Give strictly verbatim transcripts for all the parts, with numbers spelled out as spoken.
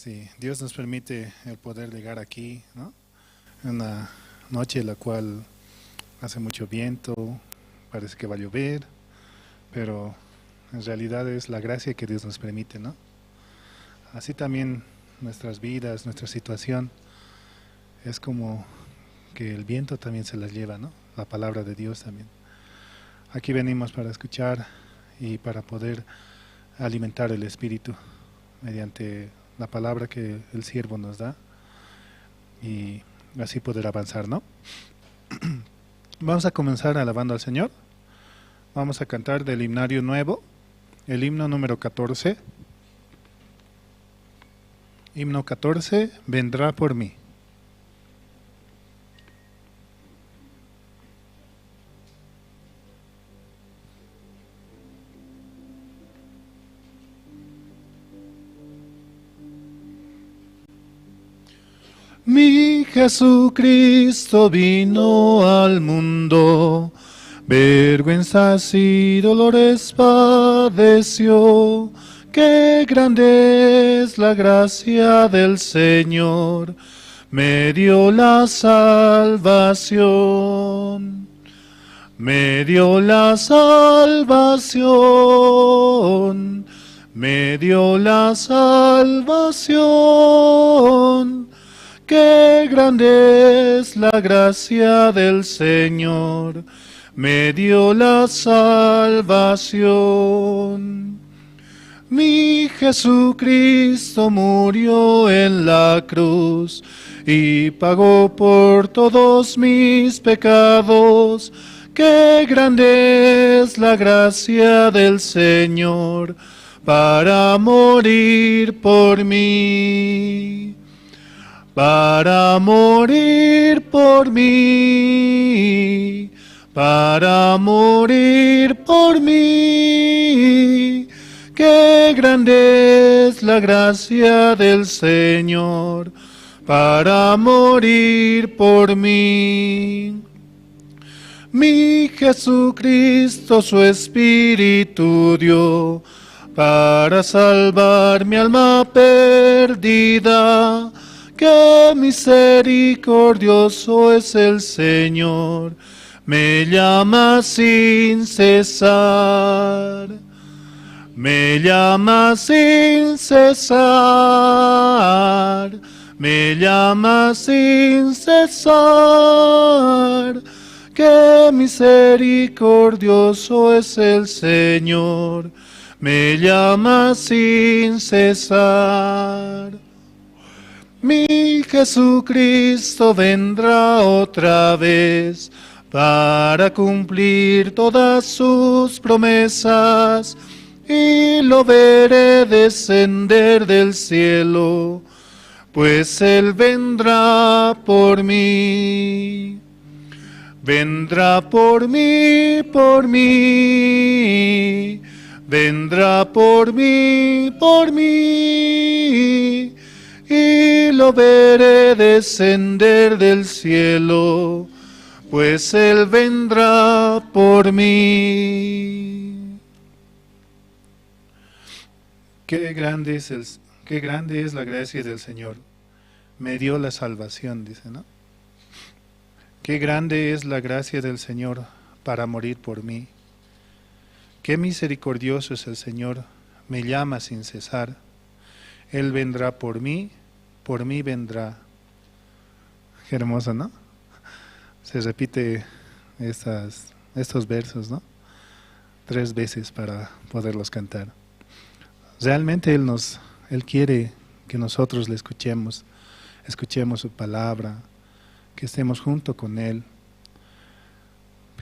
Sí, Dios nos permite el poder llegar aquí, ¿no? Una noche en la cual hace mucho viento, parece que va a llover, pero en realidad es la gracia que Dios nos permite, ¿no? Así también nuestras vidas, nuestra situación, es como que el viento también se las lleva, ¿no? La palabra de Dios también. Aquí venimos para escuchar y para poder alimentar el espíritu mediante la palabra que el siervo nos da. Y así poder avanzar, ¿no? Vamos a comenzar alabando al Señor. Vamos a cantar del himnario nuevo, el himno número catorce. Himno catorce, vendrá por mí. Mi Jesucristo vino al mundo, vergüenzas y dolores padeció. Qué grande es la gracia del Señor, me dio la salvación. Me dio la salvación, me dio la salvación. Qué grande es la gracia del Señor, me dio la salvación. Mi Jesucristo murió en la cruz y pagó por todos mis pecados. Qué grande es la gracia del Señor para morir por mí, para morir por mí, para morir por mí. Qué grande es la gracia del Señor para morir por mí. Mi Jesucristo su espíritu dio para salvar mi alma perdida. Qué misericordioso es el Señor, me llama sin cesar. Me llama sin cesar, me llama sin cesar. Qué misericordioso es el Señor, me llama sin cesar. Mi Jesucristo vendrá otra vez para cumplir todas sus promesas, y lo veré descender del cielo, pues Él vendrá por mí. Vendrá por mí, por mí, vendrá por mí, por mí, y lo veré descender del cielo, pues Él vendrá por mí. Qué grande es el, qué grande es la gracia del Señor. Me dio la salvación, dice, ¿no? Qué grande es la gracia del Señor para morir por mí. Qué misericordioso es el Señor, me llama sin cesar. Él vendrá por mí, por mí vendrá. Qué hermoso, ¿no? Se repite estas, estos versos, ¿no? Tres veces para poderlos cantar. Realmente Él nos, Él quiere que nosotros le escuchemos, escuchemos su palabra, que estemos junto con Él,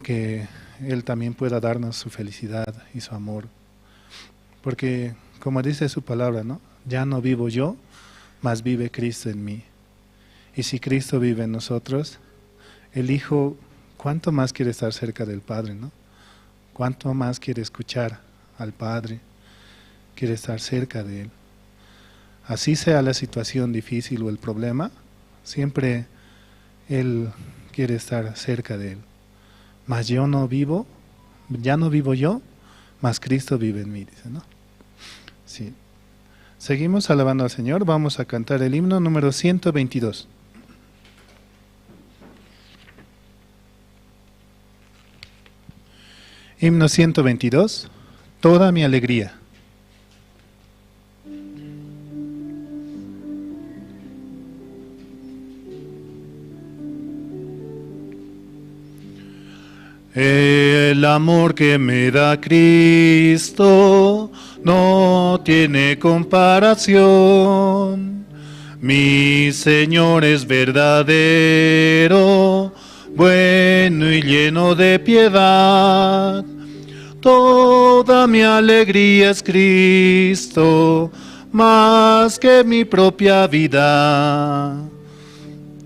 que Él también pueda darnos su felicidad y su amor. Porque, como dice su palabra, ¿no? Ya no vivo yo, mas vive Cristo en mí. Y si Cristo vive en nosotros, el Hijo, ¿cuánto más quiere estar cerca del Padre, no? ¿Cuánto más quiere escuchar al Padre? Quiere estar cerca de Él. Así sea la situación difícil o el problema, siempre Él quiere estar cerca de Él. Mas yo no vivo, ya no vivo yo, mas Cristo vive en mí, dice, ¿no? Sí. Seguimos alabando al Señor. Vamos a cantar el himno número ciento veintidós. Himno ciento veintidós. Toda mi alegría. El amor que me da Cristo no tiene comparación. Mi Señor es verdadero, bueno y lleno de piedad. Toda mi alegría es Cristo, más que mi propia vida.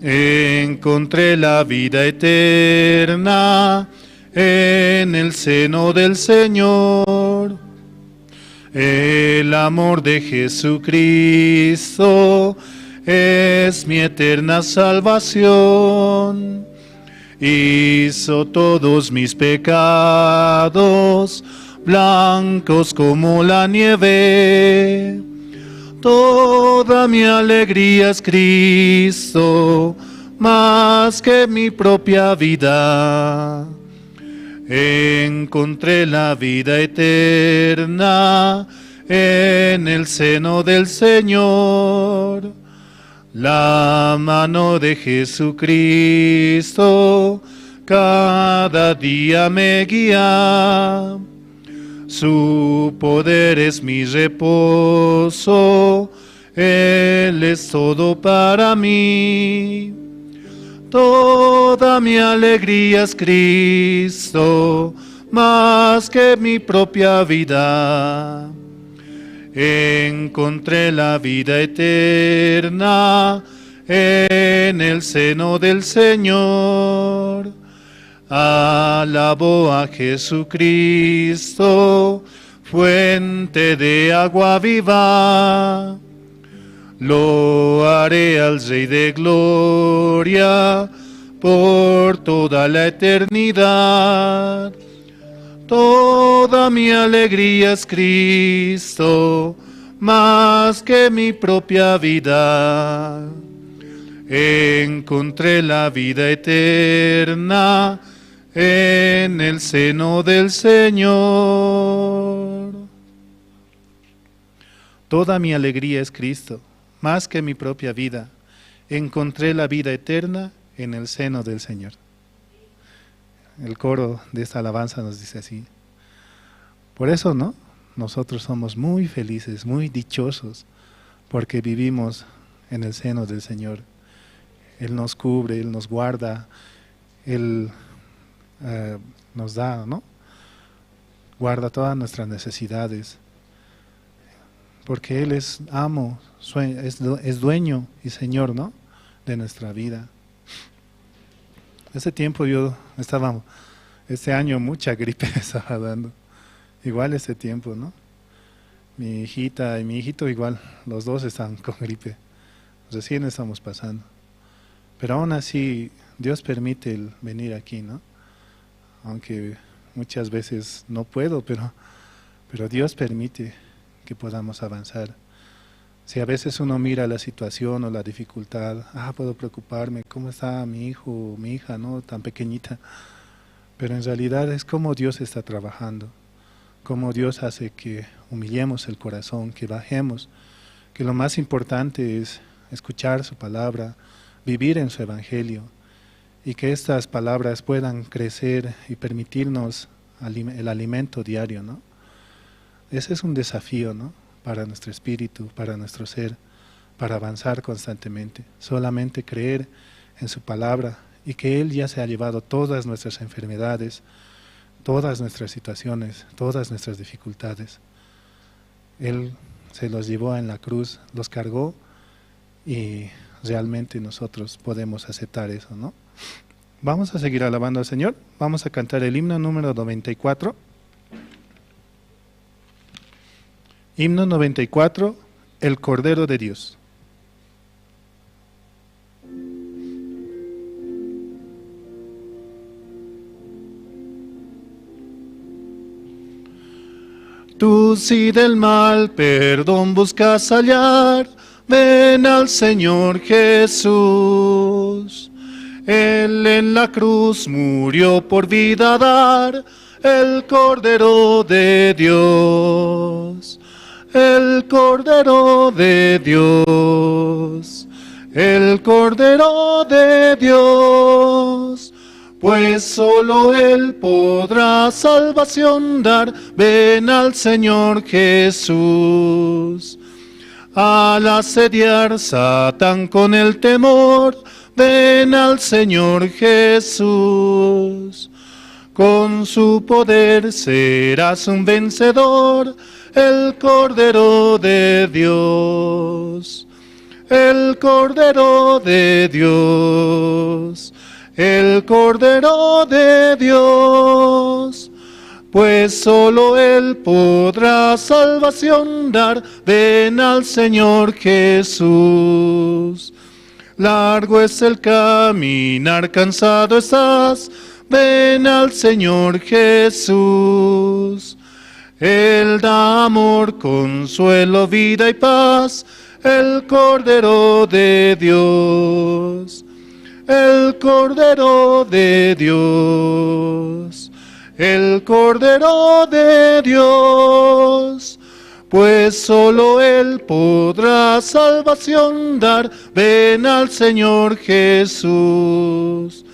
Encontré la vida eterna en el seno del Señor. El amor de Jesucristo es mi eterna salvación. Hizo todos mis pecados blancos como la nieve. Toda mi alegría es Cristo, más que mi propia vida. Encontré la vida eterna en el seno del Señor. La mano de Jesucristo cada día me guía. Su poder es mi reposo, Él es todo para mí. Toda mi alegría es Cristo, más que mi propia vida. Encontré la vida eterna en el seno del Señor. Alabo a Jesucristo, fuente de agua viva. Lo haré al Rey de gloria por toda la eternidad. Toda mi alegría es Cristo, más que mi propia vida. Encontré la vida eterna en el seno del Señor. Toda mi alegría es Cristo, más que mi propia vida. Encontré la vida eterna en el seno del Señor. El coro de esta alabanza nos dice así. Por eso, ¿no? Nosotros somos muy felices, muy dichosos, porque vivimos en el seno del Señor. Él nos cubre, Él nos guarda, Él, eh, nos da, ¿no? Guarda todas nuestras necesidades, porque Él es amo, sue-, es due-, es dueño y Señor, ¿no? De nuestra vida. Ese tiempo yo estaba, este año mucha gripe me estaba dando. Igual ese tiempo, ¿no? Mi hijita y mi hijito igual, los dos están con gripe. Recién estamos pasando. Pero aún así, Dios permite el venir aquí, ¿no? Aunque muchas veces no puedo, pero, pero Dios permite que podamos avanzar. Si a veces uno mira la situación o la dificultad, ah, puedo preocuparme, ¿cómo está mi hijo o mi hija, no? Tan pequeñita. Pero en realidad es cómo Dios está trabajando, cómo Dios hace que humillemos el corazón, que bajemos, que lo más importante es escuchar su palabra, vivir en su evangelio, y que estas palabras puedan crecer y permitirnos alim-, el alimento diario, ¿no? Ese es un desafío, ¿no? Para nuestro espíritu, para nuestro ser, para avanzar constantemente. Solamente creer en su palabra y que Él ya se ha llevado todas nuestras enfermedades, todas nuestras situaciones, todas nuestras dificultades. Él se los llevó en la cruz, los cargó y realmente nosotros podemos aceptar eso, ¿no? Vamos a seguir alabando al Señor. Vamos a cantar el himno número noventa y cuatro. Himno noventa y cuatro, El Cordero de Dios. Tú si del mal perdón buscas hallar, ven al Señor Jesús. Él en la cruz murió por vida dar, el Cordero de Dios, el Cordero de Dios, el Cordero de Dios. Pues solo Él podrá salvación dar. Ven al Señor Jesús. Al asediar Satán con el temor, ven al Señor Jesús. Con su poder serás un vencedor, el Cordero de Dios. El Cordero de Dios, el Cordero de Dios, pues solo Él podrá salvación dar. Ven al Señor Jesús. Largo es el caminar, cansado estás, ven al Señor Jesús. Él da amor, consuelo, vida y paz, el Cordero de Dios, el Cordero de Dios, el Cordero de Dios, pues solo Él podrá salvación dar. Ven al Señor Jesús.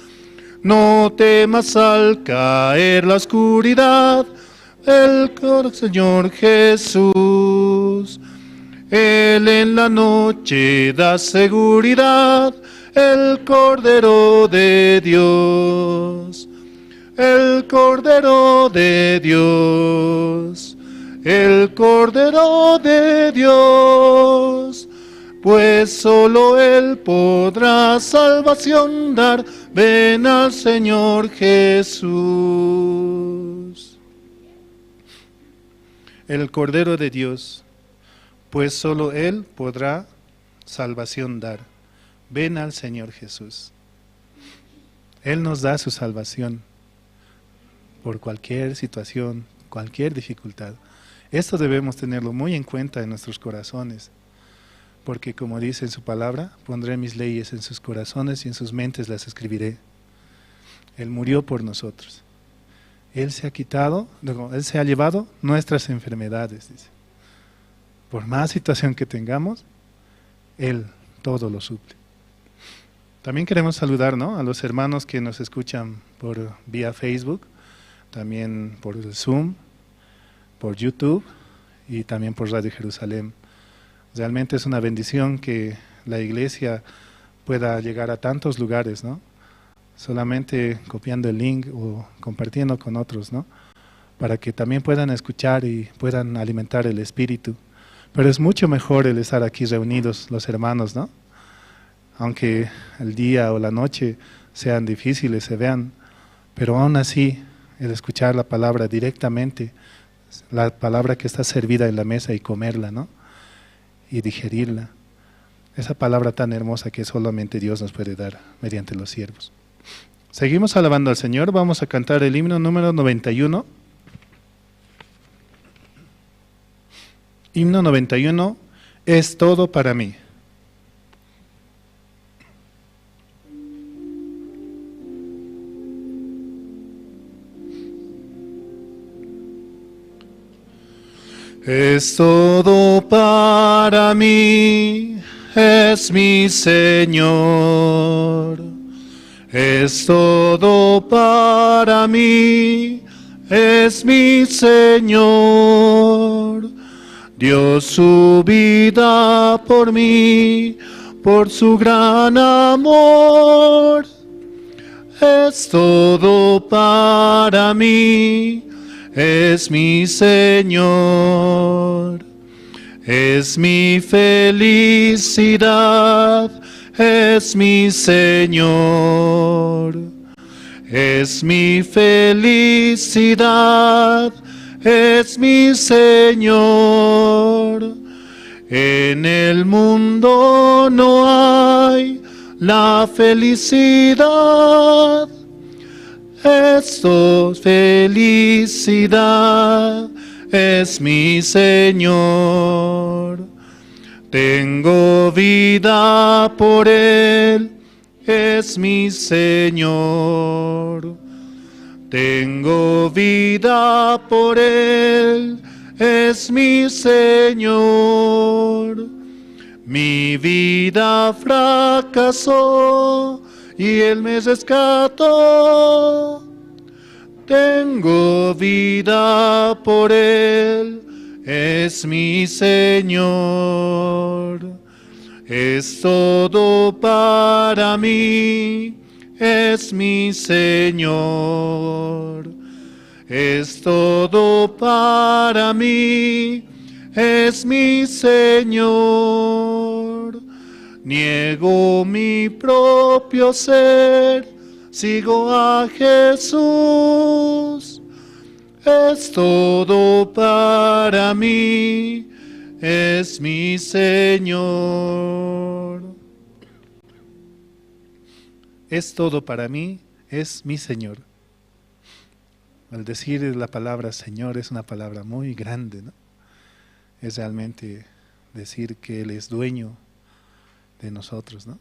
No temas al caer la oscuridad, el Cor- Señor Jesús. Él en la noche da seguridad, el Cordero de Dios. El Cordero de Dios, el Cordero de Dios, pues solo Él podrá salvación dar. Ven al Señor Jesús. El Cordero de Dios, pues solo Él podrá salvación dar. Ven al Señor Jesús. Él nos da su salvación por cualquier situación, cualquier dificultad. Esto debemos tenerlo muy en cuenta en nuestros corazones, porque como dice en su palabra, pondré mis leyes en sus corazones y en sus mentes las escribiré. Él murió por nosotros. Él se ha quitado, digo, Él se ha llevado nuestras enfermedades, dice. Por más situación que tengamos, Él todo lo suple. También queremos saludar, ¿no?, a los hermanos que nos escuchan por vía Facebook, también por el Zoom, por YouTube y también por Radio Jerusalén. Realmente es una bendición que la iglesia pueda llegar a tantos lugares, ¿no? Solamente copiando el link o compartiendo con otros, ¿no? Para que también puedan escuchar y puedan alimentar el espíritu. Pero es mucho mejor el estar aquí reunidos los hermanos, ¿no? Aunque el día o la noche sean difíciles, se vean, pero aún así el escuchar la palabra directamente, la palabra que está servida en la mesa y comerla, ¿no? Y digerirla. Esa palabra tan hermosa que solamente Dios nos puede dar mediante los siervos. Seguimos alabando al Señor. Vamos a cantar el himno número noventa y uno. Himno noventa y uno, Es todo para mí. Es todo para mí, es mi Señor. Es todo para mí, es mi Señor. Dio su vida por mí, por su gran amor. Es todo para mí, es mi Señor. Es mi felicidad, es mi Señor. Es mi felicidad, es mi Señor. En el mundo no hay la felicidad. Esto felicidad es mi Señor. Tengo vida por Él, es mi Señor. Tengo vida por Él, es mi Señor. Mi vida fracasó y Él me rescató. Tengo vida por Él, es mi Señor. Es todo para mí, es mi Señor. Es todo para mí, es mi Señor. Niego mi propio ser, sigo a Jesús. Es todo para mí, es mi Señor. Es todo para mí, es mi Señor. Al decir la palabra Señor es una palabra muy grande, ¿no? Es realmente decir que Él es dueño de nosotros, ¿no?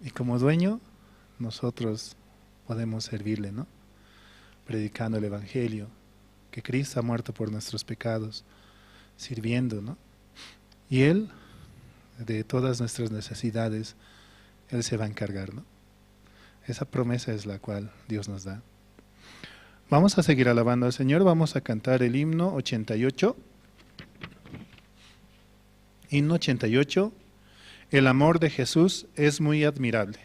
Y como dueño, nosotros podemos servirle, ¿no? Predicando el evangelio, que Cristo ha muerto por nuestros pecados, sirviendo, ¿no? Y Él, de todas nuestras necesidades, Él se va a encargar, ¿no? Esa promesa es la cual Dios nos da. Vamos a seguir alabando al Señor, vamos a cantar el himno ochenta y ocho. Himno ochenta y ocho. El amor de Jesús es muy admirable.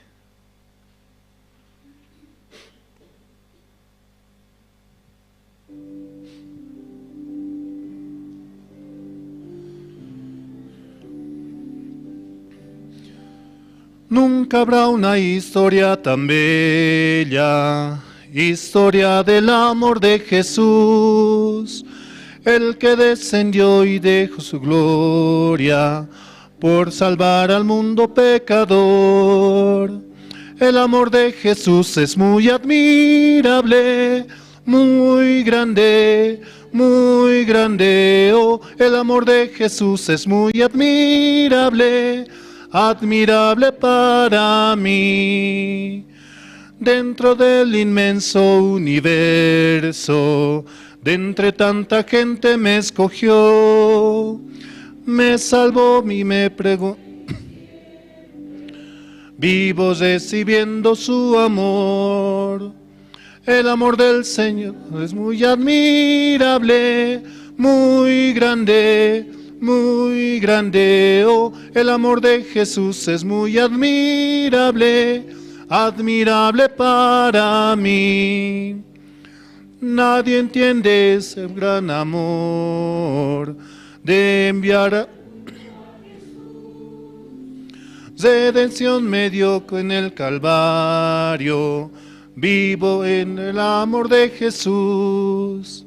Nunca habrá una historia tan bella, historia del amor de Jesús, el que descendió y dejó su gloria por salvar al mundo pecador. El amor de Jesús es muy admirable, muy grande, muy grande. Oh, el amor de Jesús es muy admirable, admirable para mí. Dentro del inmenso universo, de entre tanta gente me escogió, me salvó y me preguntó. Vivo recibiendo su amor. El amor del Señor es muy admirable, muy grande, muy grande. Oh, el amor de Jesús es muy admirable, admirable para mí. Nadie entiende ese gran amor de enviar a redención me dio en el Calvario. Vivo en el amor de Jesús.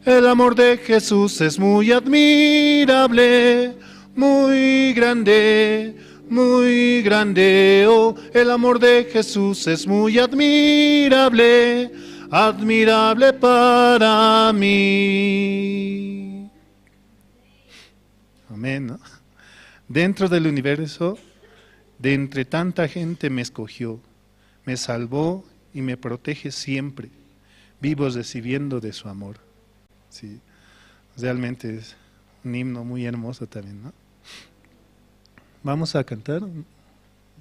El amor de Jesús es muy admirable, muy grande, muy grande. Oh, el amor de Jesús es muy admirable, admirable para mí. Amén, ¿no? Dentro del universo, de entre tanta gente me escogió, me salvó y me protege siempre. Vivo recibiendo de su amor. Sí, realmente es un himno muy hermoso también, ¿no? Vamos a cantar un,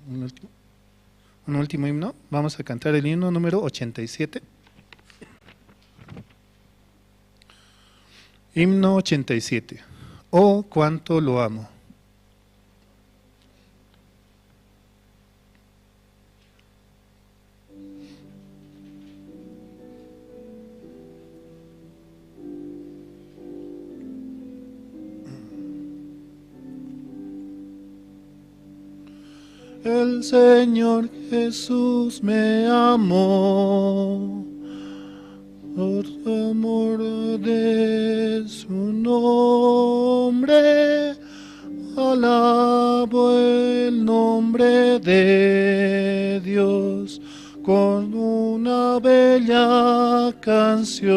un último, un último himno. Vamos a cantar el himno número ochenta y siete. Himno ochenta y siete. Oh, cuánto lo amo. El Señor Jesús me amó, por amor de su nombre, alabo el nombre de Dios con una bella canción.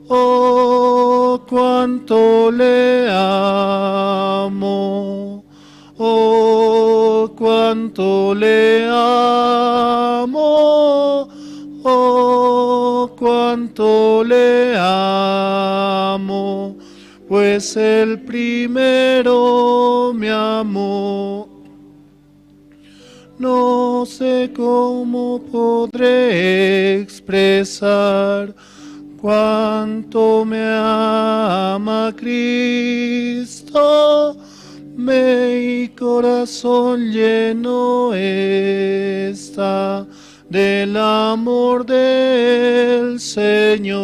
Oh, cuánto le amo, oh, cuánto le amo, oh, cuánto le amo, pues el primero me amó. No sé cómo podré expresar Cuánto me ama Cristo, mi corazón lleno está del amor del Señor.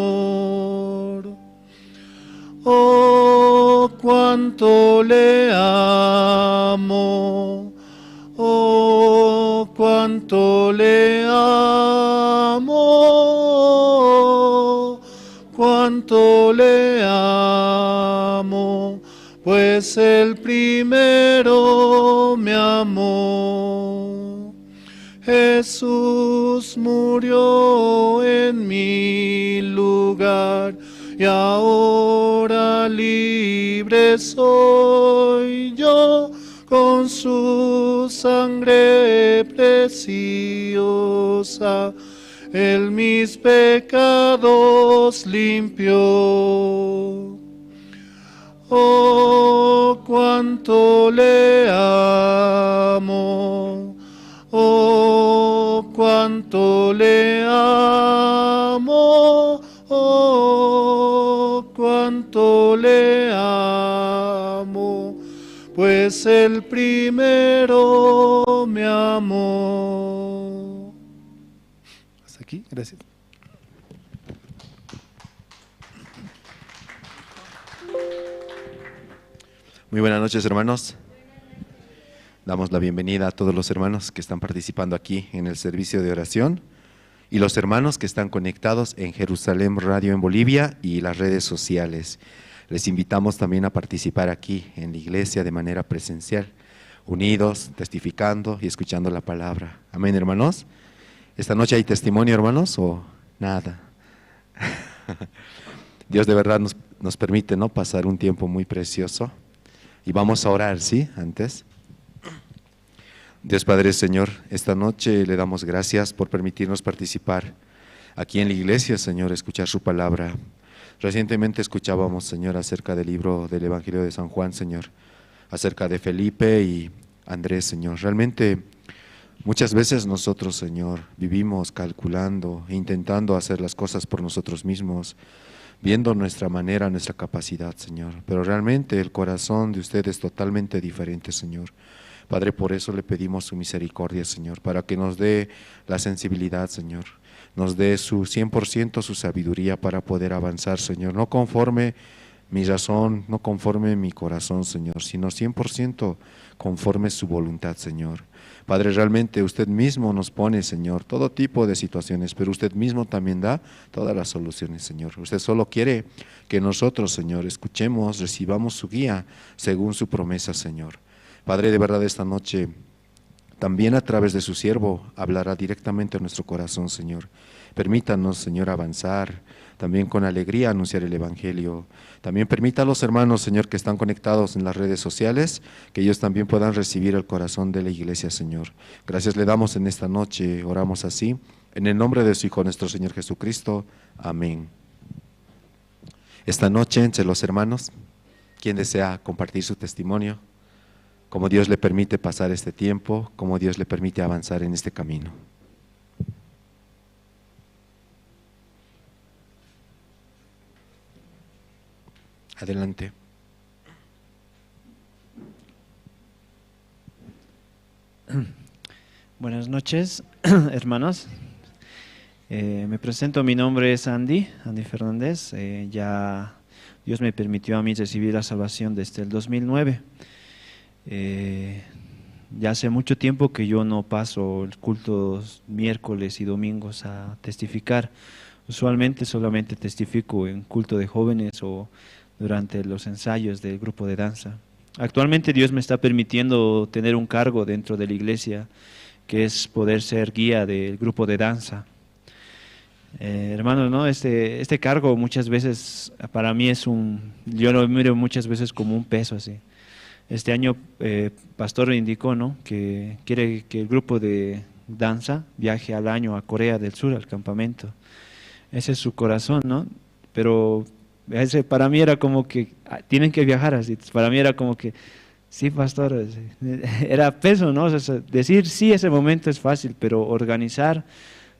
Oh, cuánto le amo, oh, cuánto le amo, cuánto le amo, pues el primero me amó. Jesús murió en mi lugar y ahora libre soy yo con su sangre preciosa. Él mis pecados limpió. Oh, cuánto le amo, oh, cuánto le amo, oh, cuánto le amo, pues el primero me amó. Hasta aquí, gracias. Muy buenas noches, hermanos. Damos la bienvenida a todos los hermanos que están participando aquí en el servicio de oración y los hermanos que están conectados en Jerusalén Radio en Bolivia y las redes sociales. Les invitamos también a participar aquí en la iglesia de manera presencial, unidos, testificando y escuchando la palabra. Amén, hermanos. ¿Esta noche hay testimonio, hermanos, o nada? Dios de verdad nos, nos permite, ¿no?, pasar un tiempo muy precioso. Y vamos a orar, ¿sí? Antes. Dios Padre, Señor, esta noche le damos gracias por permitirnos participar aquí en la iglesia, Señor, escuchar su palabra. Recientemente escuchábamos, Señor, acerca del libro del Evangelio de San Juan, Señor, acerca de Felipe y Andrés, Señor. Realmente, muchas veces nosotros, Señor, vivimos calculando e intentando hacer las cosas por nosotros mismos, viendo nuestra manera, nuestra capacidad, Señor. Pero realmente el corazón de usted es totalmente diferente, Señor. Padre, por eso le pedimos su misericordia, Señor, para que nos dé la sensibilidad, Señor. Nos dé su cien por ciento su sabiduría para poder avanzar, Señor. No conforme mi razón, no conforme mi corazón, Señor, sino cien por ciento conforme su voluntad, Señor. Padre, realmente usted mismo nos pone, Señor, todo tipo de situaciones, pero usted mismo también da todas las soluciones, Señor. Usted solo quiere que nosotros, Señor, escuchemos, recibamos su guía según su promesa, Señor. Padre, de verdad esta noche también a través de su siervo hablará directamente a nuestro corazón, Señor. Permítanos, Señor, avanzar, también con alegría anunciar el Evangelio. También permita a los hermanos, Señor, que están conectados en las redes sociales, que ellos también puedan recibir el corazón de la iglesia, Señor. Gracias le damos en esta noche, oramos así, en el nombre de su Hijo, nuestro Señor Jesucristo. Amén. Esta noche, entre los hermanos, ¿quién desea compartir su testimonio? Cómo Dios le permite pasar este tiempo, cómo Dios le permite avanzar en este camino. Adelante. Buenas noches, hermanos. Eh, me presento, mi nombre es Andy, Andy Fernández. Eh, ya Dios me permitió a mí recibir la salvación desde el dos mil nueve. Eh, ya hace mucho tiempo que yo no paso el culto miércoles y domingos a testificar. Usualmente solamente testifico en culto de jóvenes o durante los ensayos del grupo de danza. Actualmente Dios me está permitiendo tener un cargo dentro de la iglesia, que es poder ser guía del grupo de danza. Eh, hermanos, ¿no? Este, este cargo muchas veces para mí es un, yo lo miro muchas veces como un peso así. Este año, eh, pastor indicó, ¿no?, que quiere que el grupo de danza viaje al año a Corea del Sur, al campamento. Ese es su corazón, ¿no? Pero ese para mí era como que, ah, tienen que viajar así. Para mí era como que, sí, pastor, así. Era peso, ¿no? O sea, decir sí ese momento es fácil, pero organizar,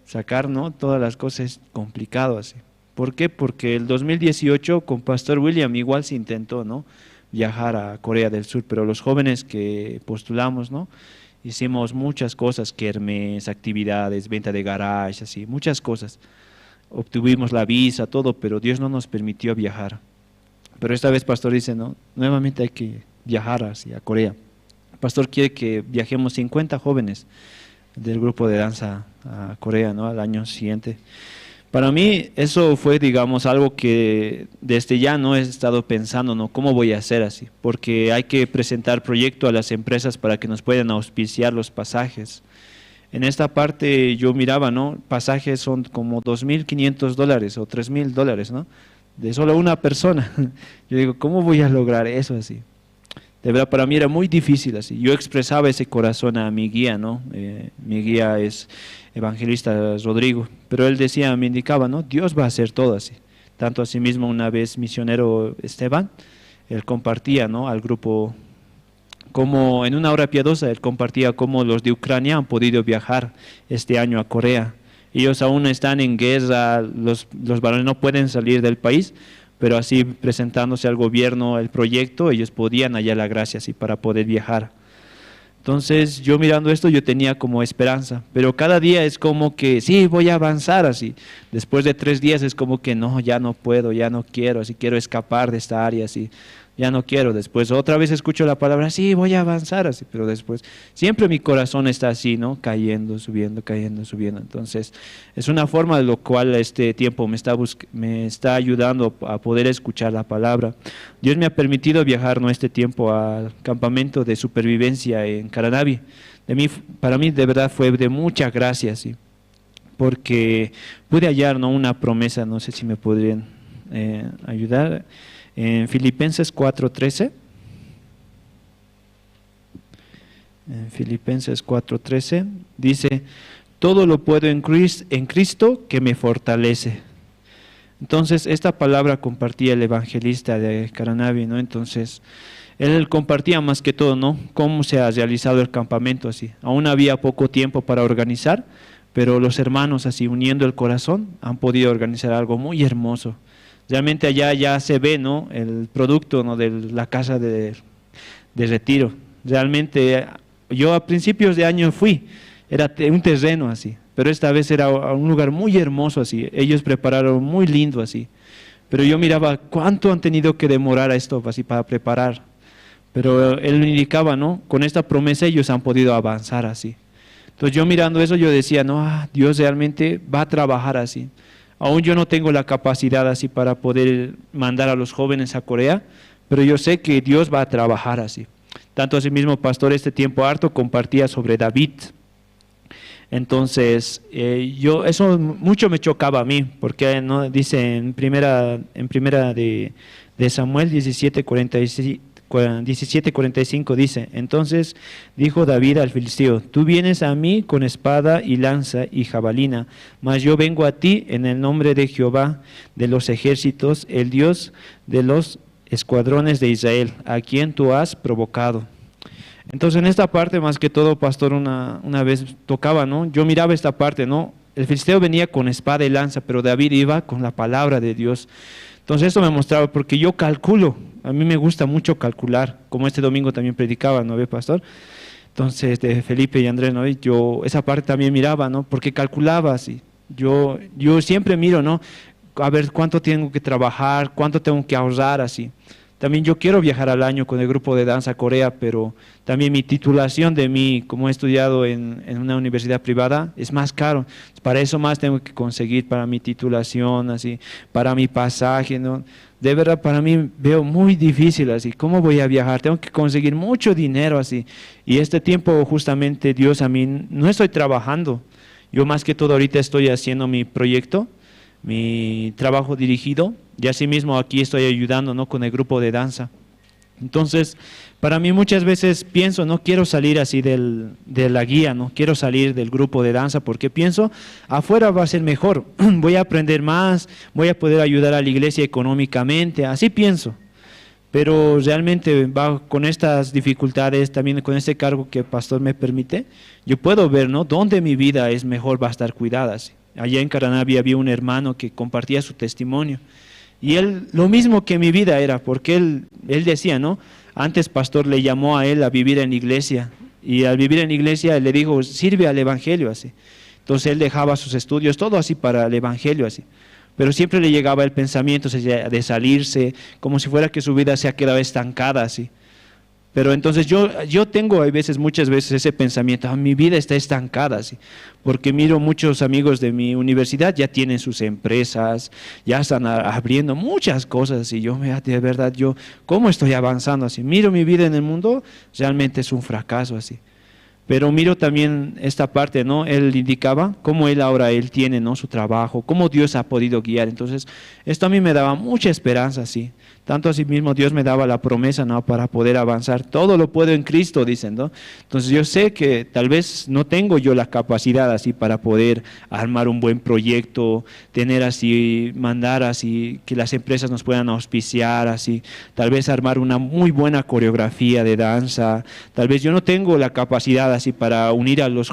sacar, ¿no?, todas las cosas es complicado así. ¿Por qué? Porque el dos mil dieciocho con Pastor William igual se intentó, ¿no? Viajar a Corea del Sur, pero los jóvenes que postulamos, ¿no? Hicimos muchas cosas, kermes, actividades, venta de garage, así, muchas cosas. Obtuvimos la visa, todo, pero Dios no nos permitió viajar. Pero esta vez Pastor dice, no, nuevamente hay que viajar hacia Corea. Pastor quiere que viajemos cincuenta jóvenes del grupo de danza a Corea, ¿no? Al año siguiente. Para mí eso fue, digamos, algo que desde ya no he estado pensando, ¿no? ¿Cómo voy a hacer así? Porque hay que presentar proyecto a las empresas para que nos puedan auspiciar los pasajes. En esta parte yo miraba, ¿no? Pasajes son como dos mil quinientos dólares o tres mil dólares, ¿no? De solo una persona. Yo digo, ¿cómo voy a lograr eso así? De verdad, para mí era muy difícil así. Yo expresaba ese corazón a mi guía, ¿no? Eh, mi guía es evangelista Rodrigo, pero él decía, me indicaba, ¿no? Dios va a hacer todo así. Tanto así mismo una vez misionero Esteban, él compartía, ¿no? Al grupo, como en una hora piadosa, él compartía cómo los de Ucrania han podido viajar este año a Corea. Ellos aún están en guerra, los, los varones no pueden salir del país, pero así presentándose al gobierno el proyecto, ellos podían hallar la gracia así para poder viajar. Entonces, yo mirando esto, yo tenía como esperanza, pero cada día es como que, sí, voy a avanzar así. Después de tres días es como que, no, ya no puedo, ya no quiero, así quiero escapar de esta área, así, ya no quiero. Después otra vez escucho la palabra, sí, voy a avanzar así, pero después siempre mi corazón está así, ¿no? Cayendo, subiendo, cayendo, subiendo. Entonces, es una forma de lo cual este tiempo me está, me está ayudando a poder escuchar la palabra. Dios me ha permitido viajar, ¿no? Este tiempo al campamento de supervivencia en Caranavi. De mí, para mí de verdad fue de mucha gracia, ¿sí? Porque pude hallar, ¿no? Una promesa, no sé si me podrían eh, ayudar. En Filipenses cuatro trece. En Filipenses cuatro trece dice, todo lo puedo en, en Cristo que me fortalece. Entonces, esta palabra compartía el evangelista de Caranavi, ¿no? Entonces, él compartía más que todo, ¿no? Cómo se ha realizado el campamento así. Aún había poco tiempo para organizar, pero los hermanos así uniendo el corazón han podido organizar algo muy hermoso. Realmente allá ya se ve, ¿no? El producto, ¿no? De la casa de, de retiro. Realmente yo a principios de año fui, era un terreno así, pero esta vez era un lugar muy hermoso así, ellos prepararon muy lindo así, pero yo miraba cuánto han tenido que demorar a esto así para preparar, pero él me indicaba, ¿no? Con esta promesa ellos han podido avanzar así. Entonces yo mirando eso yo decía, no, ah, Dios realmente va a trabajar así. Aún yo no tengo la capacidad así para poder mandar a los jóvenes a Corea, pero yo sé que Dios va a trabajar así. Tanto así mismo, pastor, este tiempo harto compartía sobre David. Entonces, eh, yo, eso mucho me chocaba a mí, porque no dice en primera, en primera de, de Samuel diecisiete cuarenta y seis, diecisiete cuarenta y cinco dice, entonces dijo David al filisteo, tú vienes a mí con espada y lanza y jabalina, mas yo vengo a ti en el nombre de Jehová de los ejércitos, el Dios de los escuadrones de Israel, a quien tú has provocado. Entonces, en esta parte, más que todo, pastor, una, una vez tocaba, ¿no? Yo miraba esta parte, ¿no? El filisteo venía con espada y lanza, pero David iba con la palabra de Dios. Entonces, eso me mostraba, porque yo calculo, a mí me gusta mucho calcular, como este domingo también predicaba, ¿no ve, pastor? Entonces, de Felipe y Andrés, ¿no ve? Yo esa parte también miraba, ¿no? Porque calculaba así. Yo, yo siempre miro, ¿no? A ver cuánto tengo que trabajar, cuánto tengo que ahorrar, así. También yo quiero viajar al año con el grupo de danza a Corea, pero también mi titulación de mí, como he estudiado en, en una universidad privada, es más caro. Para eso más tengo que conseguir para mi titulación, así, para mi pasaje, ¿no? De verdad, para mí veo muy difícil así. ¿Cómo voy a viajar? Tengo que conseguir mucho dinero así. Y este tiempo justamente Dios a mí no estoy trabajando. Yo más que todo ahorita estoy haciendo mi proyecto, mi trabajo dirigido, y asimismo aquí estoy ayudando, ¿no? Con el grupo de danza. Entonces, para mí muchas veces pienso, no quiero salir así del, de la guía, no quiero salir del grupo de danza porque pienso, afuera va a ser mejor, voy a aprender más, voy a poder ayudar a la iglesia económicamente, así pienso. Pero realmente va con estas dificultades, también con este cargo que el pastor me permite, yo puedo ver, ¿no? Dónde mi vida es mejor, va a estar cuidada, ¿sí? Allá en Caranavi había un hermano que compartía su testimonio. Y él, lo mismo que mi vida era, porque él, él decía, ¿no? Antes pastor le llamó a él a vivir en la iglesia. Y al vivir en la iglesia le dijo, sirve al evangelio, así. Entonces él dejaba sus estudios, todo así para el evangelio, así. Pero siempre le llegaba el pensamiento, o sea, de salirse, como si fuera que su vida se ha quedado estancada, así. Pero entonces yo, yo tengo a veces, muchas veces ese pensamiento, "Ah, mi vida está estancada", así. Porque miro muchos amigos de mi universidad, ya tienen sus empresas, ya están a-, abriendo muchas cosas, y yo me, "Ah, de verdad, yo, ¿cómo estoy avanzando así?". Miro mi vida en el mundo, realmente es un fracaso así. Pero miro también esta parte, ¿no? Él indicaba cómo él ahora, él tiene, ¿no? Su trabajo, cómo Dios ha podido guiar. Entonces, esto a mí me daba mucha esperanza, sí. Tanto así mismo Dios me daba la promesa, ¿no? Para poder avanzar. "Todo lo puedo en Cristo", dicen, ¿no? Entonces, yo sé que tal vez no tengo yo la capacidad así para poder armar un buen proyecto, tener así, mandar así, que las empresas nos puedan auspiciar, así, tal vez armar una muy buena coreografía de danza. Tal vez yo no tengo la capacidad así para unir a los,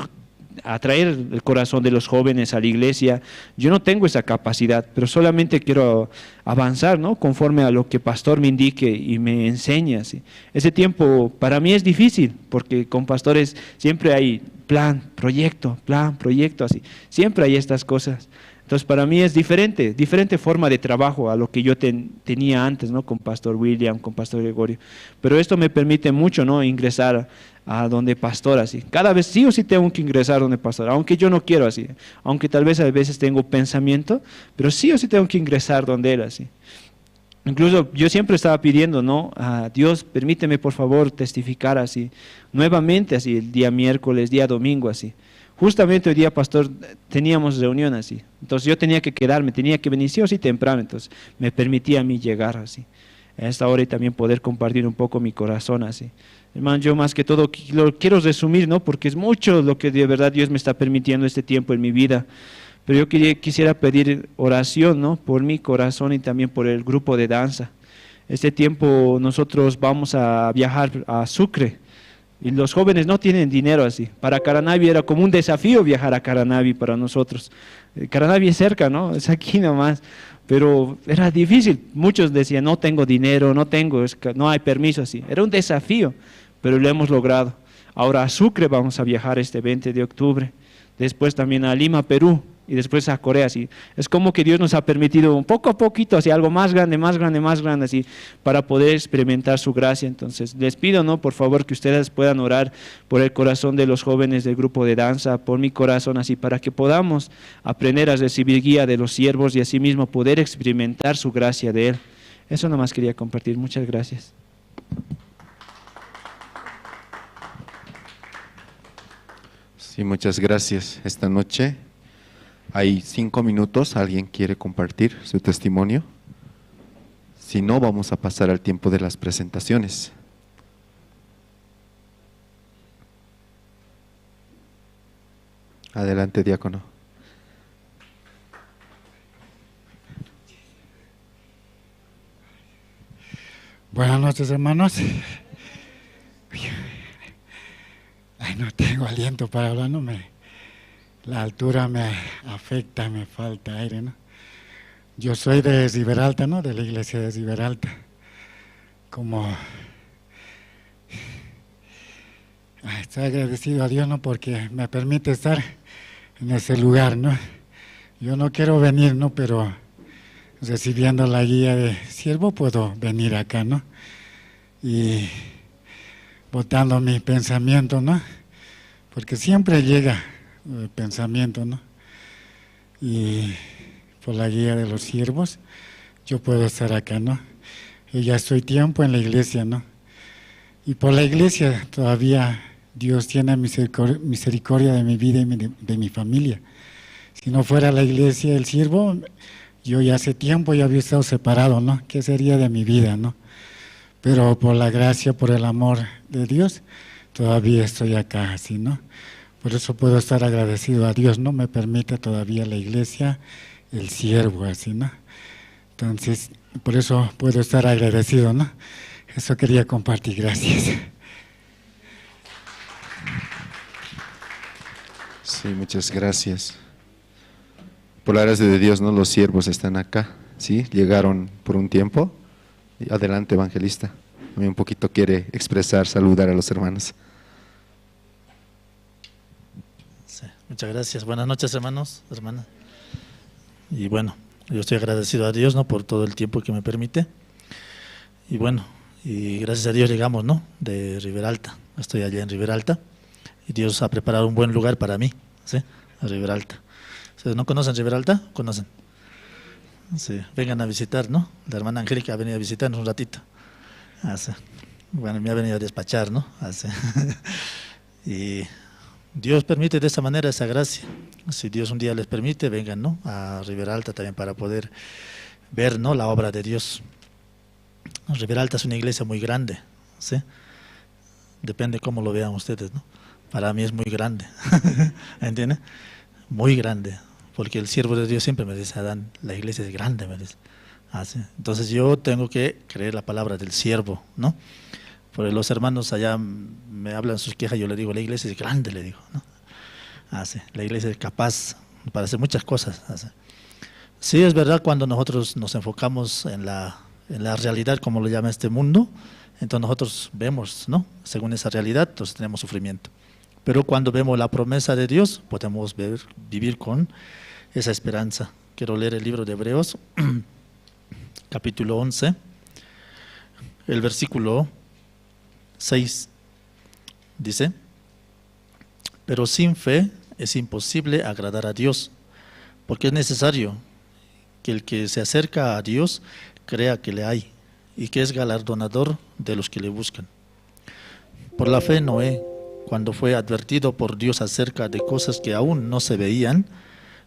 atraer el corazón de los jóvenes a la iglesia. Yo no tengo esa capacidad, pero solamente quiero avanzar, ¿no? Conforme a lo que pastor me indique y me enseña, ¿sí? Ese tiempo para mí es difícil, porque con pastores siempre hay plan, proyecto, plan, proyecto, así. Siempre hay estas cosas. Entonces, para mí es diferente, diferente forma de trabajo a lo que yo ten-, tenía antes, ¿no? Con pastor William, con pastor Gregorio. Pero esto me permite mucho, ¿no? Ingresar a donde pastor, así. Cada vez sí o sí tengo que ingresar donde pastor, aunque yo no quiero, así. Aunque tal vez a veces tengo pensamiento, pero sí o sí tengo que ingresar donde él, así. Incluso yo siempre estaba pidiendo, ¿no? A Dios, permíteme, por favor, testificar, así, nuevamente, así, el día miércoles, día domingo, así. Justamente hoy día, pastor, teníamos reunión, así. Entonces yo tenía que quedarme, tenía que venir sí o sí temprano, entonces me permitía a mí llegar, así, a esta hora y también poder compartir un poco mi corazón, así. Hermano, yo más que todo qui-, lo quiero resumir, ¿no? Porque es mucho lo que de verdad Dios me está permitiendo este tiempo en mi vida. Pero yo quería, quisiera pedir oración, ¿no? Por mi corazón y también por el grupo de danza. Este tiempo nosotros vamos a viajar a Sucre. Y los jóvenes no tienen dinero así. Para Caranavi era como un desafío viajar a Caranavi para nosotros. Eh, Caranavi es cerca, ¿no? Es aquí nomás. Pero era difícil. Muchos decían, "No tengo dinero, no tengo, es que no hay permiso", así. Era un desafío, pero lo hemos logrado. Ahora a Sucre vamos a viajar este veinte de octubre. Después también a Lima, Perú, y después a Corea, así. Es como que Dios nos ha permitido un poco a poquito, así, algo más grande, más grande, más grande, así, para poder experimentar su gracia. Entonces, les pido, ¿no? Por favor, que ustedes puedan orar por el corazón de los jóvenes del grupo de danza, por mi corazón, así, para que podamos aprender a recibir guía de los siervos y asimismo poder experimentar su gracia de Él. Eso nomás quería compartir. Muchas gracias. Sí, muchas gracias. Esta noche hay cinco minutos. ¿Alguien quiere compartir su testimonio? Si no, vamos a pasar al tiempo de las presentaciones. Adelante, diácono. Buenas noches, hermanos. Ay, no tengo aliento para hablar, no me, la altura me afecta, me falta aire, ¿no? Yo soy de Riberalta, ¿no? De la iglesia de Riberalta. Como, ay, estoy agradecido a Dios, ¿no? Porque me permite estar en ese lugar, ¿no? Yo no quiero venir, ¿no? Pero recibiendo la guía de siervo puedo venir acá, ¿no? Y botando mi pensamiento, ¿no? Porque siempre llega el pensamiento, ¿no? Y por la guía de los siervos, yo puedo estar acá, ¿no? Yo ya estoy tiempo en la iglesia, ¿no? Y por la iglesia todavía Dios tiene misericordia, misericordia de mi vida y mi- de, de mi familia. Si no fuera la iglesia, el siervo, yo ya hace tiempo ya había estado separado, ¿no? ¿Qué sería de mi vida, no? Pero por la gracia, por el amor de Dios, todavía estoy acá, así, ¿no? Por eso puedo estar agradecido a Dios, ¿no? Me permite todavía la iglesia, el siervo, así, ¿no? Entonces, por eso puedo estar agradecido, ¿no? Eso quería compartir, gracias. Sí, muchas gracias. Por la gracia de Dios, ¿no? Los siervos están acá, ¿sí? Llegaron por un tiempo. Y adelante, evangelista. También un poquito quiere expresar, saludar a los hermanos. Sí, muchas gracias. Buenas noches, hermanos, hermanas. Y bueno, yo estoy agradecido a Dios, ¿no? Por todo el tiempo que me permite. Y bueno, y gracias a Dios llegamos, ¿no? De Riberalta. Estoy allá en Riberalta. Y Dios ha preparado un buen lugar para mí, ¿sí? A Riberalta. ¿Ustedes no conocen Riberalta? ¿Conocen? Sí, vengan a visitar, ¿no? La hermana Angélica ha venido a visitarnos un ratito. Así. Bueno, me ha venido a despachar, ¿no? Así. Y Dios permite de esa manera esa gracia. Si Dios un día les permite, vengan, ¿no? A Riberalta también para poder ver, ¿no? La obra de Dios. Riberalta es una iglesia muy grande, ¿sí? Depende cómo lo vean ustedes, ¿no? Para mí es muy grande, ¿entiende? Muy grande, porque el siervo de Dios siempre me dice: "Adán, la iglesia es grande", me dice. Así. Entonces yo tengo que creer la palabra del siervo, ¿no? Porque los hermanos allá me hablan sus quejas, yo le digo: "La iglesia es grande", le digo, ¿no? Así. La iglesia es capaz para hacer muchas cosas, así. Sí, es verdad, cuando nosotros nos enfocamos en la, en la realidad, como lo llama este mundo, entonces nosotros vemos, ¿no? Según esa realidad, entonces tenemos sufrimiento. Pero cuando vemos la promesa de Dios, podemos ver, vivir con esa esperanza. Quiero leer el libro de Hebreos, capítulo once, el versículo seis. Dice: "Pero sin fe es imposible agradar a Dios, porque es necesario que el que se acerca a Dios crea que le hay y que es galardonador de los que le buscan". Por la fe, Noé, cuando fue advertido por Dios acerca de cosas que aún no se veían,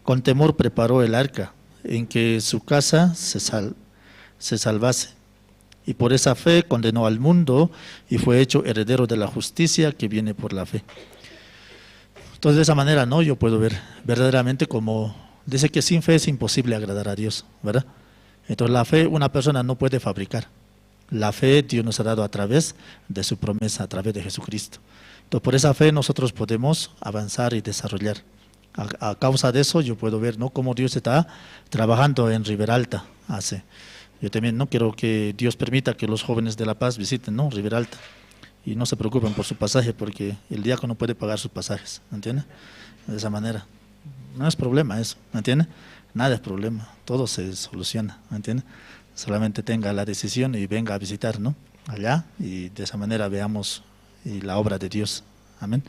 con temor preparó el arca en que su casa se sal-, se salvase. Y por esa fe condenó al mundo y fue hecho heredero de la justicia que viene por la fe. Entonces, de esa manera, ¿no? Yo puedo ver verdaderamente como dice que sin fe es imposible agradar a Dios, ¿verdad? Entonces, la fe una persona no puede fabricar. La fe Dios nos ha dado a través de su promesa, a través de Jesucristo. Entonces, por esa fe nosotros podemos avanzar y desarrollar. A, a causa de eso, yo puedo ver, ¿no? Cómo Dios está trabajando en Riberalta. Así. Yo también, ¿no? Quiero que Dios permita que los jóvenes de La Paz visiten, ¿no? Riberalta. Y no se preocupen por su pasaje, porque el diácono puede pagar sus pasajes, ¿entiende? De esa manera. No es problema eso, ¿me entiende? Nada es problema, todo se soluciona, ¿me entiende? Solamente tenga la decisión y venga a visitar, ¿no? Allá, y de esa manera veamos y la obra de Dios. Amén.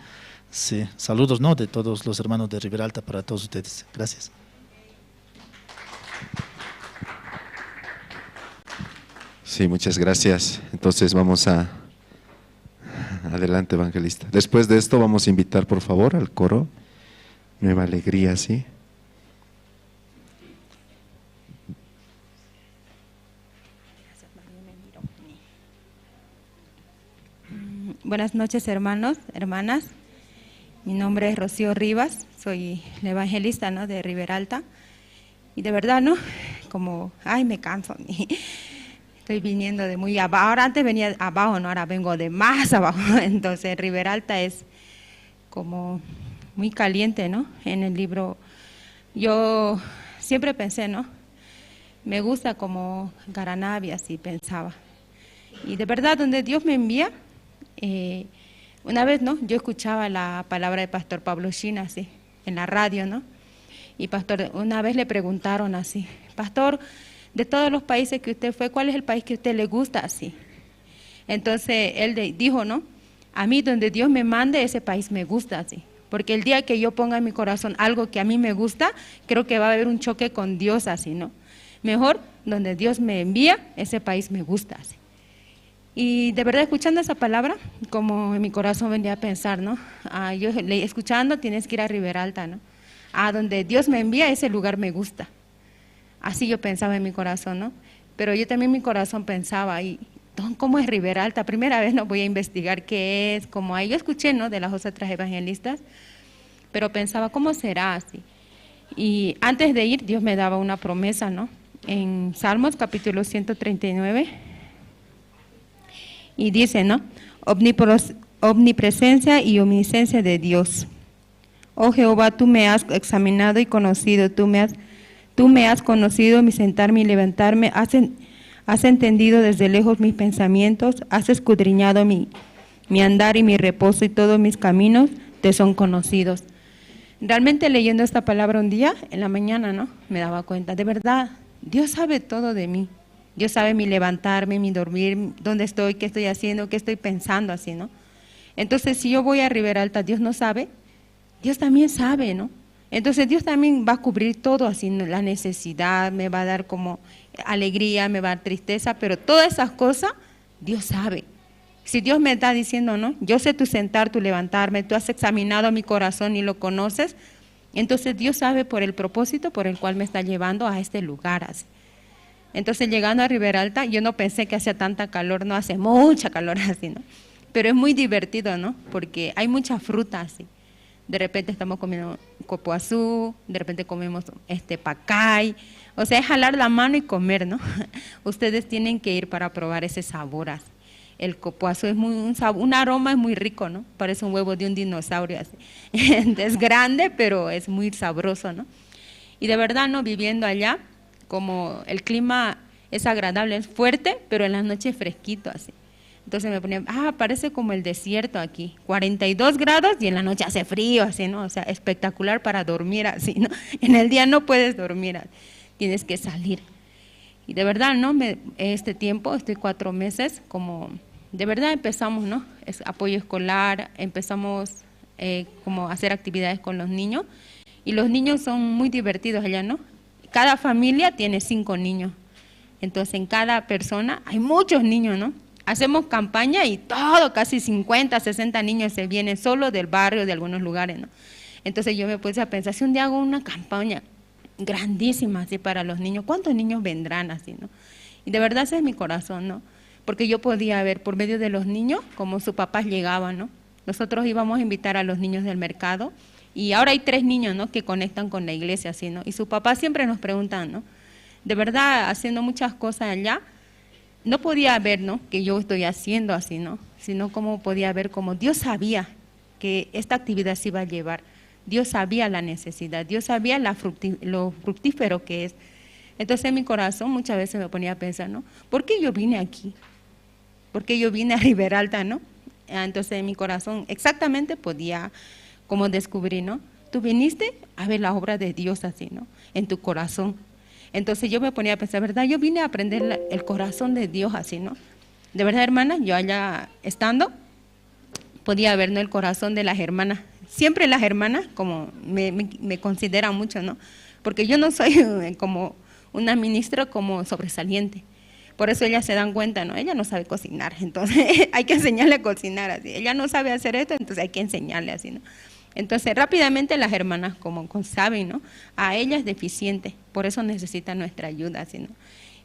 Sí, saludos, ¿no? De todos los hermanos de Riberalta para todos ustedes. Gracias. Sí, muchas gracias. Entonces vamos a... Adelante, evangelista. Después de esto vamos a invitar, por favor, al coro Nueva Alegría, ¿sí? Mm, buenas noches, hermanos, hermanas. Mi nombre es Rocío Rivas, soy la evangelista, ¿no? De Riberalta. Y de verdad, ¿no? Como, ay, me canso. Estoy viniendo de muy abajo. Ahora antes venía abajo, ¿no? Ahora vengo de más abajo. Entonces, Riberalta es como muy caliente, ¿no? En el libro, yo siempre pensé, ¿no? Me gusta como Garanavi, así pensaba. Y de verdad, donde Dios me envía, eh, una vez, ¿no? Yo escuchaba la palabra del pastor Pablo China, así, en la radio, ¿no? Y pastor, una vez le preguntaron así: "Pastor, de todos los países que usted fue, ¿cuál es el país que a usted le gusta así?". Entonces él de- dijo, ¿no? "A mí, donde Dios me mande, ese país me gusta", así. "Porque el día que yo ponga en mi corazón algo que a mí me gusta, creo que va a haber un choque con Dios", así, ¿no? "Mejor, donde Dios me envía, ese país me gusta", así. Y de verdad, escuchando esa palabra, como en mi corazón venía a pensar, ¿no? Ah, yo le- escuchando, tienes que ir a Riberalta, ¿no? "A donde Dios me envía, ese lugar me gusta". Así yo pensaba en mi corazón, ¿no? Pero yo también en mi corazón pensaba, y, "Don, ¿cómo es Riberalta?". Primera vez, ¿no? Voy a investigar qué es, cómo hay. Yo escuché, ¿no? De las otras evangelistas, pero pensaba, "¿Cómo será así?". Y antes de ir, Dios me daba una promesa, ¿no? En Salmos capítulo ciento treinta y nueve, y dice, ¿no? Omnipros- omnipresencia y omnisciencia de Dios. Oh Jehová, tú me has examinado y conocido, tú me has Tú me has conocido mi sentarme y levantarme, has, en- has entendido desde lejos mis pensamientos, has escudriñado mi, mi andar y mi reposo, y todos mis caminos te son conocidos. Realmente leyendo esta palabra un día, en la mañana, ¿no? Me daba cuenta, de verdad, Dios sabe todo de mí. Dios sabe mi levantarme, mi dormir, dónde estoy, qué estoy haciendo, qué estoy pensando, así, ¿no? Entonces, si yo voy a Riberalta, Dios no sabe, Dios también sabe, ¿no? Entonces Dios también va a cubrir todo, así, ¿no? La necesidad, me va a dar como alegría, me va a dar tristeza, pero todas esas cosas Dios sabe. Si Dios me está diciendo, ¿no? Yo sé tu sentar, tu levantarme, tú has examinado mi corazón y lo conoces, entonces Dios sabe por el propósito por el cual me está llevando a este lugar, así. Entonces llegando a Riberalta, yo no pensé que hacía tanta calor, no, hace mucha calor así, ¿no? Pero es muy divertido, ¿no? Porque hay mucha fruta así. De repente estamos comiendo copoazú, de repente comemos este pacay. O sea, es jalar la mano y comer, ¿no? Ustedes tienen que ir para probar ese sabor así. El copoazú es muy, un, sab- un aroma es muy rico, ¿no? Parece un huevo de un dinosaurio así. Es grande, pero es muy sabroso, ¿no? Y de verdad, ¿no? Viviendo allá, como el clima es agradable, es fuerte, pero en las noches fresquito así. Entonces me ponía, ah, parece como el desierto aquí, cuarenta y dos grados y en la noche hace frío, así, ¿no? O sea, espectacular para dormir así, ¿no? En el día no puedes dormir, tienes que salir. Y de verdad, ¿no? Me, este tiempo, estoy cuatro meses, como de verdad empezamos, ¿no? Es apoyo escolar, empezamos eh, como a hacer actividades con los niños. Y los niños son muy divertidos allá, ¿no? Cada familia tiene cinco niños. Entonces, en cada persona hay muchos niños, ¿no? Hacemos campaña y todo, casi cincuenta, sesenta niños se vienen solo del barrio, de algunos lugares, ¿no? Entonces yo me puse a pensar, si un día hago una campaña grandísima así para los niños, ¿cuántos niños vendrán así, no? Y de verdad ese es mi corazón, ¿no? Porque yo podía ver por medio de los niños cómo sus papás llegaban, ¿no? Nosotros íbamos a invitar a los niños del mercado y ahora hay tres niños, ¿no? Que conectan con la iglesia, así, ¿no? Y sus papás siempre nos preguntan, ¿no? De verdad, haciendo muchas cosas allá, no podía ver, ¿no? Que yo estoy haciendo así, ¿no? Sino cómo podía ver cómo Dios sabía que esta actividad se iba a llevar. Dios sabía la necesidad, Dios sabía la fructi- lo fructífero que es. Entonces en mi corazón muchas veces me ponía a pensar, ¿no? ¿Por qué yo vine aquí? ¿Por qué yo vine a Riberalta, no? Ah, entonces en mi corazón exactamente podía como descubrir, ¿no? Tú viniste a ver la obra de Dios así, ¿no? En tu corazón. Entonces yo me ponía a pensar, ¿verdad? Yo vine a aprender la- el corazón de Dios así, ¿no? De verdad, hermana, yo allá estando podía ver, ¿no? El corazón de las hermanas. Siempre las hermanas como me, me, me consideran mucho, ¿no? Porque yo no soy eh, como una ministra como sobresaliente. Por eso ellas se dan cuenta, ¿no? Ella no sabe cocinar, entonces hay que enseñarle a cocinar así. Ella no sabe hacer esto, entonces hay que enseñarle así, ¿no? Entonces rápidamente las hermanas como con- saben, ¿no? A ella es deficiente, por eso necesita nuestra ayuda, así, ¿no?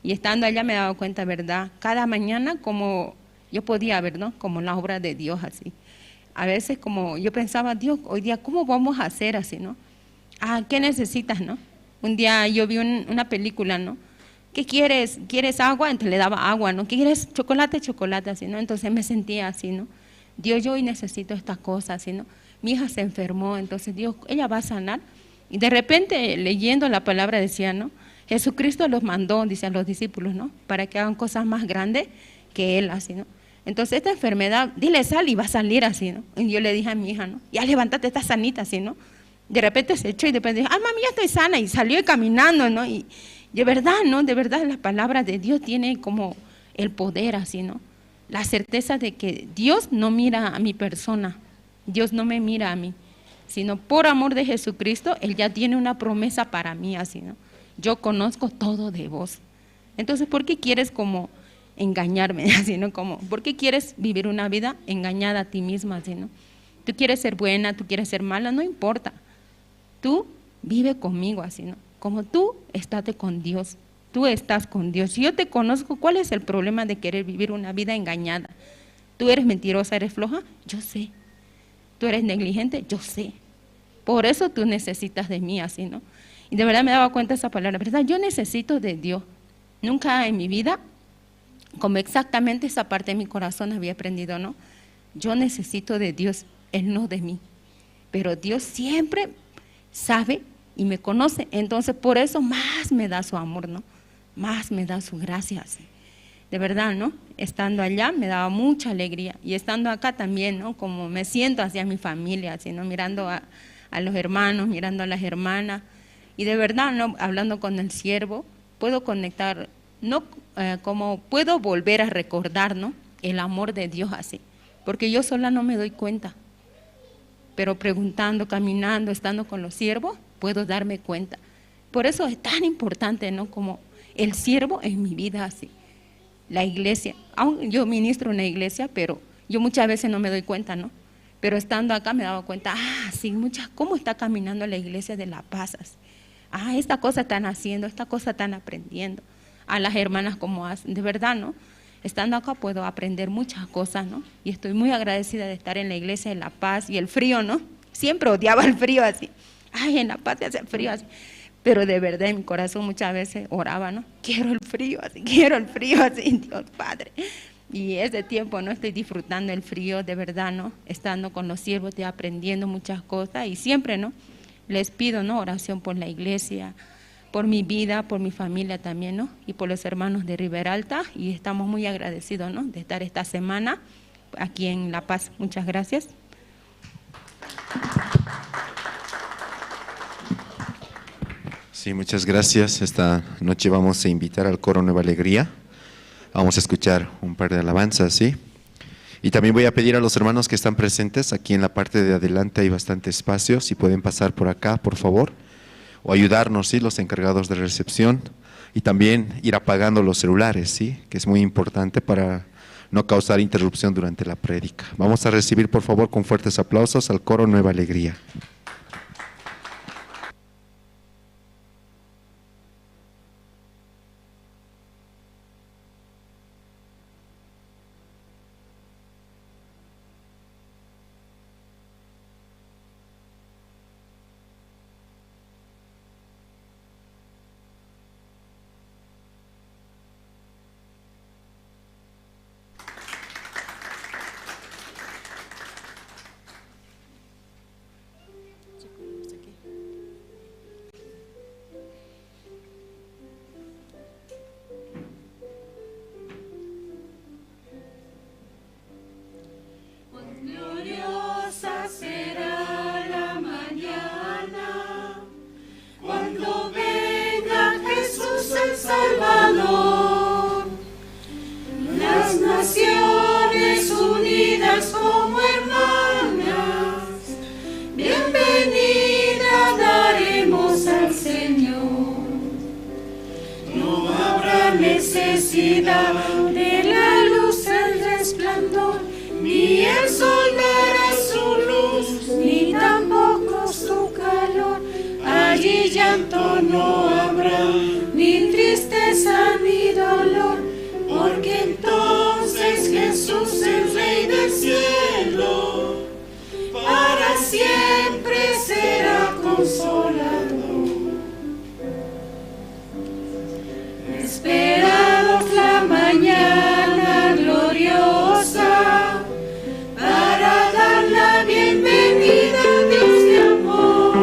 Y estando allá me he dado cuenta, ¿verdad? Cada mañana como yo podía ver, ¿no? Como la obra de Dios así. A veces como yo pensaba, Dios, hoy día, ¿cómo vamos a hacer así, no? Ah, ¿qué necesitas, no? Un día yo vi un- una película, ¿no? ¿Qué quieres? ¿Quieres agua? Entonces le daba agua, ¿no? ¿Qué quieres? Chocolate, chocolate, así, ¿no? Entonces me sentía así, ¿no? Dios, yo hoy necesito esta cosa, así, ¿no? Mi hija se enfermó, entonces Dios, ella va a sanar. Y de repente, leyendo la palabra, decía, ¿no? Jesucristo los mandó, dice a los discípulos, ¿no? Para que hagan cosas más grandes que él, así, ¿no? Entonces, esta enfermedad, dile, sal y va a salir así, ¿no? Y yo le dije a mi hija, ¿no? Ya levántate, estás sanita, así, ¿no? De repente se echó y de repente dijo, ay, mami, ya estoy sana, y salió caminando, ¿no? Y de verdad, ¿no? De verdad, la palabra de Dios tiene como el poder, así, ¿no? La certeza de que Dios no mira a mi persona, Dios no me mira a mí, sino por amor de Jesucristo, Él ya tiene una promesa para mí, así, ¿no? Yo conozco todo de vos. Entonces, ¿por qué quieres como engañarme, así, ¿no? Como, ¿por qué quieres vivir una vida engañada a ti misma, así, ¿no? Tú quieres ser buena, tú quieres ser mala, no importa. Tú vive conmigo, así, ¿no? Como tú estate con Dios, tú estás con Dios. Yo te conozco, ¿cuál es el problema de querer vivir una vida engañada? Tú eres mentirosa, eres floja, yo sé. Tú eres negligente, yo sé. Por eso tú necesitas de mí, así, ¿no? Y de verdad me daba cuenta esa palabra, ¿verdad? Yo necesito de Dios. Nunca en mi vida, como exactamente esa parte de mi corazón había aprendido, ¿no? Yo necesito de Dios, Él no de mí. Pero Dios siempre sabe y me conoce. Entonces, por eso más me da su amor, ¿no? Más me da su gracia, sí. De verdad, ¿no? Estando allá me daba mucha alegría. Y estando acá también, ¿no? Como me siento hacia mi familia, así, ¿no? Mirando a, a los hermanos, mirando a las hermanas. Y de verdad, ¿no? Hablando con el siervo, puedo conectar, no, eh, como puedo volver a recordar, ¿no? El amor de Dios así. Porque yo sola no me doy cuenta. Pero preguntando, caminando, estando con los siervos, puedo darme cuenta. Por eso es tan importante, ¿no? Como el siervo en mi vida, así. La iglesia. Aun yo ministro en una iglesia, pero yo muchas veces no me doy cuenta, ¿no? Pero estando acá me daba cuenta, ah, sí, muchas, cómo está caminando la iglesia de La Paz, así. Ah, esta cosa están haciendo, esta cosa están aprendiendo. A las hermanas cómo hacen, de verdad, ¿no? Estando acá puedo aprender muchas cosas, ¿no? Y estoy muy agradecida de estar en la iglesia de La Paz y el frío, ¿no? Siempre odiaba el frío así. Ay, en La Paz se hace frío así. Pero de verdad en mi corazón muchas veces oraba, ¿no? Quiero el frío así, quiero el frío así, Dios Padre. Y ese tiempo, ¿no? Estoy disfrutando el frío, de verdad, ¿no? Estando con los siervos, estoy aprendiendo muchas cosas y siempre, ¿no? Les pido, ¿no? Oración por la iglesia, por mi vida, por mi familia también, ¿no? Y por los hermanos de Riberalta. Y estamos muy agradecidos, ¿no? De estar esta semana aquí en La Paz. Muchas gracias. Sí, muchas gracias. Esta noche vamos a invitar al coro Nueva Alegría. Vamos a escuchar un par de alabanzas, ¿sí? Y también voy a pedir a los hermanos que están presentes, aquí en la parte de adelante hay bastante espacio, si pueden pasar por acá, por favor, o ayudarnos, ¿sí? Los encargados de recepción. Y también ir apagando los celulares, ¿sí? Que es muy importante para no causar interrupción durante la prédica. Vamos a recibir, por favor, con fuertes aplausos al coro Nueva Alegría. Cuán gloriosa será la mañana, cuando venga Jesús el Salvador. Las naciones unidas como hermanas, bienvenida daremos al Señor. No habrá necesidad de la luz, el resplandor, ni el sol dará su luz, ni tampoco su calor. Allí llanto no habrá, ni tristeza ni dolor, porque entonces Jesús, el Rey del cielo, para siempre será consolador. Esperamos la mañana gloriosa para dar la bienvenida a Dios de amor,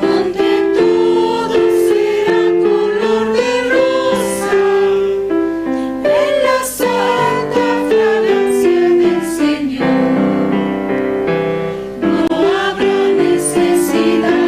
donde todo será color de rosa, en la santa fragancia del Señor. No habrá necesidad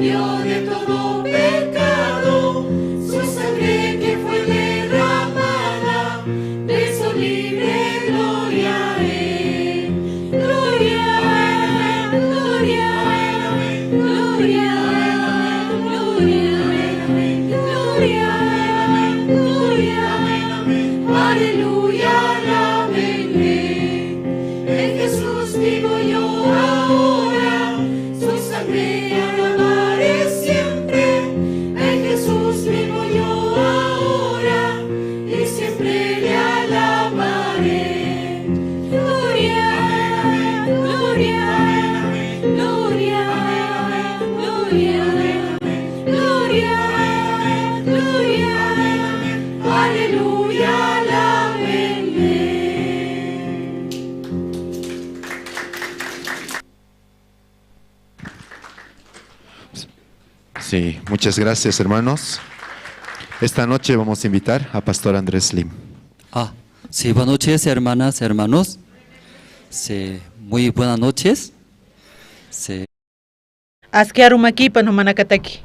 De todo pecado, su sangre que fue derramada, de su libre gloria es. Gloria, gloria, gloria, gloria, gloria, gloria, aleluya, alabenle. En Jesús vivo yo ahora, su sangre alabaré siempre. En Jesús vivo yo ahora, y siempre le alabaré. Gloria, gloria, gloria, gloria, gloria, gloria, aleluya, alabenle. Sí, muchas gracias, hermanos. Esta noche vamos a invitar a Pastor Andrés Lim. Ah, sí, buenas noches, hermanas, hermanos. Sí, muy buenas noches. Sí. Aski arumakipan jumanakataki.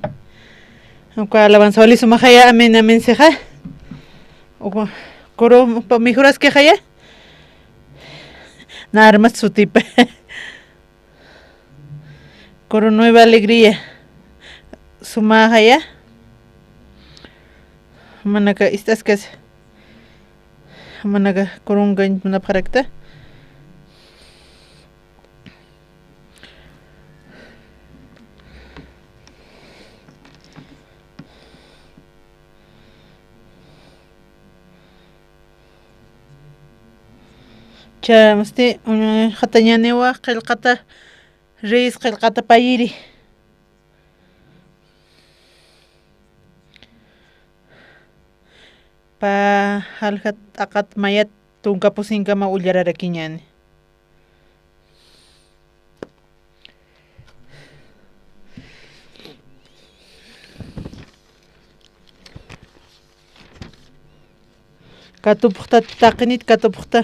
Uka alabanza wali sumaxaya, amén, amén, sixa. Uka, kuru, pa, mijuraskixaya. Na armas sutipa. Coro Nueva Alegría. Sumaxaya. Manaka ist'askas. Manaka kurunkañ munapxarakta. Cha, masti, uñjatañaniwa qillqata, Reyes qillqata payiri. Pa, jaljat t'aqat mayat tunka pusinkama ullararakiñani. Katupuxta, taqinit katupuxta.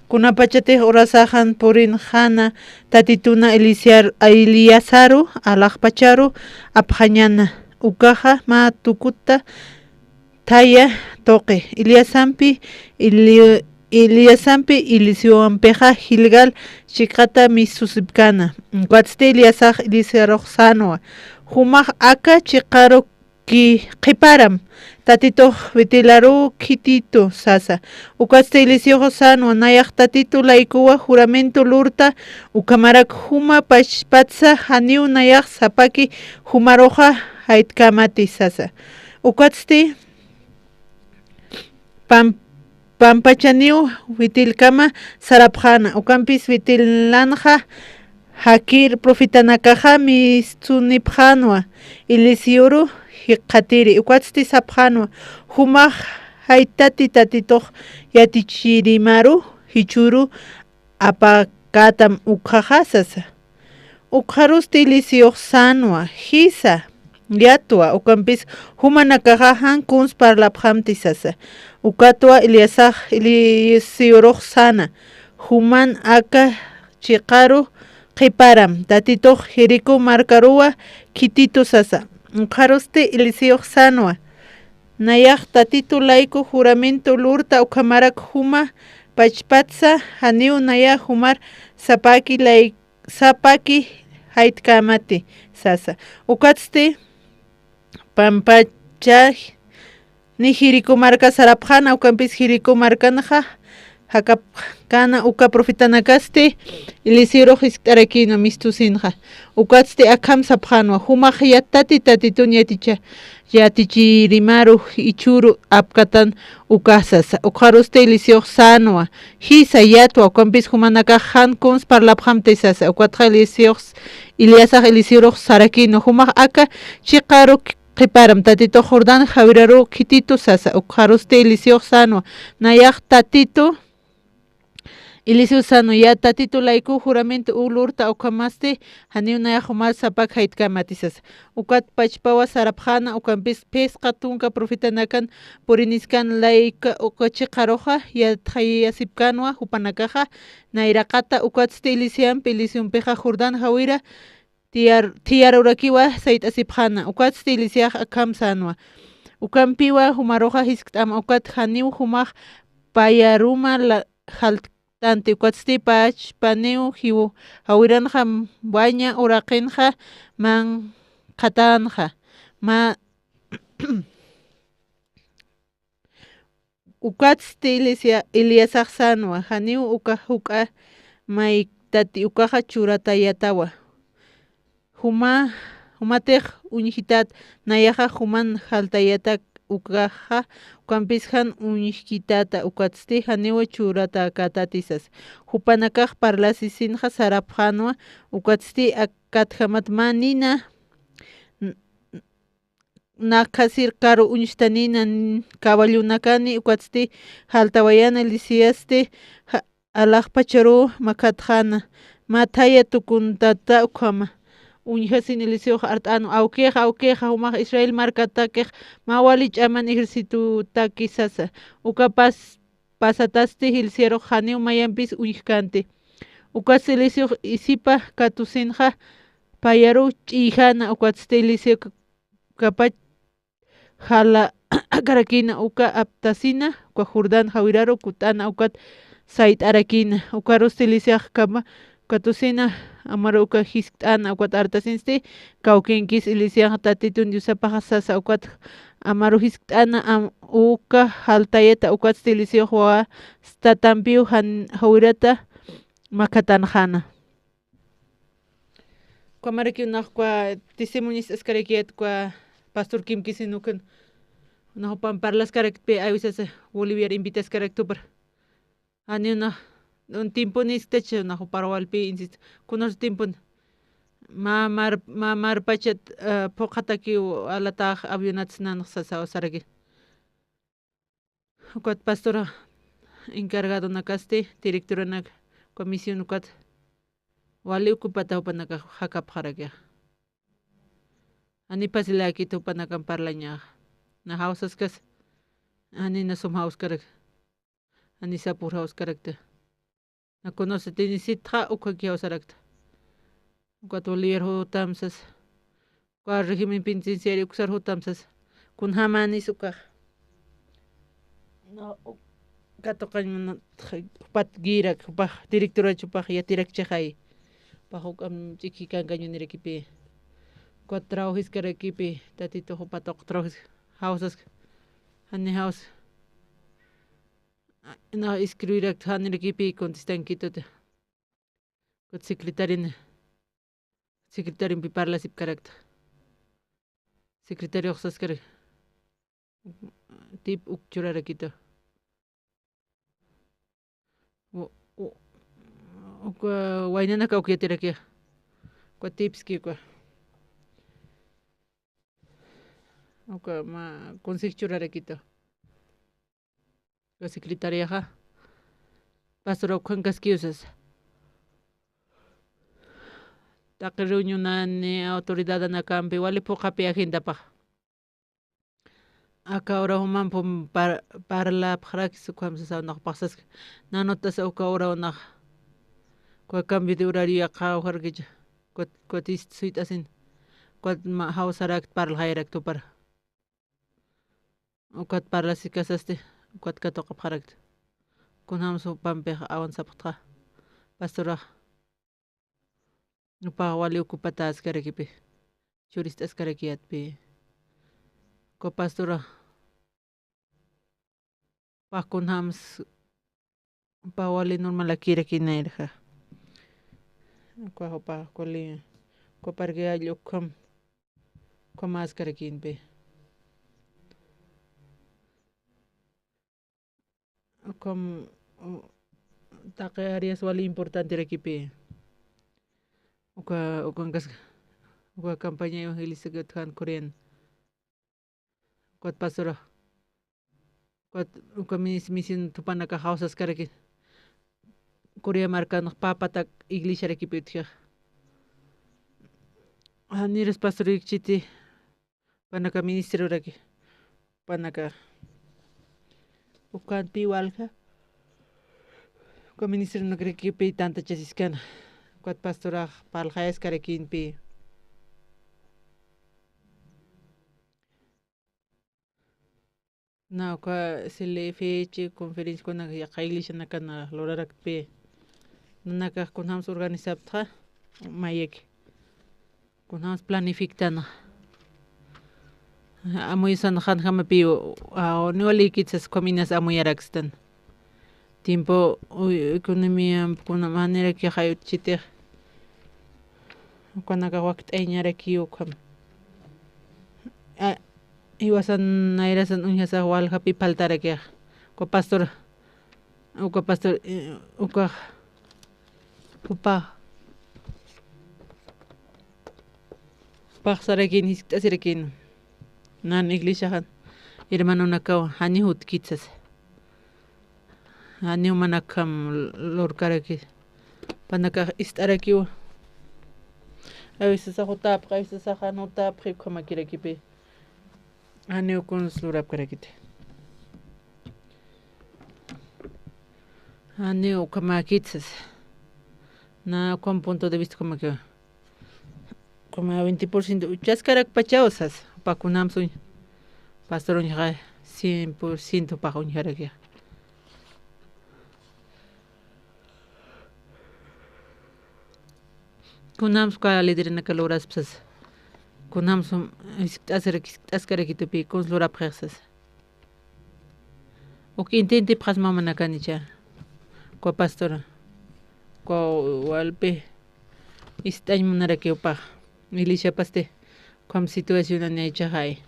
Kunapachatix urasaxan purinxana, Tatituna Elisiar-, Eliasaru alaxpacharu apxañana. Ukaxa mä tukutta thaya tuqi. Eliasampi, Eli-, Eliasampi, Eliseompixa Gilgal chiqata misusipkana. Ukatsti Eliasax Eliseorux sänwa: Jumax aka chiqaru ki-, qhiparam, Tatitux Betelaru khititu, sasa. Ukatsti Eliseox sänwa: Nayax Tatitu laykuwa juramento lurta, ukhamarak juma pachpatsa janiw nayax sapaki jumaruxa jaytkämati, sasa. Ukatsti pam-, pampachaniw Betelkama sarapxäna, ukampis Betelanxa jakir profetanakaxa misunipxänwa Eliseoru jikxatiri, ukatsti sapxänwa: Jumax jaytati Tatitux yatichirimaru jichhüru apakätam ukxaxa, sasa. Ukxarusti Eliseox sänwa: Jisa, yatwa, ukampis jumanakaxa jan kuns parlapxamti, sasa. Ukatwa Eliasax Eliseorux säna: Juman aka chiqaru qhiparam, Tatitux Jericó markaruwa khititu, sasa. Ukxarusti Eliseox sänwa: Nayax Tatitu layku juramento lurta, ukhamarak juma pachpatsa janiw nayax jumar sapaki lay-, sapaki jaytkämati, sasa. Ukatsti pampachani Jericó marka sarapxäna, ukampis Jericó markanxa jakapkäna, uka profetanakasti Eliseorux jiskt'arakïnwa mistusinxa. Ukatsti akham sapxänwa: Jumax yatati Tatitun yaticha-, yatichirimaru jichhüru apkatan ukax, sasa. Ukxarusti Eliseox sänwa: Jisa, yatwa, ukampis jumanakax jan kuns parlapxamti, sasa. Ukatxa Eliseox, Eliasax Eliseorux sarakïnwa: Jumax aka chiqaru qhiparam, Tatitux Jordán jawiraru khititu, sasa. Ukxarusti Eliseox sänwa: Nayax Tatitu, Eliseox sänwa: Ya Tatitu layku juramento lurta, ukhamasti janiw nayax jumar sapak jaytkämati, sasa. Ukat pachpawa sarapxäna, ukampis phisqa tunka profetanakan puriniskan layka uka chiqaruxa yatxayasipkänwa jupanakaxa nayraqata. Ukatsti Eliseampi, Eliseompixa Jordán jawira tiyar-, thiyarurakiwa sayt'asipxäna, ukatsti iglesiax akham sänwa. Ukampiwa jumaruxa jiskt'ama, ukat janiw jumax payaruma la-, jalt'tanti, ukatsti pachpaniw jiw-, jawiranxa waña uraqinxa manqhatänxa. Ma-, Ukatsti Elisa-, Eliasax sänwa, janiw uka juk'a maytati ukaxa churatayatawa. Juma, jumatix uñjität, nayaxa juman jaltayatak ukaxa, ukampis jan uñjkitata, ukatsti janiw churatäkätati sasa. Jupanakax parlasisinxa sarapxänwa, ukatsti akatjamat mä nina, n-, nakhasir karu uñstanina n-, caballonakani, ukatsti jaltawayana Elisiasti, ja-, alaxpacharu makhatxäna, mä thaya tukuntata ukhama. Uñjasin Eliseox art'änwa, awkixa, awkixa, jumax Israel markatakix mä wali ch'aman ejercitotaki sasa. Uka pas-, pasatasti Elisiarux janiw mayampis uñjkänti. Ukatsti Eliseox isipa katusinxa payaru ch'iyjäna, ukatsti Eliseo k-, kapach jalakarakïna uka aptasina, uka Jordán jawiraru kutt'äna ukat sayt'arakïna. Ukarusti Eliseax kama katusina, amaru uka jiskt'äna ukat artasinsti, kawkinkis Eliseax Tatitun Diosapaxa sasa ukat amaru jiskt'äna, am-, uka jaltayata, ukatsti Eliseox wawa tatampiw jan-, jawirata makhatanxäna. Ukamaraki unax ukwa testimonio ist'askarakiyät ukwa pastor Kimkisin ukan. Unax jupan parlaskaraktpi, awisasa Boliviar invitaskarakta jupar. Jani unax, un tiempon isktacha unax jupar walpi, insisto. Kunas tiempon. Mä mar-, mä marpachat, eh, phuqhatakiw alatax avionats nanx sasa usaraki. Ukat pastora encargadonakasti, directoranak, comisión ukat wali ocupata jupanakax jakapxarakixa. Jani pasilakit jupanakan parlañaxa. Na jawsaskas, jani na sum jawskarak. Jani sapur jawskarakta. Na conoce tinisitxa ukhaki jawsarakta. Ukat Boliviar jutam sasa. Uka régimen penitenciario uksar jutam sasa. Kunjämanis ukax. Na, u-, katuqañ munat, jupat girak, jupax directorach jupax yatirakchixay. Jupax juk'am ch'iki kankañunirakipi. Ukat trabajiskarakipi, Tatitux jupat uq trabajis-, jawsask. Jani jaws. Na escribirakta, janirakipi contestankituta. Ukat secretarin, secretarinpi parlasipkarakta. Secretariox saskarak, tip uk churarakitu. U-, u-, uka waynanaka uk yatirakixa. Uka tipski uka. Uka mä consejo churarakitu. Uka secretariaxa, pastora ukhankaskiw sasa. Taqi reunionani autoridadanakampi wali phuqhapi agendapax. Aka hora jumampum par-, parlapxarakis ukham sasa, unax paxsaski. Nanutasa uka hora unax. Uka cambio de horario yaqha ujarkicha. Ukat, ukat ist suyt'asin. Ukat ma-, jawsarakt parlxayarakt jupar. Ukat parlasikasasti, ukat katuqapxarakta. Kunjams jupampix avanzapxtxa, pastorax. Jupax wali ocupatäskarakipi. Churist'askarakiyätpi. Uka pastorax. Jupax kunjams jupax wali normalakïrakinayraxa. Uka jupax wali, uka parque jall ukham, ukhamäskarakïnpi. Ukham, u-, taqi áreas wali importanterakipi. Uka, ukankas-, uka campaña evangelística utjan Corean. Ukat pastora. Ukat, uka mis-, misión jupanakax jawsaskaraki. Corea markanx papatak iglesiarakipi utjixa. Janiras pastor yukchiti. Jupanaka ministeroraki. Jupanaka. Ukanpi walja. Uka ministeronakarakipi tantachasiskana. Ukat pastorax parlxayaskarakïnpi. Na uka S L F H conferencia kunak yaqha iglesianakan lurarakpi. Nanakax kunjams organizaptxa mayaki. Kunjams planifictana. Amuysan janjamapi, a, niwaliykit sas ukham inas amuyarakstan. Tiempo, uy, economía, kuna manera que jayut chitix. Ukanakax wakt'ayañarakiw ukham. A, iwasan nayrasan uñjasax waljapi faltarakixa. Uka pastor, uka pastor, eh, ukax, upa, upax sarakin, jiskt'asirakïn. Nan iglesiaxan, hermanonakaw, janiw jutkit sasa. Janiw manakjam lurkaraki. Panakax ist'arakiw. A veces jutapxi, a veces jan jutapxi, ukhamakirakipi. Janiw kuns lurapkarakiti. Janiw ukhamakit sasa. Na ukham punto de vista ukhamakiw. Como veinte por ciento uchaskarakpachaw sasa, jupax kunjams uñ-, pastor uñjaxa cien por ciento jupax uñjarakixa. Kunjams uka lideranaka luraspa sasa. Kunjams, um, jiskt'asarak-, jiskt'askarakitupi, kuns lurapxix sasa. Uk intentipxasma manakanicha. Uka pastora. Uka walpi ist'añ munarakiw jupax. Iglesiapasti ukham situación anaychaxay.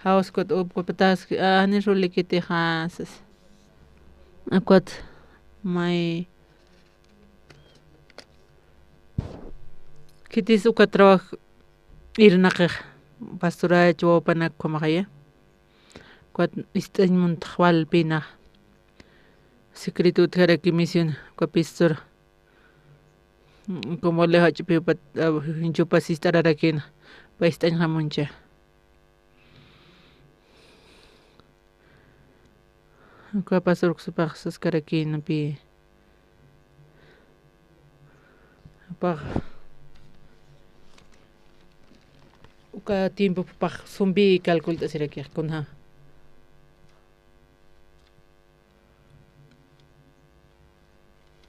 Jawskut upkupataski, a, jani rulikitixa sas. Ukat may khitis uka trabajo irnaqix pastorach wawpanak ukhamaxaya. Ukat ist'añ muntxa walpinax. Secreto utjaraki misión, uka pastor. Como le jach'pi upat, a, jupas ist'ararakïna, upa ist'añxa muncha. Uka pastor uksupax saskarakïna pi. Upax. Uka tiempo upax sumpi calcult'asirakix kunja.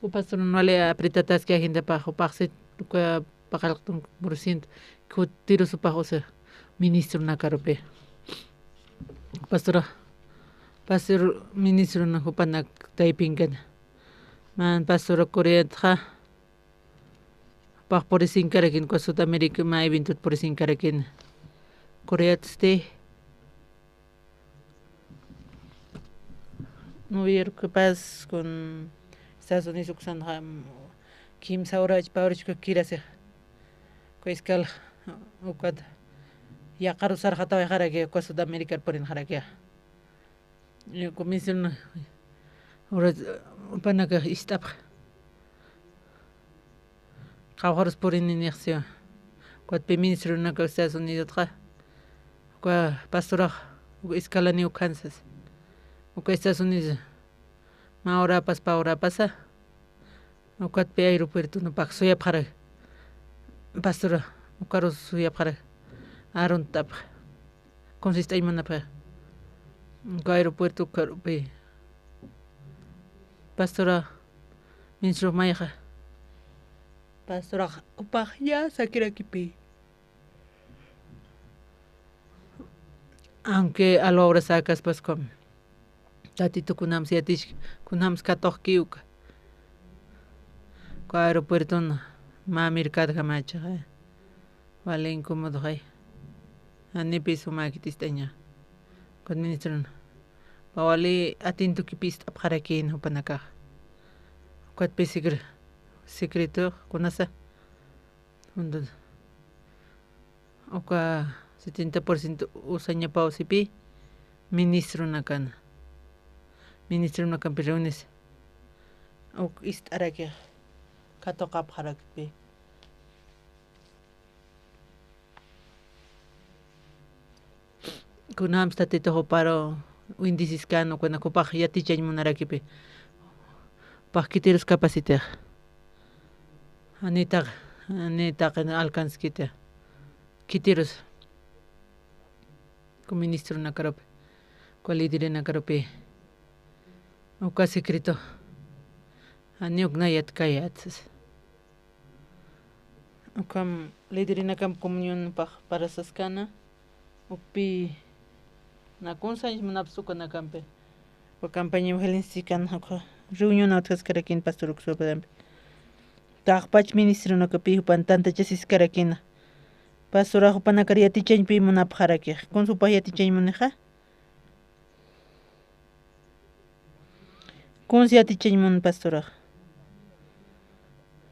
Upax pastor wali apretataski agenda pax, upax sit, uka paqallqtun por ciento, kutirus upax usa ministro nakarupi. Pastora, pastor ministro na jupanak taypinkan. Man pastora Coreatxa, upax purisinkarakin, uka Sudamérica mä eventot purisinkarakin. Coreatsti, New Yorkpas kun Estados Unidos uksanxa, mm, kimsa hora, achpa hora chukakirasi. Uka escala, ukat yaqaru sarxatawayxaraki, uka Sudaméricar purinxaraki. Uka misión hora, panakax ist'apxa. Qawqharus purininixa siwa. Ukatpi ministronaka Estados Unidosxa, uka pastorax, uka escalaniw ukhansas. Uka Estados Unidos, mä horapas pä horapasa. Ukatpi aeropuerton upax suyapxarak. Pastora, ukarus suyapxarak. Aruntapxa. Kuns ist'añ munapxa. Uka aeropuerto ukarupi. Pastora, ministro mayxa. Pastorax, upax ya sakirakipï. Aunque alwawra säkaspas ukham. Tatitu kunjams yatichki, kunjams katuqki uka. Uka aeropuerton mä mercadjamachaxa. Wali incómodoxay. Janipï sumäkit ist'aña. Ukat ministrona. Upa wali atentokipi ist'apxarakïn jupanakax. Ukatpï secre-, secreto, kunasa. Entonces, uka setenta por ciento usañapaw sipï ministronakan. Ministronakampi reunisi. Uk ist'arakix katuqapxarakpï. Kunjams tatitux juparu windisiskan, ukanak jupax yatichañ munarakipï. Jupax khitirus capacitix. Janitaq, janitaq alcanzkiti. Khitirus. Uka ministronakarupi. Uka liderenakarupi uka secreto janiw uknayat kayät sasa. Ukham liderenakamp comunionpax parasaskana, ukpi nakunsañs munapsa ukanakampi. Uka campaña evangelísticana uka reuniona utjaskarakina pastor uksuparampi. Taqpach ministerionakapi jupan tantachasiskarakina. Pastorax jupanakar yatichañpi munapxarakix. Kuns jupax yatichañ munixa? Kuns yatichañ mun pastorax?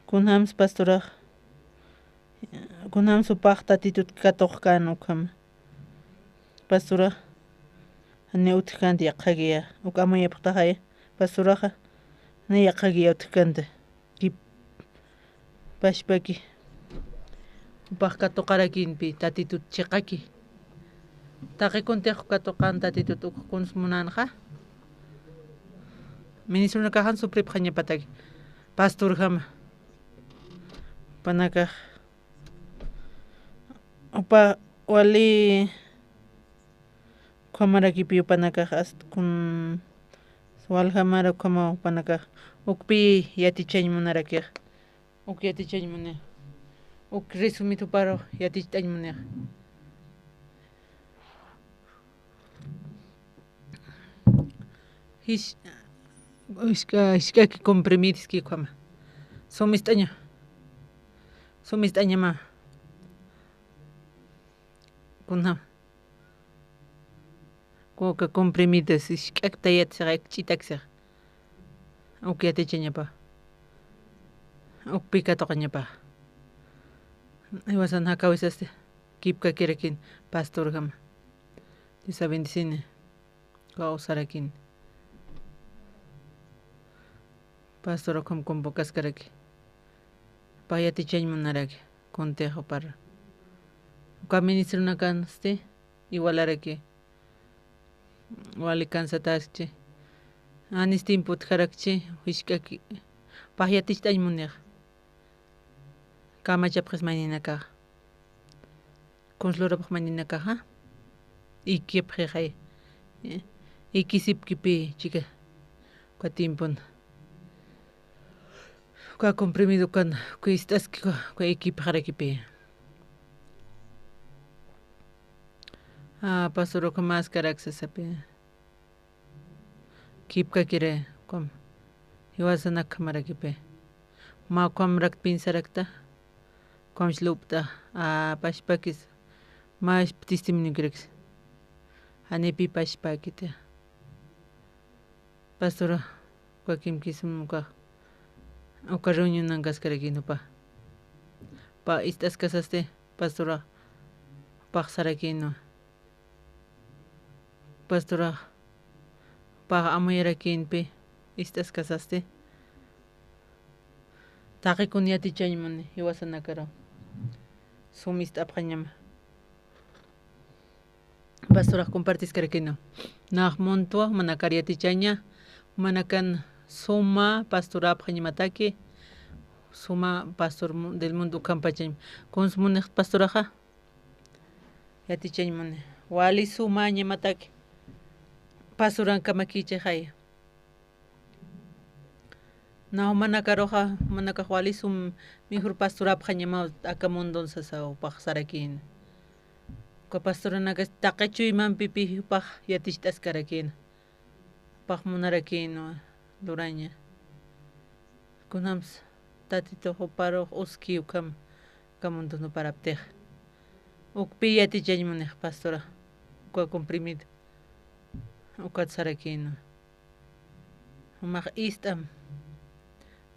Kunjams pastorax? Kunjams jupax Tatitut katuqkän ukhama? Pastorax, jani utjkänti yaqha guía, uk amuyapxtaxaya, pastoraxa, jani yaqha guía utjkänti. Kip pachpaki. Jupax katuqarakïnpi Tatitut chiqaki. Taqi kuntix katuqan Tatitut uk kuns munänxa. Ministronakaxan sufripxañapataki. Pastorjama. Jupanakax. Jupa wali ukhamarakipi jupanakax hasta kun waljamara ukhama jupanakax ukpi yatichañ munarakix. Uk yatichañ muni. Uk resumit juparu yaticht'añ munixa. Jis-, jisk'a, jisk'aki comprimidiski ukhama. Sumist'aña. Sumist'añama. Kunjama. Uka comprimidos, jisk'ak tayat sixa, ch'itak sixa. Uk yatichañapa. Ukpi katuqañapa. Jiwasan jakawisasti kipkakirakin pastorjama. Diosa bendecini. Kawsarakin. Pastor ukham convocaskaraki. Jupax yatichañ munaraki. Kuntix jupar. Uka ministronakansti igualaraki. Wali cansataskchi. Janis tiempo utjarakchi, jisk'aki. Jupax yaticht'añ munix. Kamachapxis mayninakaxa. Kuns lurapxi mayninakaxa. Ikipxixay. Ikisipkipi, chika. Uka tiempon. Uka comprimido ukan, uka ist'aski, uka, uka ikipxarakipi. Ah, pastor, uka maskarak sasapi. Kipkakiri, ukham. Jiwasanak ukhamarakipi. Mä ukhamrak pensarakta. Ukhamsa lup'ta, ah, pachpakis. Mä testimoniokirakis. Janipi pachpakita. Pastora, uka kimkisum uka, uka reunionankaskarakïn jupa. Jupa ist'askasasti, pastora, jupax sarakïnwa. Pastora, jupax amuyarakïnpi ist'askasasti. Taqi kun yatichañ muni, jiwasanakaru. Sum ist'apxañama. Pastorax compartiskarakïnwa. Nax muntwa, jumanakar yatichaña, jumanakan suma pastorapxañamataki, suma pastor mu-, del mundo ukhampachañ. Kuns munix pastoraxa, yatichañ muni. Wali sumañamataki, pastorankamakïchixaya. Na jumanakaruxa, jumanakax wali sum mejor pastorapxañamaw aka mundon sasa jupax sarakïn. Uka pastoranakas taqi chuymampipi jupax yaticht'askarakïn. Jupax munarakïnwa luraña. Kunjams Tatitux juparux uski ukham aka mundon juparaptix. Ukpi yatichañ munix pastora. Uka comprimido. Ukat sarakïnwa. Jumax ist'am.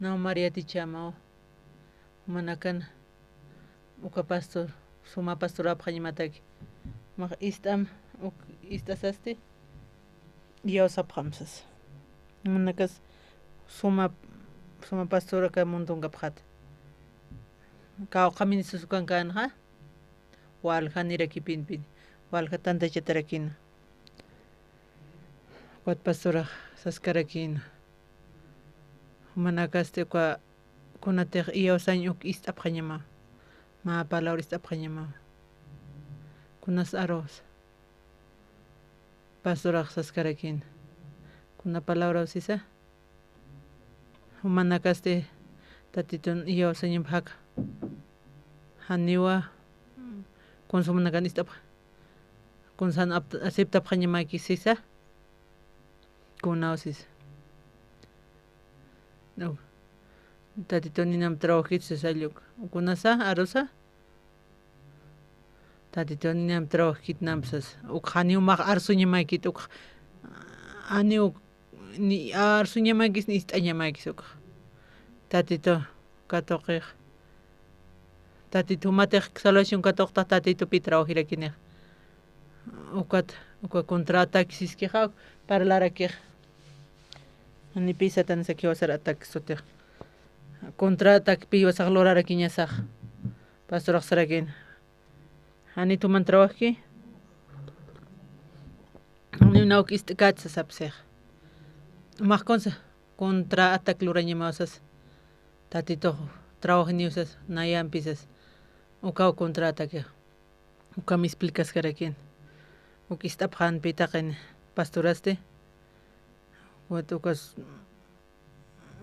Na jumar yatichämaw. Jumanakan uka pastor, suma pastorapxañamataki. Jumax ist'am, uk ist'asasti. Iyawsapxam sasa. Jumanakas suma, suma pastor aka mundonkapxat. Kawkhamin susukankänxa. Walja nirakipinpin, walja tantachatarakïn. Ukat pastorax saskarakïn. Jumanakasti uka kunatix iyawsañ uk ist'apxañamaw. Mä palabra ist'apxañamaw. Kunas arus. Pastorax saskarakïn. Kuna palabra sisa. Jumanakasti Tatitun iyawsañamp jaka. Janiwa kunsa jumanakan ist'apxa. Kunsan apt-, aceptapxañamäkis sisa. Kunaw sisa. No. Tatitun ninamp trabajkit sisa lluk. Kunasa, arusa. Tatitun ninamp trabajkit namp sasa. Uk janiw max arsuñamäkit uk. Janiw ni arsuñamäkis ni ist'añamäkis uk. Tatitu katuqix. Tatitu jumatix salvación katuqta Tatitupi trabajirakinix. Ukat, uka contraatakiskixa parlarakix. Ni pï Satanasa jiwasar atak sutix. Contraatakipi jiwasax lurarakiñasax. Pastorax sarakïn. Janitu juman trabajki. Janiw naw ist'kät sasapsix. Max kunsa contraataque lurañamaw sas. Tatitux trabajiniw sas, nayampi sas. Ukaw contraataque. Ukam explicaskarakïn. Uk ist'apxänpi taqin pastorasti. Wat ukas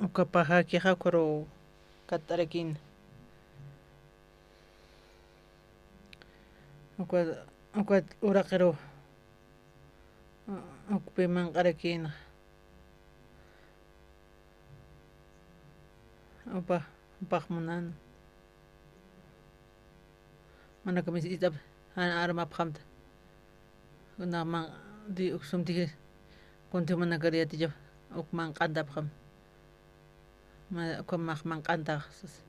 Uka pajakixa ukaru katt'arakïn. Uka, uka uraqiru. Ukpi manq'arakïn. Upa, upax munan. Manakamis ist'ap, jan armapxamta. Kuna man, di, uk sumtix, kunti jumanakar yatichap, uk manq'antapxam. Ma, uka max manq'antax, sas.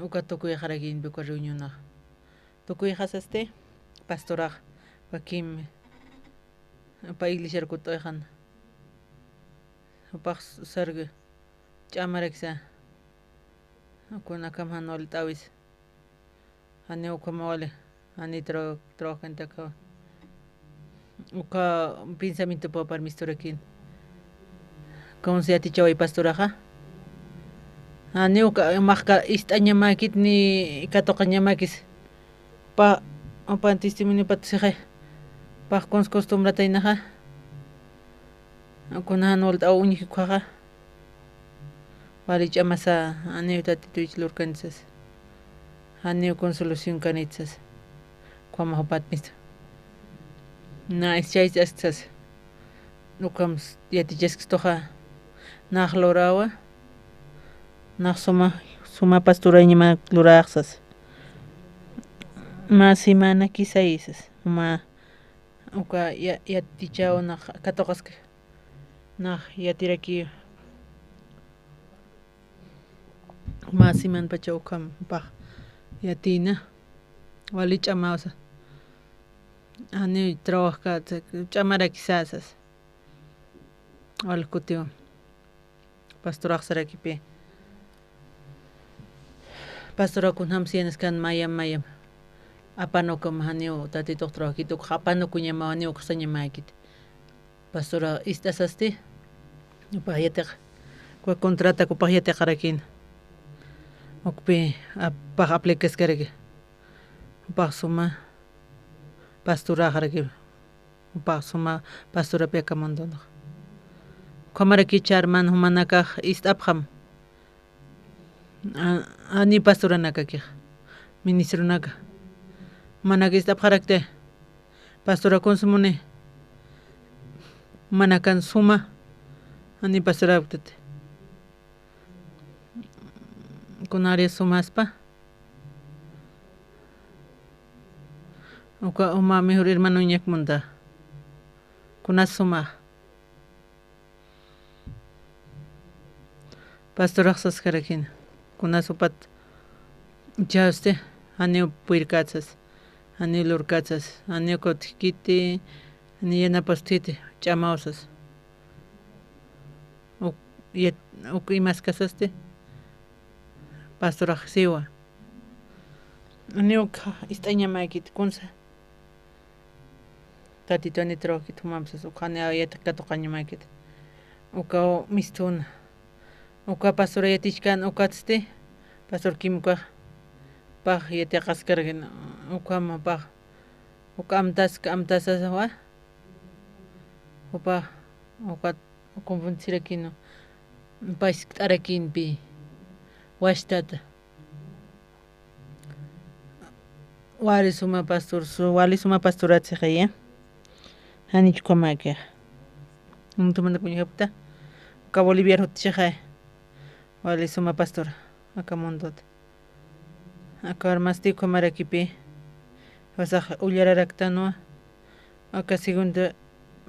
Uka tukuyxarakïnpi uka reunionax. Tukuyxasasti, pastorax, wakim, upa iglesiar kut'uyxan. Upax sarki, ch'amaraksa. Kunakam jan walt'äwis. Janiw ukhama wali, janiw traw-, trawajanti akhawa. Uka pensamientopaw permisorakïn. Kunsa yatichaway pastoraxa. Janiw uka, maxka ist'añamäkit ni katuqañamäkis. Pa, upan testimoniopat sixi. Pax kunsa costumbrataynaxa. Kuna jan walt'aw uñjkhaxa. Wali ch'amasa, janiw Tatituychi lurkanti sasa. Janiw consolación kaniti sasa. Ukhama jupat mistu. Na, ischaychaskt sasa. Ukham s-, yatichaskistuxa. Nax lurawa. Nax suma, suma pastorañama lurax sasa. Mä semanakisay sasa. Mä uka ya-, yatichaw nax katuqaski. Nax yatirakiw. Mä semanpacha ukham pax yatïna. Wali ch'amawsa. Janiw trabajkät, ch'amarakisa sasa. Wal kutiw. Pastorax sarakipi. Pastora, kunjam sienaskan mayam, mayam. Apanukum janiw Tatitux trabajkit uk, apanukuñamaw janiw uksañamäkit. Pastora ist'asasti. Upax yatiq. Uka contrataku upax yatiqarakïn. Ukpi ap-, upax aplicaskaraki. Upax suma pastoraxaraki. Upax suma pastorapi aka mundonax. Ukhamaraki charman jumanakax ist'apxam. A-, ani pastoranakakix. Ministronaka. Jumanaka ist'apxarakti. Pastora kunsa muni. Jumanakan suma. Ani pastoraktati. Kunari sumaspa. Uka uma mejor hermanoñak munta. Kunas suma. Pastorax saskarakïn. Kunas upat. Ichhasti. Janiw puyrkatsas. Janiw lurkatsas. Janiw kutjkiti. Janiw yanapasthiti. Ch'amawsas. Uk, yat-, uk imaskasasti. Pastorax siwa. Janiw uk ist'añamäkit kunsa. Tatitun trabajkit jumamp sasa, ukhani yatiq katuqañamäkit. Ukaw mistuna. Uka pastora yatichkän ukatsti. Pastor Kim ukax. Pax yatiqaskarkin ukham pax. Uk amtask, amtasasawa. Upa, ukat, ukumpunchirakinu, paskt'arakinpi, washtata. Wali suma pastor, su, wali suma pastoratsixaya. Janichkamaki. Untumanta kuñjapta. Uka Boliviar jutchixay. Wali suma pastor. Aka mundot. Aka armasti ukhamarakipi. Wasax ullararaktanwa. Aka segunda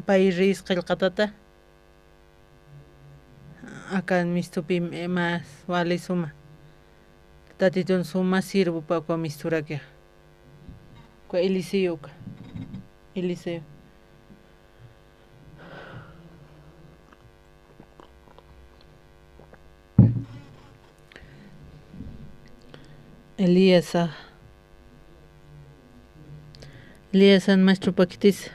pay ris qillqatata. Akan mistupi, eh, mas wali suma. Tatitun suma sirvupa uka misturakixa. Uka Eliseo uka. Eliseo. Elías, ah. Elías an maestropa khitis,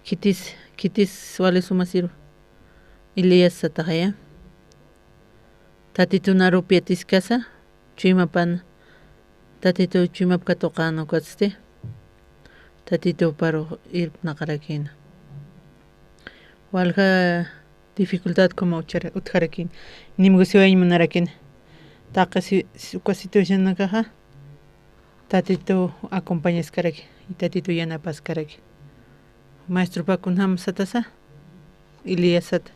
khitis, khitis wali suma sirva. Elías sataxaya. Tatitun arupi atiskasa, chuymapana. Tatitu chuymap katuqan ukatsti. Tatitu paru irpnaqarakina. Walja dificultad como uchara-, utjarakina. Negociañ munarakina. Taqi si-, si-, uka situacionakaxa. Tatitu acompañaskaraki. Y Tatitu yanapaskaraki. Maestropa kunjam satasa. Elías sata.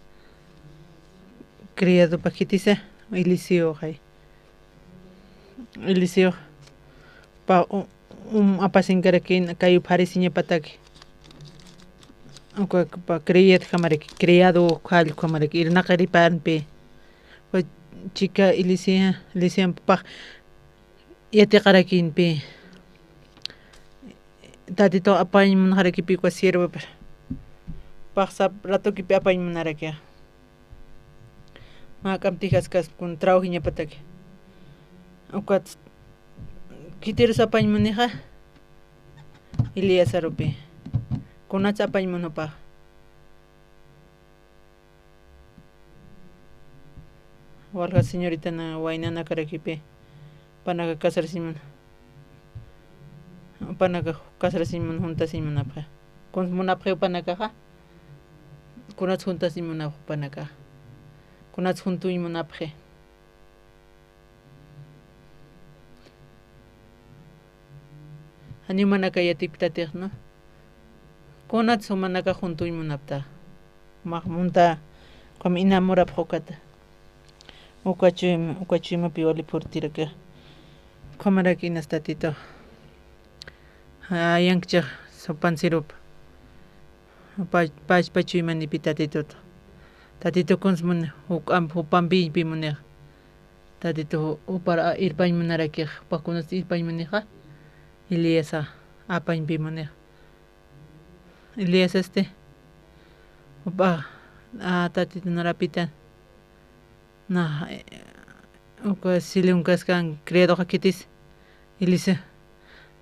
Criadopa khitisa, Eliseo jay. Eliseo pa u-, um, apasinkarakina, kayup jarisiñapataki. Uka pa criadjamaraki, criado jalljamaraki, irnaqiripanpi. Uka chika Eliseo, Eliseo pax yatiqarakinpi. Tatitu apañ munxarakipi uka siervopi. Paxsap ratokipi apañ munarakixa. Mä k'amtixaskas kun trabajiñapataki. Ukat khitirus apañ munixa. Elías arupi. Kunats apañ munupax. Walja señoritana waynanakarakipi, panaka casarasiñ mun-, panaka casarasiñ mun-, juntasiñ munapxi. Kuns munapxi panakaxa, kunats juntasiñ munapxi panakaxa, kunats juntuñ munapxi. Janiw manaka yatipktatix, ¿no? Kunats jumanaka juntuñ munapta. Max munta, ukham enamorapx ukata. Uka chuyma, uka chuymapi wali phurtiraka. Ukhamaraki inas Tatitu. Ayankchix supan sirup. Pach-, pachpa chuymanipi Tatitut. Tatitu kuns mun, juk'amp-, jupampiñpi munix. Tatitu jupar a-, irpañ munarakix, jupax kunats irpañ munixa, Elíasa apañpi munix. Elías este, jupax, a, Tatitu narapitan. Na, eh, uka Silonkaskan criadoxa khitis, Eliseo,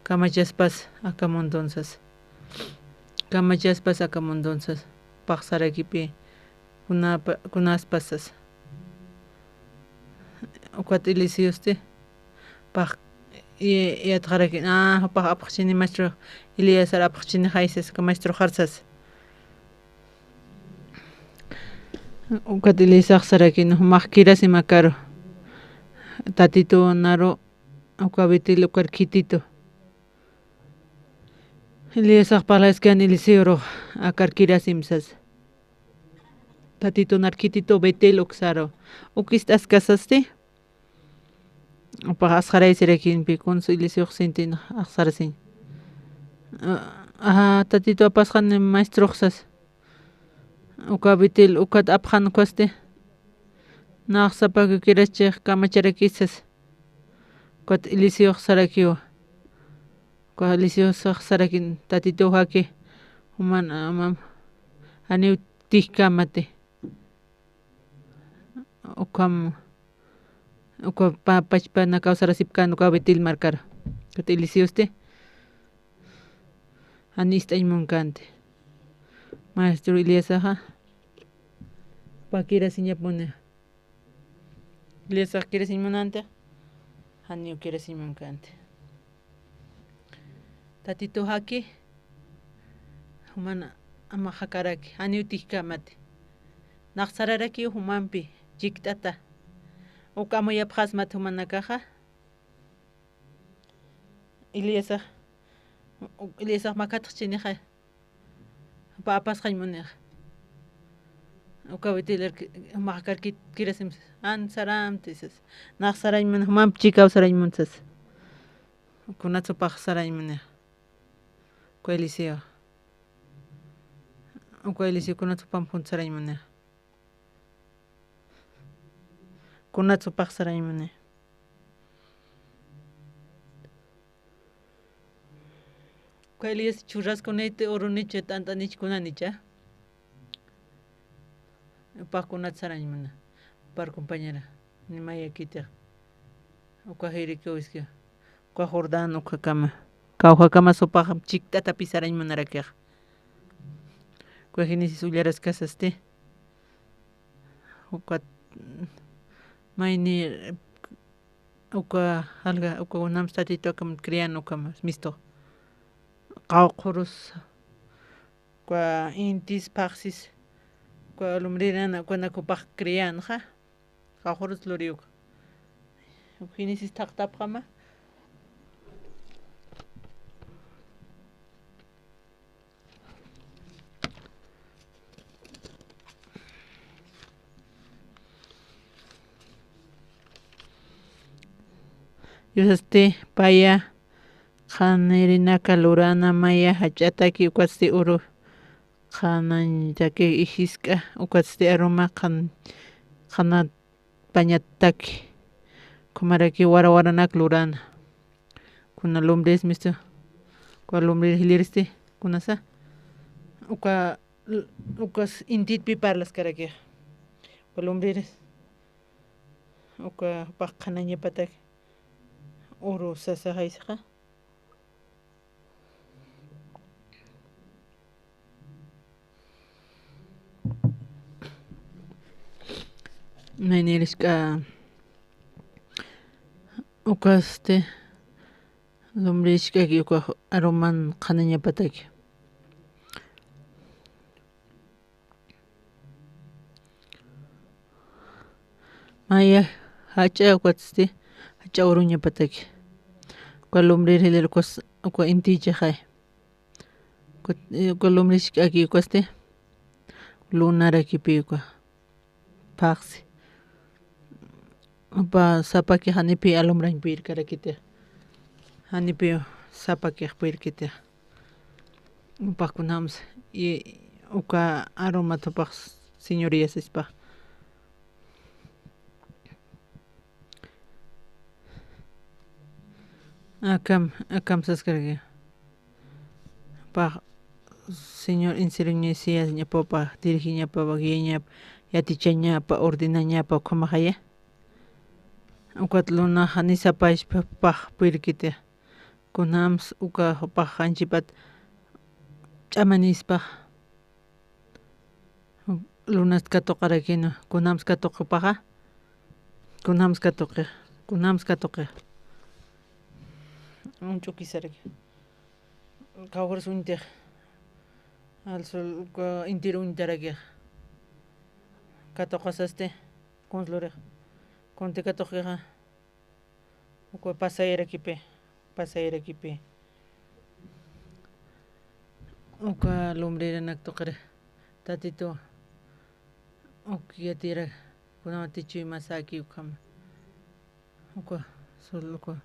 kamachaspas aka mundon sas. Kamachaspas aka mundon sas. Paxsarakipi, kunapa-, kunaspas sas. Ukat Eliseosti, pax, i-, yatxarakin, a, jupax apxchini maestro, Elíasar apxchinixay sas, ka maestro jarsas. Ukat Elisax sarakin, jumax kirasim akaru. Tatitu naru, uka Betel, ukar khititu. Elisax parlaskani Eliseorux, akar kirasim sas. Tatitu nar khititu Betel uksaru. Uk ist'askasasti. Jupax asxaraysirakinpi, kuns Eliseox sintin asxarasiñ. A, a, Tatitu apasxani maestrox sas. Uka Betel, ukat apxan ukhasti. Nax sapaka kirachix kamacharakis sas. Ukat Eliseox sarakiwa. Uka Eliseox sarakin Tatitu jaki. Juman, a, mam, janiw tijkamati. Ukham, uka pa-, pachpana kawsarasipkan uka Betel markar. Ukat Eliseosti. Jani ist'añ munkanti. Maestro Eliasaxa. Jupa kirasiñapuni. Eliasax kirasiñ munanti. Janiw kirasiñ munkanti. Tatitu jaki, jumana, Ama jakaraki, janiw tijkamati. Nax sararakiw jumampi, chikt'ata. Uka amuyapxasmat jumanakaxa. Eliasax, Eliasax makatxchinixa. Jupa apasxañ munixa. Uka witilir, max karkirasim, an saramti sas. Nax sarañ mun, jumamp chikaw sarañ mun sas. Kunatsupax sarañ munixa. Uka Eliseo. Uka Eliseo kunatsupax jun sarañ munixa. Kunatsupax sarañ muni. Uka Elías churraskuniti, urunich, t'ant'anich kunanicha. Upax kunat sarañ muna. Par compañera. Ni mayakitix. Uka jiriki wiski. Uka Jordán, ukakama. Kawjakama supax chikt'atapi sarañ munarakixa. Uka Génesis ullaraskasasti. Uka mayni, uka jalga, uka kunjams Tatitu akham crian ukham mistu. Qawqhurus, uka intis, phaxsis, uka lumriran, ukanak jupax crianxa. Qawqhurus luriw uka. Génesis thaqtapxama. Diosasti paya qhanirinaka lurana maya jach'ataki, ukatsti uru qhanañtaki ijisk'a, ukatsti aruma qhan-, qhanat pañataki, ukhamaraki wara waranak lurana. Kuna lumbrïr mistu, uka lumbrïr jilïristi, kunasa, uka, ukas intitpi parlaskarakixa. Uka lumbrïris, uka jupax qhanañapatak, uru sasaxaysixa. Maynirisk'a ukasti lumbrïrisk'aki uka aruman qhanañapataki. Maya jach'a ukatsti, jach'a uruñapataki. Uka lumbrïr jilïr ukas, uka intichixay. Uka, uka lumbrïrisk'aki ukasti, lunarakipi uka phaxsi. Jupa sapaki janipi alumbrañ puyrkarakiti. Janipi sapakix puyrkiti. Jupax kunjams, y uka arumat jupax señoría sispa. Akham, akham saskaraki. Jupax señor insiruñisiyañapa, jupax dirigiñapa, guiañapa, yatichañapa, ordenañapa, ukhamaxaya. Ukat lunaxa ni sapaspa jupax puyrkiti. Kunjams uka jupax janchipat ch'amanispa. Lunast katuqarakinu, kunjams katuqi jupaxa. Kunjams katuqi, kunjams katuqi. Uñch'ukisaraki. Qawqhurus uñtix. Al sol uka intir uñtarakix. Katuqasasti, kuns lurix. Kunti katuqkixa. Uka pasayarakipi, pasayarakipi. Uka lumbrïranak tuqiri, Tatitu, uk yatira, kunamati chuymasaki ukhama. Uka, sol uka,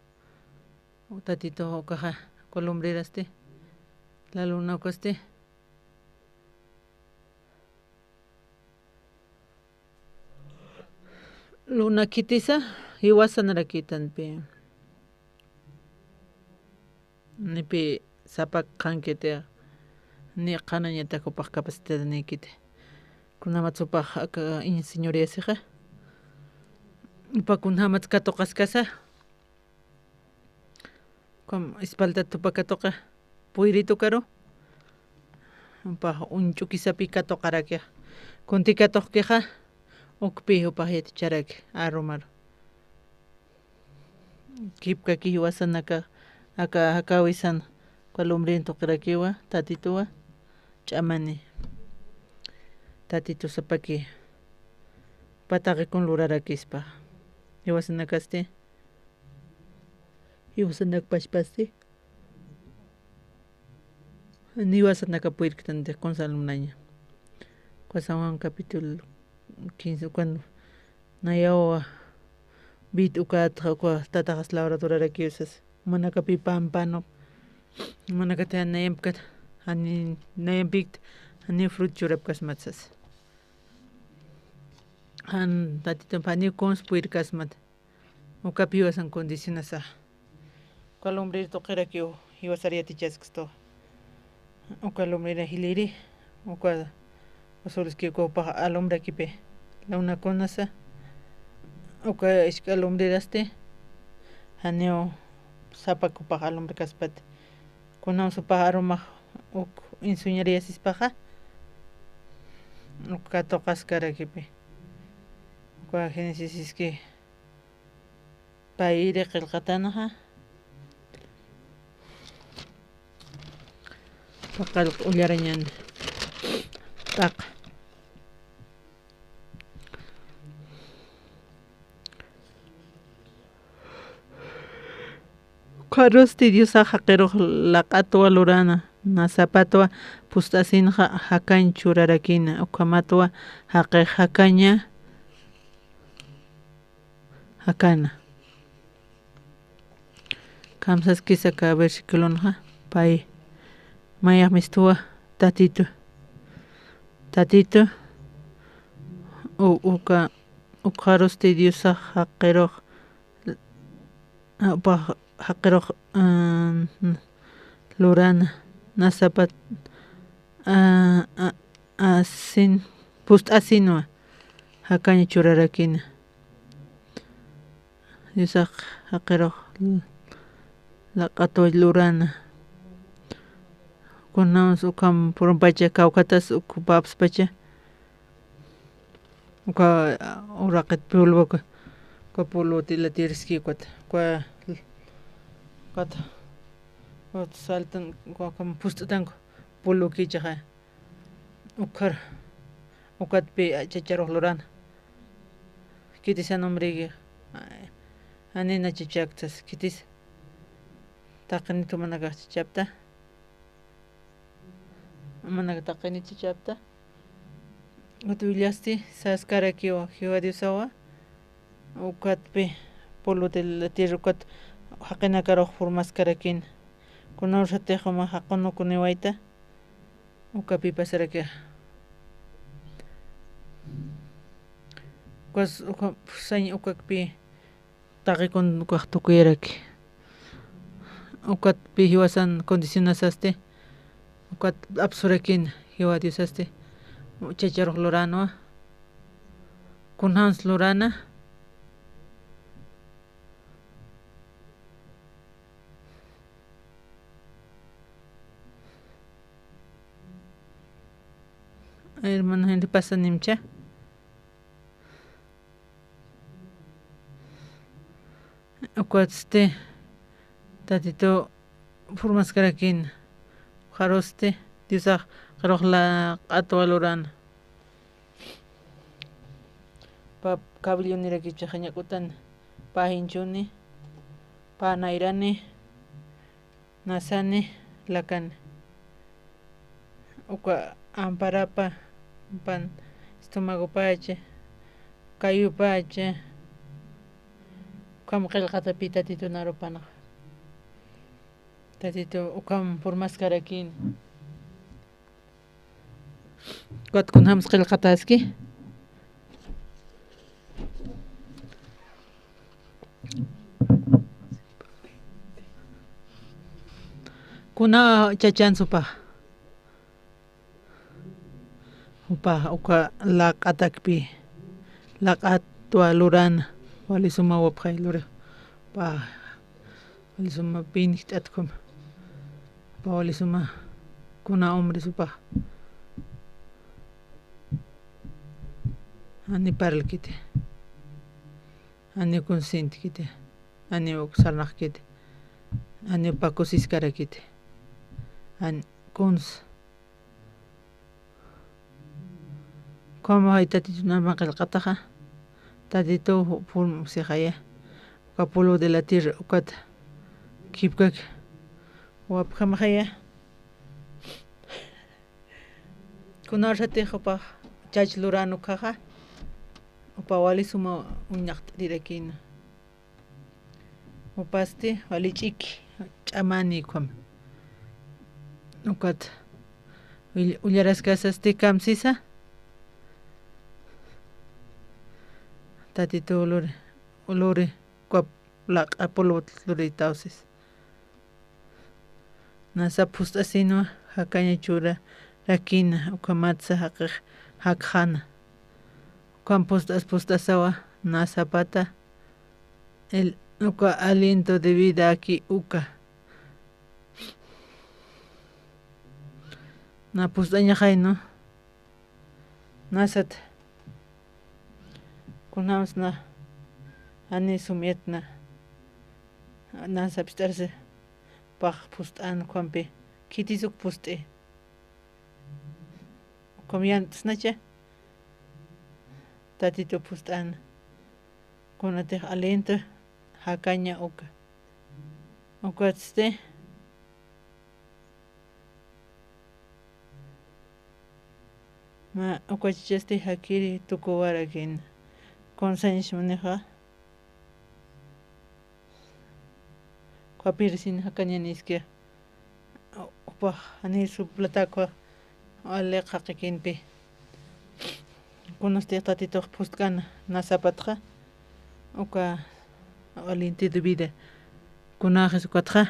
Tatitu ukaxa, uka lumbrïrasti, la luna ukasti. Luna khitisa, jiwasanarakitanpi. Nipi sapak qhankiti, ni qhanañatak jupax capacitada nikiti. Kunjamat jupax aka iñ señoría sixa. Jupa kunjamat katuqaskasa. Ukham espaldat jupa katuqi, puyri tukaru. Jupax uñch'ukisapi katuqarakix. Kunti katuqkixa, ukpi jupax yaticharaki, arumaru. Kipkaki jiwasanaka, aka, aka jiwasan, uka lumbrïr tuqirakiwa, Tatituwa, ch'amani. Tatitu sapaki, pä taqikun lurarakispa. Jiwasanakasti, jiwasanak pachpasti, jiwasanaka purirktanti kunsa alumnaña. Uka San Juan capítulo quince, cuando nayaw vid ukatxa, uka tataxas labradorarakiw sas. Jumanakapï pampanu, jumanakati jan nayampkat, jani nayampïkt, janiw frut churapkasmat sas. Jan Tatitun janiw kuns purirkasmat. Ukapï jiwasan condicionasa. Uka lumbre tuqirakiw jiwasar yatichaskstu. Uka lumbrera jiliri, uka usurski uka jupax alumbrakipi. Lawnakunasa, uka isk'a lumbrerasti, janiw sapak jupax alumbrkaspati. Kunjams jupax arumax uk insuñariyasispaxa, uka tuqaskarakipi. Uka Génesis iski, payri qillqatanxa. Paqallq ullarañan. Taqa. Ukxarusti Diosax jaqirux laq'atwa lurana, na sapatwa pust'asinxa jakañ churarakina, ukhamatwa jaqix jakaña jakana. Kamsaskisa aka versiculonxa, pay mayax mistuwa Tatitu. Tatitu, u-, uka, ukxarusti Diosax jaqirux, upa jaqirux, mm, lurana, na sapat, a, a, asin, pust'asinwa jakañ churarakina. Diosax jaqirux laq'atwa lurana. Kunjams ukham purunpacha, kawkhatas ukupapspacha. Uka uraqit polvo, uka polvo utila tirski ukat. Uka, ukat, ukat saltan, uka, ukham pust'tanku polvo kichaxa. Ukhar, ukatpï chacharux lurana. Khitisan umrïki, janina chachaktas, khitis. Taqinit jumanakax chachapta. Jumanakax taqinit chachapta. Ukat willasti, saskarakiwa, jiwa Diosawa. Ukatpï, polvo de la tierra, ukat jaqinakarux formaskarakina. Kuna ursatix juma jaqunukuniwayta. Ukapï pasarakixa. Ukas, uka, sañ ukakpï taqikun ukax tukuyaraki. Ukatpï jiwasan condicionasasti, ukat apsurakina, jiwa Diosasti, chacharux luranwa, kunjams lurana. Hermano, gente, pasanimcha. Ukatsti, Tatitu formaskarakin, ukxarusti, Diosax jaqirux laq'atwa lurana. Pä cabellonirakicha jañak'utan, pä jinchuni, pä nayrani, nasani, lakani. Uka amparapa, pan, estomagopacha, kayupacha, ukham qillqatapï Tatitun arupanaxa. Tatitu ukham formaskarakin. Ukat kunjams qillqataski. Kuna chachans jupax. Jupax uka laq'atakpï. Laq'atwa lurana. Wali suma wapxay luri. Jupax wali suma pin jt'atkum. Jupax wali suma kuna hombres jupax. Jani parlkiti. Jani kunsintkiti. Jani uk sarnaqkiti. Jani pä kusiskarakiti. Jani kuns. Ukhamaxay Tatitun arma qillqataxa. Tatitu pulum sixaya. Uka polvo de la tierra ukat khipkak. Wapjamaxaya. Kunawsatix upax chach luran ukhaxa. Upa wali suma uñaqt'irakïna. Upasti wali ch'iki ch'amani ukham. Ukat ull-, ullaraskasasti kamsisa. Tatitu luri, luri, uka laq'a polvot lurïtaw sisa. Nasa phust'asinwa, jakaña churarakïna, ukhamatsa jaqix jakxäna. Ukham phust'as phust'asawa, nasapata, el, uka aliento de vida aki uka. Na phust'añaxay, ¿no? Nasat. Kunjamsa na, jani sum yatna. Nasa pist'arsi. Pax phust'an ukham pi. Khitis uk phust'i. Ukham yant'snacha. Tatitu phust'an. Kunatix aliento jakaña uka. Ukatsti. Ma, uka chachasti jakiri tukuwarakïna. Kunsañas munixa. Uka pirsin jakañaniski. Upax jani suplatakwa. Wali qhaqikïnpi. Kunasti Tatitux phustk'ana nasapatxa. Uka aliento de vida. Kunäxis ukatxa.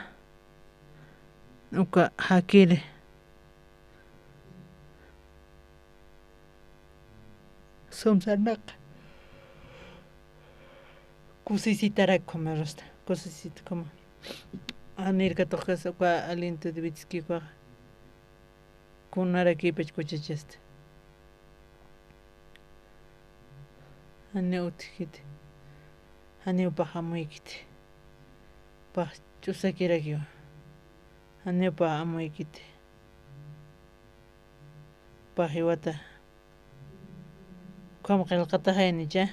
Uka jakiri. Sum sarnaq. Kusisitarak ukhama rusta. Kusisita ukhama. Janir katuqkasa uka aliento de vida ski ukaxa. Kunarakïpach uka chachasta. Jani utjkiti. Jani upax amuykiti. Upax ch'usakirakiwa. Jani upax amuykiti. Upax jiwata. Ukham qillqataxaynicha.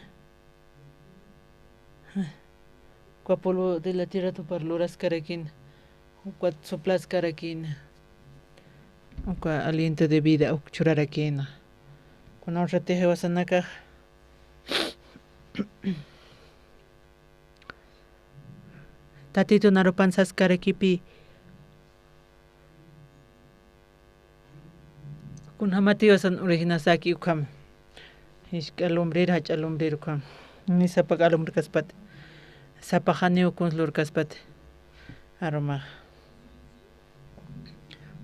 Uka polvo de la tierra tupar luraskarakïna. Ukat suplaskarakïna. Uka aliento de vida uk churarakïna. Kunawsatix jiwasanakax. Tatitun arupan saskarakipi. Kunjamati jiwasan urixinasaki ukham. Jisk'a lumbrïr, jach'a lumbrïr ukham. Ni sapa k'alumbrkaspati. Sapa janiw kuns lurkaspati. Arumax.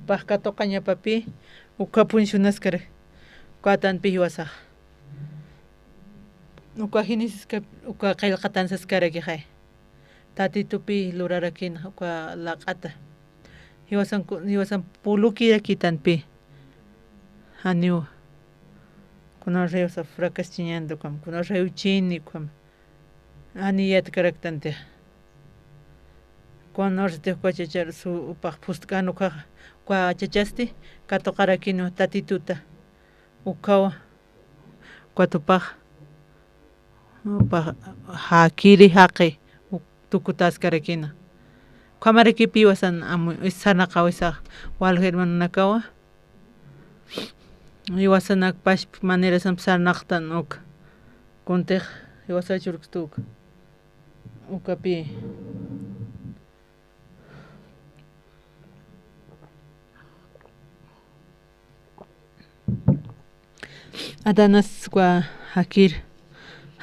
Pax katuqañapapi, uka punsunaskar. Uka atanpi jiwasax. Uka jinisiska, uka qillqatan saskarakixay. Tatitupi lurarakïna uka laq'ata. Jiwasan ku-, jiwasan pulukirakïtanpi. Janiw. Kunawsa jiwasa fracaschiñanti ukham. Kunawsa jiwchini ukham. Jani yatkaraktanti. Kunawsatix uka chachar su upax phustk'an ukaxa. Uka chachasti katuqarakïnwa Tatituta. Ukawa. Ukat upax, upax jakiri jaqi, uk-, tukutaskarakïna. Ukhamarakipi jiwasan amu, sarnaqawisax, walja hermanonakawa. Jiwasanak pachpa manerasamp sarnaqtan uk. Kuntix jiwasa churkstu uk. Ukapi. Adanas uka jakir.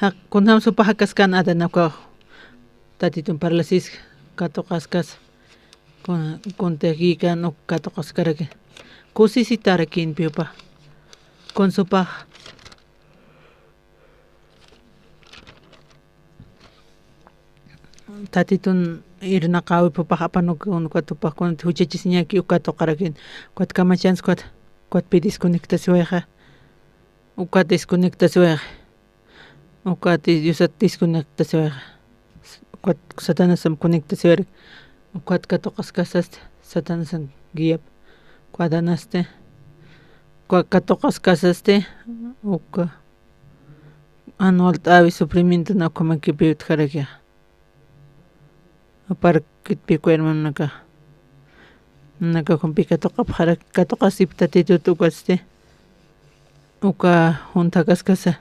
Jak-, kunjamsa upax jakaskan Adana ukax. Tatitun parlasis katuqaskas. Kun-, kuntikikan uk katuqaskaraki. Kusisitarakïnpi upax. Kunsa upax. Tatitun irnaqäwip upax apanuk, ukat upax kunat juchachisiñaki ukat uqarakïn, ukat kamachans ukat, ukatpi desconectasiwayxa, ukat desconectasiwayxa, ukat Diosat desconectasiwayxa, ukat Satanasam conectasiwayxa, ukat katuqaskasasti Satanasan guiap, ukat Adanasti, Uka katuqaskasasti, uka anual t'awi sufrimiento na ukhamakipi utjarakixa. Aparkitpi uka hermanonaka. Naka jumpi katuqapxara, katuqasiptatitut ukatsti. Uka junthakaskasa.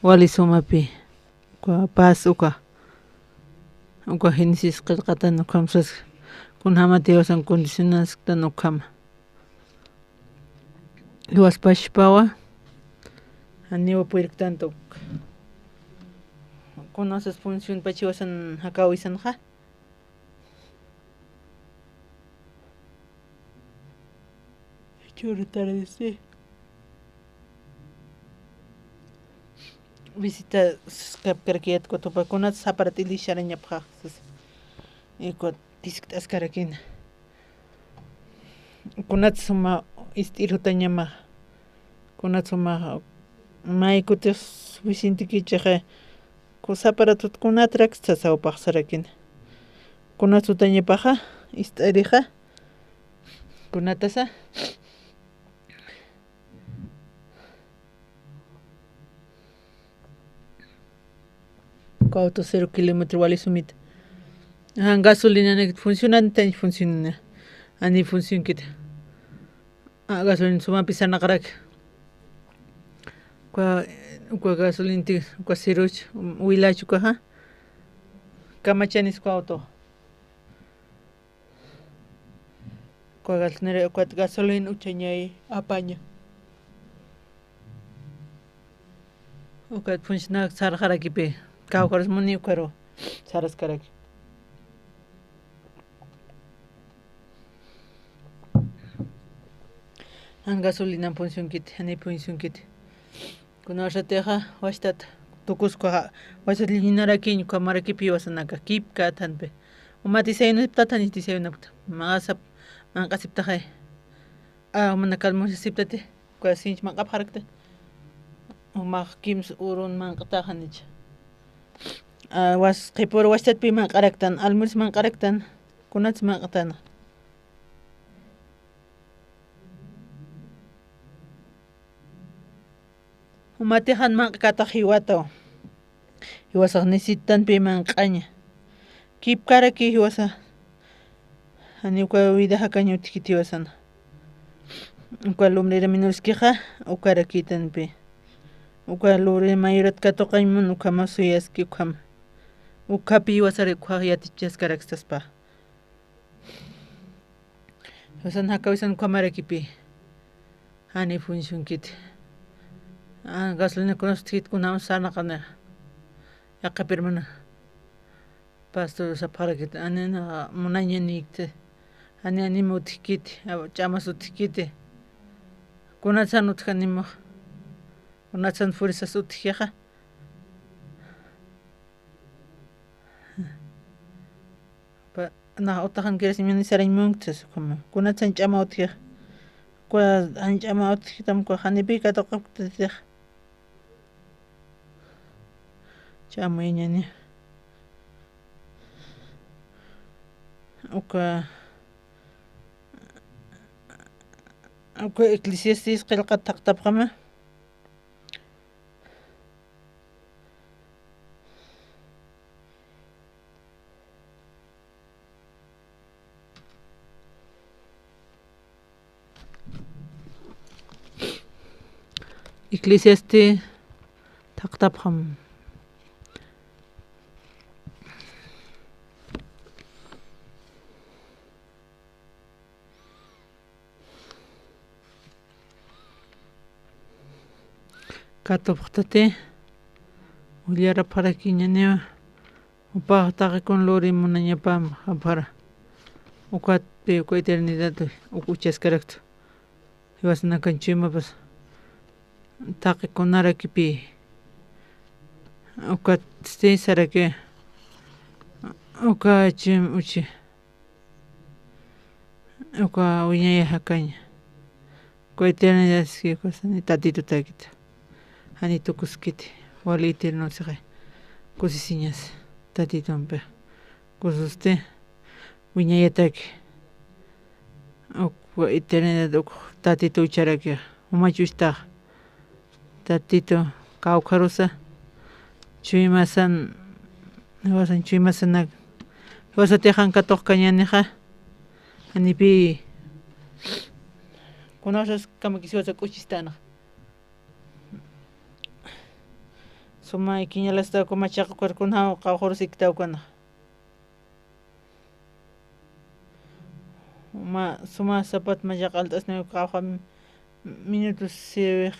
Wali sumapi. Uka paz uka. Uka Génesis qillqatan ukhamsas. Kunjamati wasan condicionasktan ukhama. Iwaspachpawa, janiwa purirktantu. Kunasas función pachiwasan jakawisanxa. Churutardisi. Visita skapkarakiyat kutupa, kunat saparat ilisharañapxa, sus. Ikut tiskt'askarakina. Kunat suma ist'irutañama. Kunat suma may kutis wisintikichixa. Kusaparatut kunatrak sasaw paxsarakina. Kunat sutañapaxa, ist'arixa. Kunatasa. Cuatro cero kilómetro wali sumit. Ajá, gasolina ni funcionan, tan funciona. Ani función kit. Ah, gasolina suma pisa naqrak. Kwa, kwa gasolina ti, kwa siruch, wilachu kaja. Kamachanis kwa auto. Uka gasolinera, ukat gasolin uchañay apaña. Ukat funcionak sarxarakipi, kawkharas muni ukaru saraskaraki. Jan gasolinan funcionkiti, jani funcionkiti. Kuna wasatixa, wastat tukusku, wastat lliñinarakiñ, uka marakipi wasanaka, kipka thanpi. Uma desayunasipta, thanis desayunapta. Masap, manq'asiptaxay. A, umanaka almuerzasiptati, uka sinch manq'apxarakta. Umax kimsa urun manq'taxa nicha. A, was, qhipur wastatpi manq'araktan, almuerzo manq'araktan, kunats manq'tan. Umatixa manq'katax jiwataw. Jiwasax necesitanpi manq'aña. Kipkaraki jiwasa. Jani uka vida jakañ utjkiti jiwasana. Uka lumbrera menorskixa, ukarakitanpi. Uka lumbrera mayorat katuqañ mun ukhama suyaski ukhama. Ukhapi jiwasari ukhax yatichaskaraksaspa. Jiwasan jakawisan ukhamarakipi. Jani funcionkiti. A, gasolina kunas utjkit kunam sarnaqani. Yaqhip hermana. Pastor sapxarakit, anina munañanikti. Jani anima utjkiti, a, ch'amas utjkiti. Kunatsan utjanimux. Kunatsan fuerzas utjixa. Pa, nax utaxan kiras imanisarañ munktas, ukhama. Kunatsan ch'ama utjix. Kuna jan ch'ama utjitam, kuna janipi katuqapktatix. Ch'amuyañani. Uka, uka Eclesiastés qillqat thaqtapxama. Eclesiastés thaqtapxam. Katupxtati, ullarapxarakiñaniwa, jupax taqikun luri munañapam, japxara. Ukatpi, uka eternidad, uk uchaskaraktu. Jiwasanakan chuymapas, taqikunarakipi. Ukatsti saraki, uka chim uchi. Uka wiñaya jakaña. Uka eternidadski, uka sani Tatitutakita. Jani tukuskiti. Wali eterno sixay. Kusisiñas. Tatitumpi. Kususti. Wiñayataki. Uka eternidad uk Tatitu ucharakixa. Uma chuchtax, Tatitu kawkharusa, chuymasan, jiwasan chuymasanak, jiwasatix jan katuqkañänixa, janipi kunawsas kamakis jiwasa k'uchistänxa. Suma ikiñalastaw uka machaqa ukar kunjaw qawqharus iktawkänxa. Uma, suma sapat machaqa alt'asniw qawqha minutos sirwix.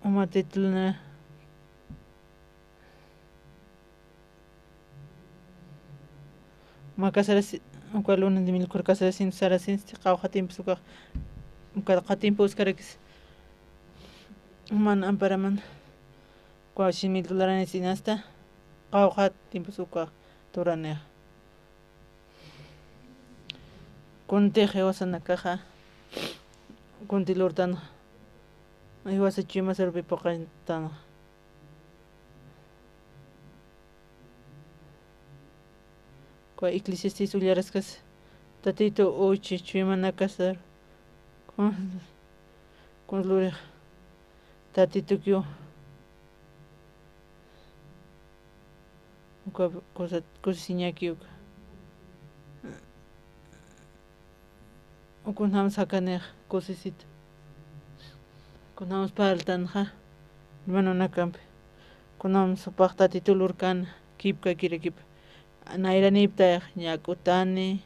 Uma Tatituna. Mä kasarasi, uka luna de miel ukhar kasarasin, sarasinsti, qawqha tiempos ukax, uka qha tiempo uskarakis. Uman amparaman, uka cien mil dólares inasta, qawqha tiempos uka turanixa. Kuntix jiwasanakaxa, kunti lurtanxa, jiwasa chuymasarpi phuqantanxa. Uka iglesiastis ullaraskas, Tatitu uchi chuymanakasar, kun, kun lurix, Tatitukiw. Uka kusa, kusisiñaki uka. Kunjams jakanix kusisita. Kunjams parltanxa, hermanonakampi. Kunjams jupax Tatitu lurkän, kipkakirakipa. Nayranïptayax, ñak'utani,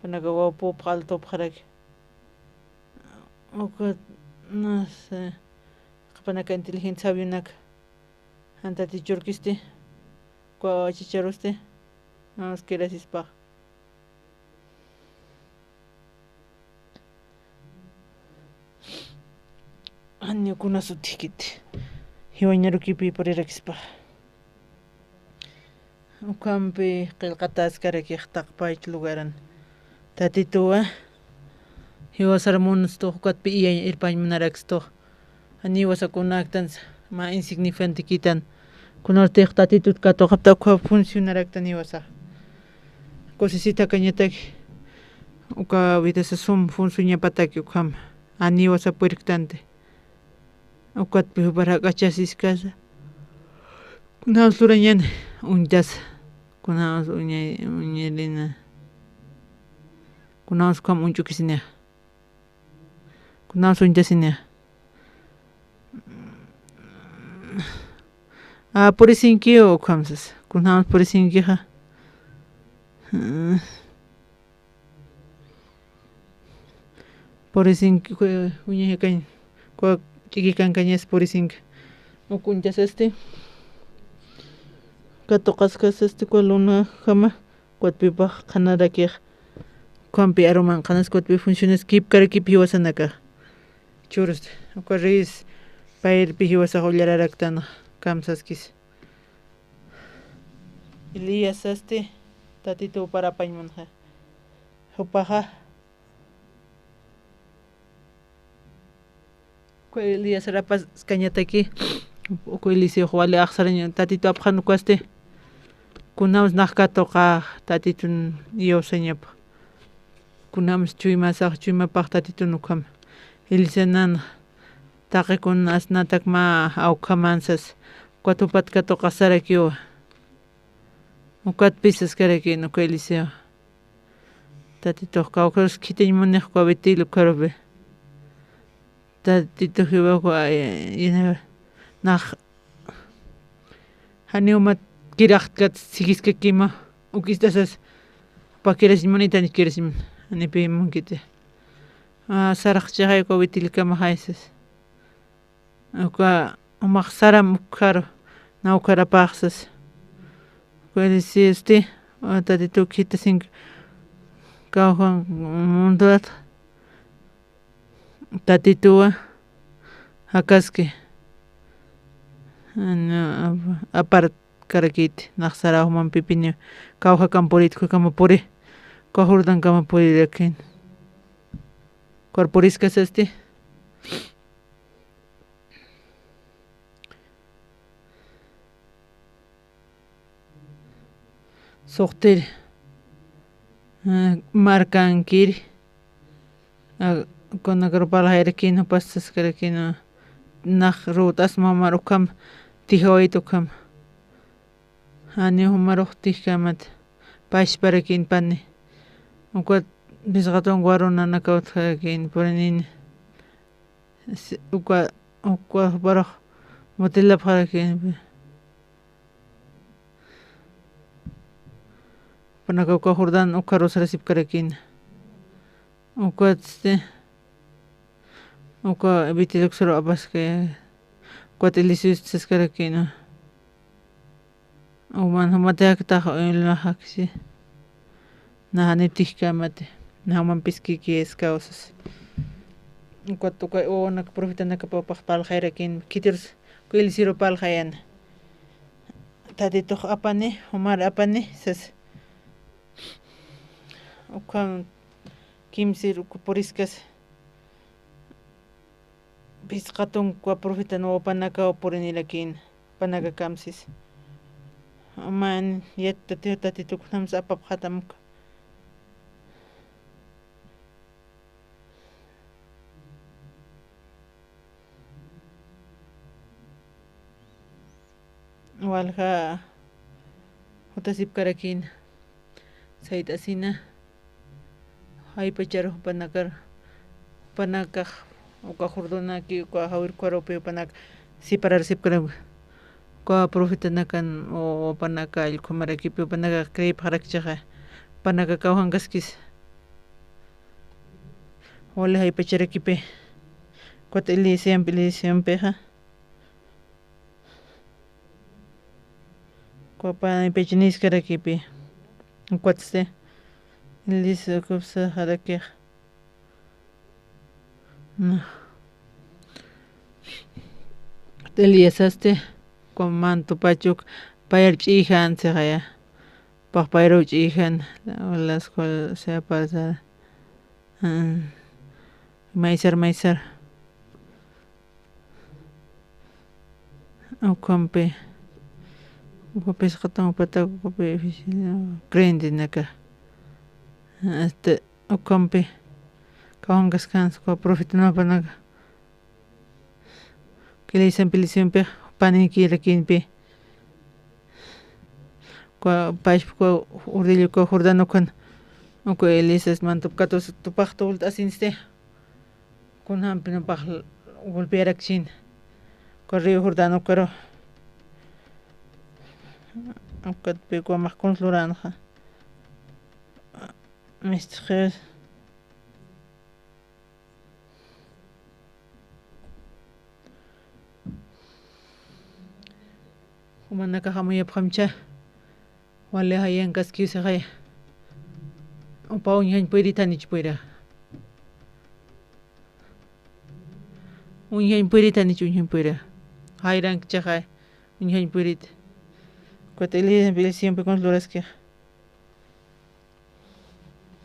panaka wawpupxaltupxaraki. Uka, no sé, qhipanaka inteligente sabionaka. Jan Tatitu churkisti, uka wachicharusti, namas kirasispax. Janiw kunas utjkiti, jiwañarukipi purirakispax. Ukhampi qillqataskarakix taqpach lugaran. Tatituwa, jiwasar munstux, ukatpi iyañ irpañ munarakstux. Janiw jiwasa kunaktansa, mä insignificantekitan. Kunartix Tatitut katuqapta uka funcionaraktan jiwasax. Kusisita jakañataki, uka vidasa sum funcionapataki ukham. Janiw jiwasa purirktanti. Ukatpi jupar jak'achasiskasa. Kunjams lurañäni, uñtasa. Kunjams uña, uñarina. Kunjams ukham uñch'ukisinixa. Kunjams uñtasinixa. A, purisinkiw ukhamsas. Kunjams purisinkixa. Purisinki, uña jakañ, uka ch'iki kankañas purisinki. Uk uñtasasti, katuqaskasasti, uka lunajama, ukatpipax qhanarakix. Ukhampi aruman qhanas, ukatpi funciones kipkarakip jiwasanakax. Churus, uka reyes payirpi jiwasax ullararaktana, kamsaskis. Elías sasti, Tatituw parapañ munxa. Jupaxa. Uka Elías rapaskañataki, uka Eliseox wali axsarañ Tatitu apxan ukasti. Kunjams nax katuqax Tatitun iyawsañapa. Kunjams chuymasax, chuymapax Tatitun ukham. Eliseonan taqi kun asnatak mä awkhamansas, ukat jupat katuqasarakiwa. Ukatpis saskarakin uka Eliseo. Tatitux kawkharus khitiñ munix uka Betel ukharupi. Tatitux jiwaku, ay, ay, nax, janiw mä kiraxtkat sigiskakima, uk ist'asas, pakirasiñ munitani kirasiñ, janipi munkiti. A, sarxchixay uka Betelkamaxay sas. Uka umax saram ukxaru, na ukxarapax sas. Uka Eliseosti, a, Tatitu khitasinki kawkhan munduat, Tatituwa jakaski. Apartkarakiti, nax saraw jumampipiniw, kawkhakampurit, ukhakamapuri, uka Jordankamapuriraki. Ukar puriskasasti. Suxtir, a, markankir, a, kunakar parlaxayarakin, jupas saskarakina, nax ruwt'asma jumar ukham tijawayt ukham. Janiw jumarux tijkamat, pachparakin pani. Ukat phisqa tunka warunanakaw utjarakin purinini. Si-, uka, uka juparux mutilapxarakin. Jupanaka uka Jordán ukharu sarasipkarakina. Ukatsti, uka Betel uksaru apaskaya. Ukat Eliseo saskarakina. Uman jumatix jaktax uñlaxaksi. Nax janiw tijkämati. Nax juman piskïkïskawsas. Ukat uka wawanak profetanakapapax parlaxayarakin. Khitirus uka Eliseoru parlaxayana. Tatitux apani, jumar apani, sas. Ukham kimsir uka puriskasa. Phisqa tunka profetan wawapanakaw purinirakina, jupanakakamsis. Aman yat tati-, tatituk namsa apapxatam uka. Walja jutasipkarakina. Sayt'asina. Jaypacharu jupanakar, jupanakax, uka Jordonaki, uka jawir ukharupi jupanak separarasipkarak. Uka profetanakan, o, jupanaka allqu marakipi jupanakax creepxarakchixa, jupanaka kawjankaskis. Wali jaypacharakipi. Ukat Eliseompi, Eliseompixa. Uka panipichiniskarakipi. Ukatsti Eliseokupsaxarakix. Na. Eliasasti, uka manto pachuk payar ch'iyjan sixaya. Pax payruw ch'iyjan, las cual sea pasar. Ah, maysar, maysar. Ukhampi, uka phisqa tunka patak, ukapi oficina, creyentenaka. Este, ukhampi kawjankaskansa uka profetanakapanak. Uka Eliseompi, Eliseompi, jupanïkirakinpi. Uka pachpa, uka urdillu, uka Jordán ukhan, uka Elisas mantop katusa tupax tuwlt'asinsti. Kunjampi jupax golpearakchin. Uka río Jordán ukaru. Ukatpi uka max kuns luränxa. Mistiq Jesús. Jumanakax amuyapxamcha, wali jayankaskiw sixaya. Jupa uñjañ puyrit, janich puyra. Uñjañ puyrit, janich uñjañ puyra. Jayrankchaxa, uñjañ puyrit. Ukat Eliseompi kuns luraski.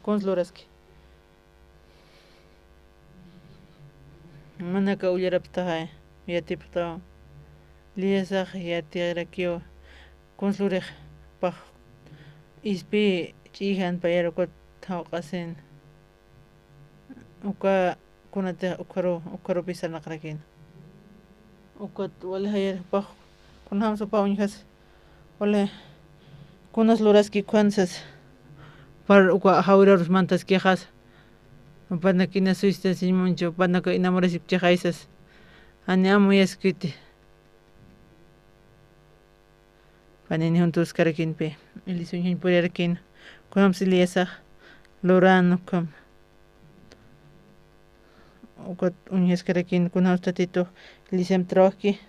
Kuns luraski. Jumanaka ullarapxtaxa, yatipxtawa. Eliasax yatirakiwa. Kuns lurix, pax ispi ch'iyjan payar ukat jawq'asin. Uka kunatix ukharu, ukharupi sarnaqarakïn. Ukat wali jayar pax, kunjams jupa uñjasa. Wali, kunas luraski ukan sasa. Par uka jawirarus mantaskixasa. Jupanak ina suytasiñ muncha, jupanak inamurasipkchixay sasa. Jani amuyaskiti. Panini juntuskarakïnpi, Eliseo uñjañ purirakïn. Kunjams Eliasax lurän ukham. Ukat uñjaskarakïn, kunjams Tatitux Eliseomp trawajki.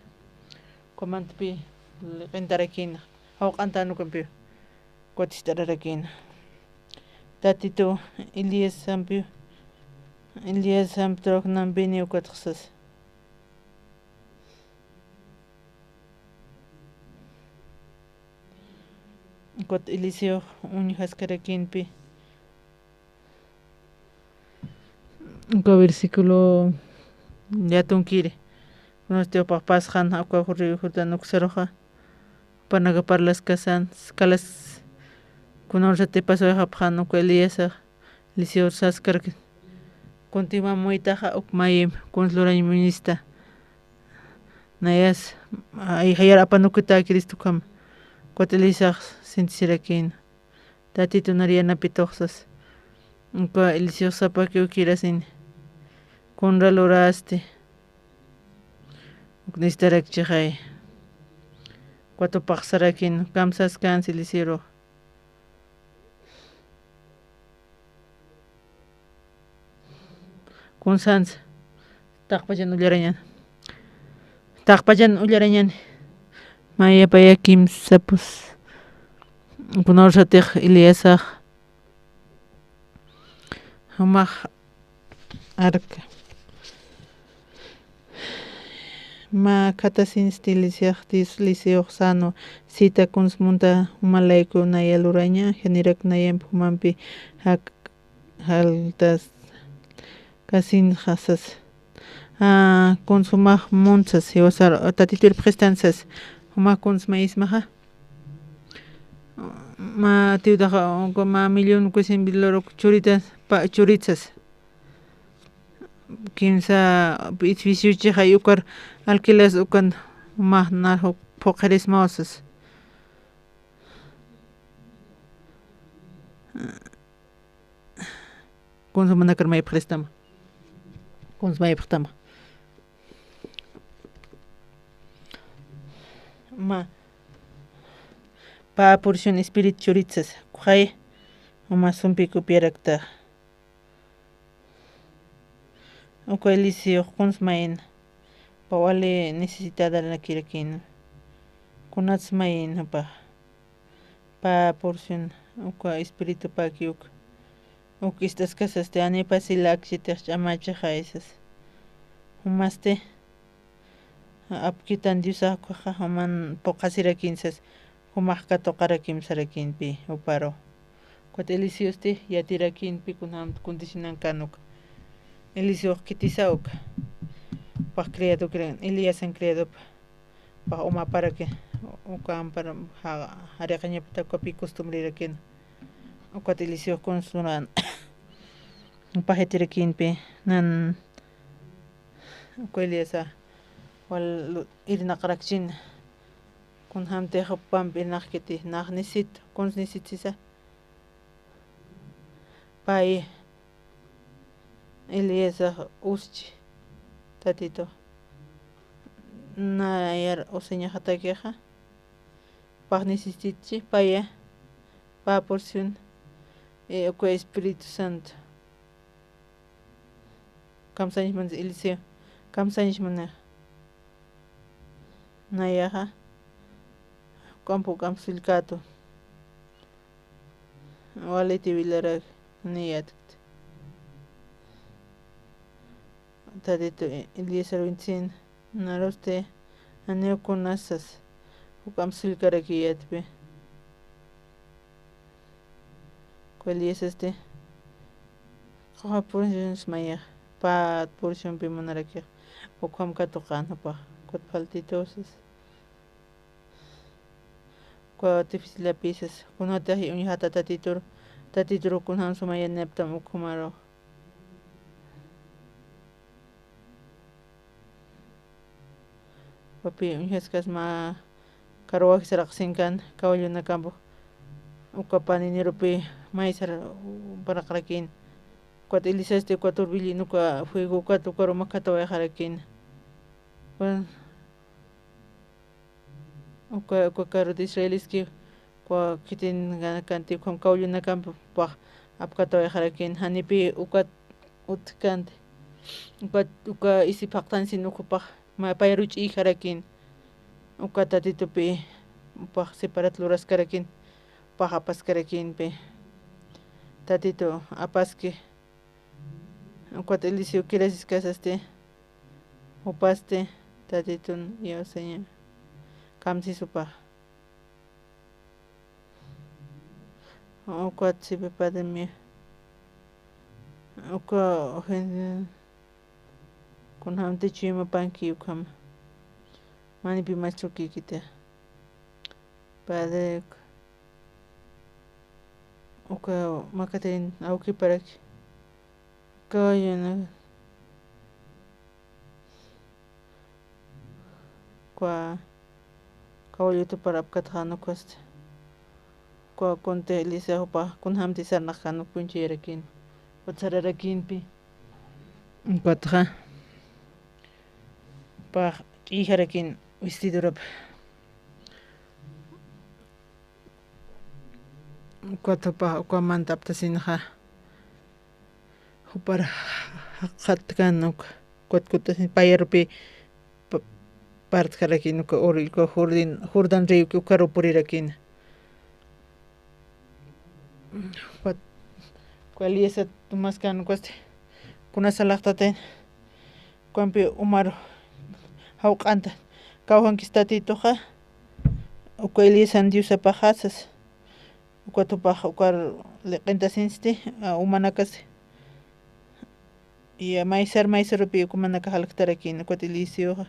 Uka mantpi liqintarakïn, jawq'antän ukampiw. Ukat ist'ararakïn. Tatitux Eliasampiw, Eliasamp trawajnampini ukatxa sasa. Ukat Eliseox uñjaskarakïnpi. Uka versículo yatunkiri. Kunasti jupax pasxan, uka río Jordán uksaruxa. Jupanaka parlaskasan, kalas, kunawsati pasawayxapxän uka Eliasax, Eliseor saskaraki. Kuntimamuytaxa uk mayim, kuns lurañ muñista. Nayas, ay, jayar apanukuta Cristo ukham. Ukat Eliseox sintisirakïn. Tatitu, nar yanapituxsas. Uka Eliseox sapakiw kirasin. Kunra lurasti. Uk nistarakchixay. Ukat upax sarakin, kamsaskäns Eliseorux. Kunsansa, taqpachan ullarañan. Taqpachan ullarañan. Mayapaya kimsapus. Kunawsatix Eliesax. Jumax arka. Mä khatasinsti Eliseox, Eliseox sänwa, sita kuns munta jumalayku naya luraña, janirak nayamp jumampi jak jaltas kasinxa sas. Ah, kuns jumax muntsas, jiwasar, Tatitur irpxistan sas. Jumax kuns mayismaxa. Mä tiwtaxa, mä millón kusin biloruk churitas, pa, churitsas. Kimsa edificiochixay ukar alquilas ukan, mä nar phuqhirismawsas. Kuns jumanakar mayipxistama. Kuns mayipxtama. Mä pä porción espíritu churitsas, khuxay, juma sumpi copiarakta. Uka Eliseox kuns mayin, pä wali necesitadarakirakin. Kunats mayin jupax. Pä porción, uka espiritupäki uk, uk ist'askasasti, janipa silakchitix ch'amachaxay sas. Jumasti, apkitan Diosax ukhaxa, juman phuqhasirakin sas, jumax katuqarakim sarakïnpi, juparu. Ukat Eliseosti yatirakïnpi kunjam kuntisinankan uk. Eliseox khitisa uk. Jupax criado, Eliasan criadop. Jupax umaparaki, uka ampar ja, jariqañapata ukapi costumbrerakin. Ukat Eliseox kuns luran. Jupax yatirakïnpi, nan, uka Eliasa, wal irnaqarakchin. Kunjamtix jupamp irnaqkiti, nax nisit, kuns nisit sisa. Pay, Eliesax uschi, Tatitu. Nayar usañaxatakixa. Pax necesitchi, paya, pä porción, eh, uka Espíritu Santo. Kamsañisman Eliseo, kamsañisman. Nayaxa, ukamp, ukamp sullkatu. Waliti wilarak, niyatkti. Tatitu Eliasar winsin, narusti, janiw kunasas, ukamp sullkarakiyätpi. Uka Eliasasti, qhuxa porción mayax, pä porcionpi munarakix, ukham katuqän jupax, ukat faltitusas. Uka dificilapisas, kunatix uñjata Tatitur, Tatitur kunjam suma yanaptam ukhumaru. Ukapi uñjaskas mä karuwaji saraqsinkan, kawallunakampu, uka paninirupi maysar panaqrakin. Ukat Elisasti uka turbillin uka fuego ukat ukaru makatawayxarakin. Uka, uka karut Israeliski, uka khitinkanti, ukham kawllunakampi jupax apkatawayxarakin, janipi ukat utjkanti. Uka, uka isi phaqtansin ukhupax, mä pay ruch'iyxarakin. Uka Tatitupi, jupax separat luraskarakin, jupax apaskarakimpi. Tatitu apaski. Ukat Eliseo kirasiskasasti, jupasti, Tatitun iyawsaña, kamsis jupax. Ukat sipi padremi, uka ujin, kunjamti chuymapanki ukham, manipi machukikiti. Padre, uka makatarin awkiparaki, Kawalluna. Kwa, kawallutu parapkatxan ukasti. Kwa kunti Eliezer jupa, kunjamti sarnaqkan uk punchayarakin. Ukat sararakinpi. Ukatxa. Pax ch'ijarakin vestidorap. Ukat jupa, uka mantaptasinxa. Jupar jaqatkan uk, kut, kut, payarupi pa-, partjarakin uka ur-, uka Jordin-, Jordán ríoki ukaru purirakina. Ukat, uka Eliezat tumaskan ukasti, kunasa laqtatin, ukampi umaru jawq'anta, kawjankis Tatituxa, uka Eliezan Diosapaxa sas. Ukat jupax ukar liq'intasinsti, a, umanakasi. Y, a, maysar, maysarupi uk umanakax alktarakin, ukat Eliseoxa.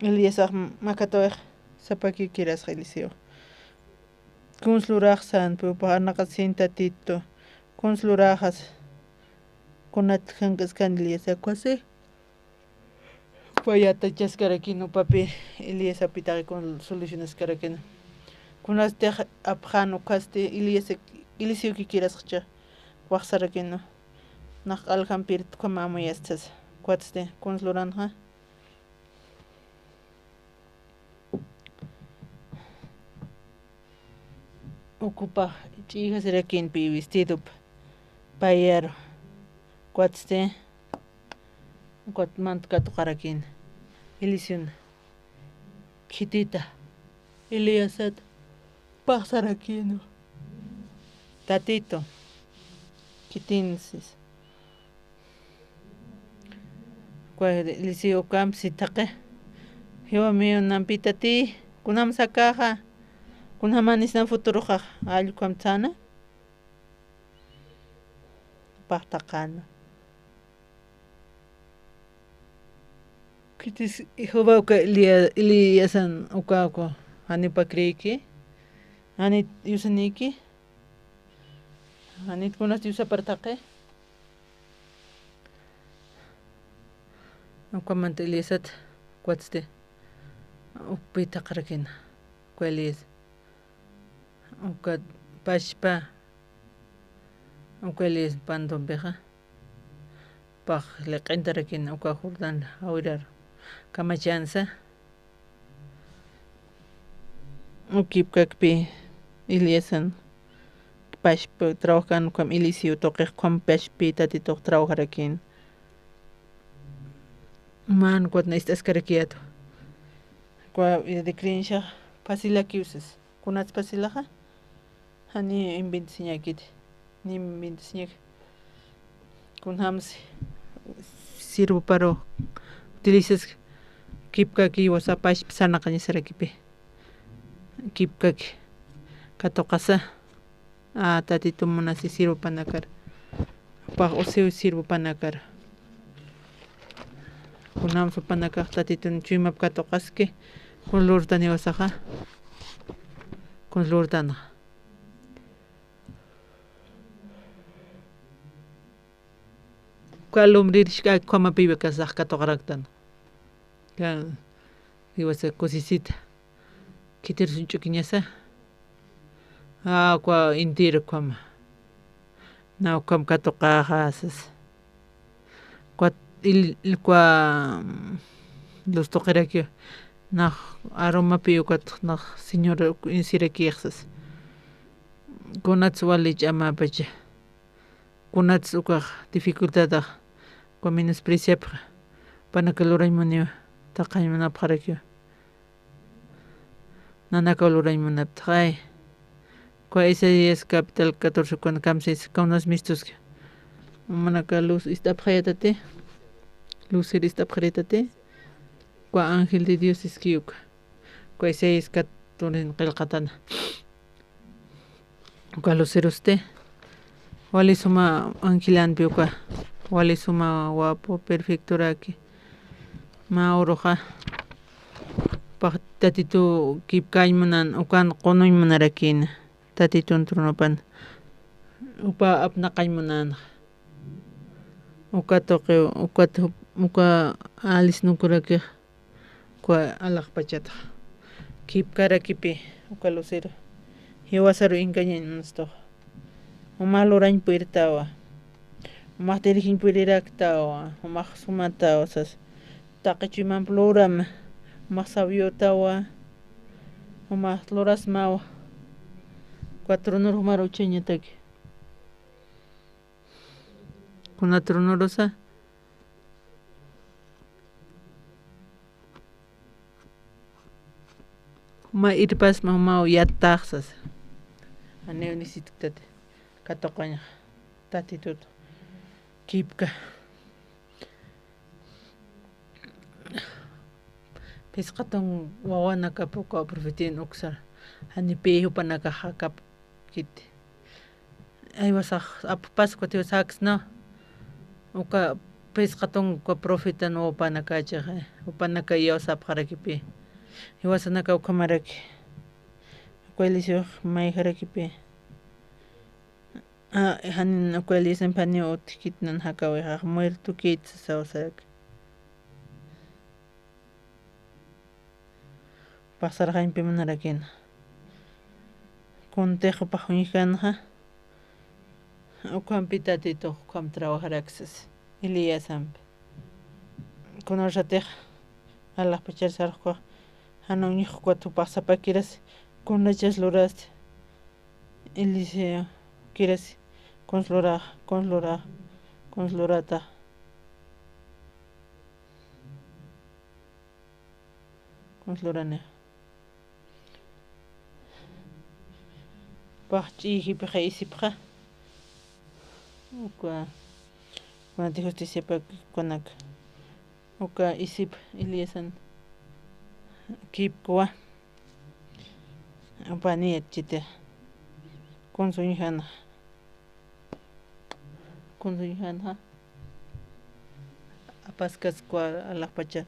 Eliezax makatawix sapakikirasxa Eliseoxa. Kuns luraxsan, pi upax arnaqatsin Tatitu. Kuns luraxas. Kunat jank'askan Eliezax, ukwasi. Uka yatichaskarakin upapi, Eliezapï taqi kun solucionaskarakin. Kunastix apxän ukasti Elieza, Eliseokikirasxcha, waxsarakinu. Nax q'aljampir ukham amuyastas. Ukatsti, kuns luranxa. Uk jupax ch'ijasirakinpi vestidop payaru. Ukatsti, ukat mant katuqarakin. Eliseon. Khitita. Eliezat. Paxsarakinu. Tatitu. Khitinsis. Uka Eliseo ukamp sitaqi. Jiwa mío, nampï Tati, kunjams akaxa, kunjamanis nam futuroxax, allkhamtsana. Paxtaqana. Khitis Jehová uka Elia-, Eliezan uka, uka, janipa creeki, janit yusaniki. Janit kunas Diosapar taqi. Ukamanta Eliezat, ukatsti. Ukpi taqrakina. Uka Eliez. Uka pachpa. Uka Eliez pantumpixa. Pax liq'intarakina uka Jordán jawirar kamachansa. Uk kipkakpi Eliezan pachpa trabajkan ukham Eliseo tuqix ukham pachpi Tatitux trabajarakin. Mä ukat na ist'askarakiyätu. Uka vida de creencia facilakiw sas. Kunats facilaxa. Jani inventasiñäkiti, ni inventasiñäki. Kunjams sirvuparu utilizas kipkaki jiwasa pachpa sarnaqañasarakipi. Kipkaki katuqasa, a, Tatitu munasi sirvupanakar. Pax usiw sirvupanakar. Kunjams jupanakax Tatitun chuymap katuqaski, kun lurtan jiwasaxa. Kun lurtanxa. Uka lumrir jisk'a ukhamapiw kasax katuqaraktan. Ka, jiwasa kusisita. Khitir suñch'ukiñasa. A, uka intir ukhama. Na ukham katuqaxa sas. Ukat il-, uka, mm, luz tuqirakiw. Nax arumapi ukat nax Señor insirakix sas. Kunats wali ch'amapacha. Kunats ukax dificultadax, uka menospreciapxa, jupanaka lurañ muniwa, taqañ munapxarakiwa. Nanakaw lurañ munaptxay. Uka Isaías capital catorce, ukan kamsis, ukaw unas mistuski. Jumanaka luz ist'apxayatati, lucero ist'apxaritati, uka ángel de Dios iski uka. Uka Isaías catorce qillqatana. Uka lucerosti, wali suma angelanpi uka, wali suma guapo, perfectoraki. Mä uruxa, pax Tatitu kipkañ munan, ukan qunuñ munarakïna. Tatitun tronopan, upa apnaqañ munanxa. Uka tuqiw, uka tu-, uka alisnukurakix, uka alaxpachatax. Kipkarakipi, uka lucero. Jiwasaru inkañañ munstux. Umax lurañ purirtawa. Umax tirijiñ puriraktawa. Umax sumatawa sas. Taqi chuymamp lurama. Umax sawyutawa. Umax lurasmawa. Cuatro nurux maruchañataki. Kuna tronorusa. Juma irpasma, juma yattaxsas. Aniw nisitkati. Katuqaña. Tatitut. Kipka. Phisqatun wawanakap uka profetin uksar, janipi jupanakax jakapkiti. Aywasax apupasku tiw saksna, uka phisqatun uka profetan wawanakachaxa, jupanaka iyawsapxarakipi. Jiwasanaka ukhamaraki, uka Eliseox mayjarakipi. A, jan uka Eliseox janiw utjkit nan jakawixa, muertokit sasaw sarak. Pasarxañpi munarakina. Kuntix jupax uñjanxa. Ukhampi Tatitux ukham trabajaraksas. Elíasampi. Kunasatix alaxpachar sarxkuxa. Jan uñjkukat jupax sapakiras. Kunachas lurasti. Eliseo kirasi, kuns lurax, kuns lurax, kuns lurata. Kuns lurani. Pax ch'iyjipixa isipxa. Uka, kunati justiciapakunak. Uka isip Elíasan kipkuwa. Jupaniyat chita. Kunsuñjana. Kunsuñjana. Apaskaskwa alaxpacha.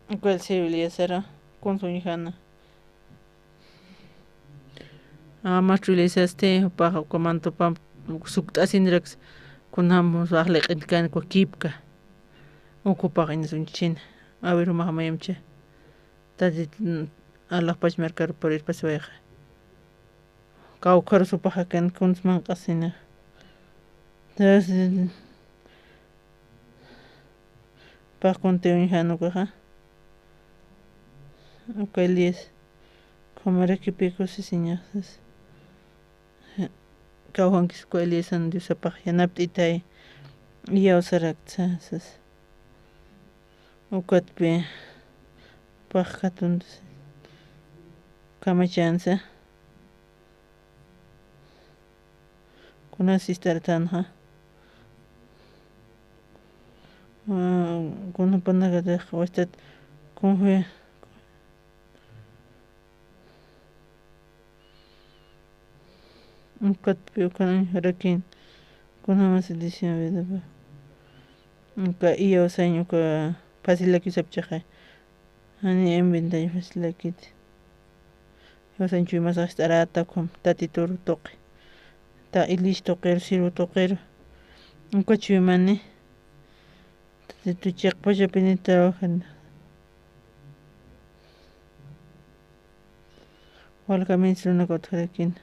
Uka Elíasara kunsuñjana. A, mastro Elíasasti, jupax uka mantopa sukt'asiniraks, kunjam sax liq'intkän uka kipka. Ukhupax inasuñchina. A ver, jumax mayamcha. Tatit, mm, alaxpach markarupar irpasiwayxa. Kawkharus jupax jakan kuns manq'asina. Entonces, pax kuntiw uñjan ukaxa. Uka Elías, ukhamarakipi kusisiñaxsas. Kawjankis uka Elíasan Diosapax yanapt'itay, iyawsarakta sas. Ukatpi pax katunta kamachansa. Kunas ist'artanxa. Ah, kunapanakatix wastat confe-, ukatpi ukan uñjarakin, kunjamas edición vidapa. Uka iyawsañ uka facilaki sapchaxa. Jani inventañ facilakiti. Jiwasañ chuymasax ist'arata ukham, Tatitur tuqi. Ta iglesias tuqiru, sirvu tuqiru. Uka chuymani. Tatitu chiqpachapini trabajan. Walkamin runaka utjarakina.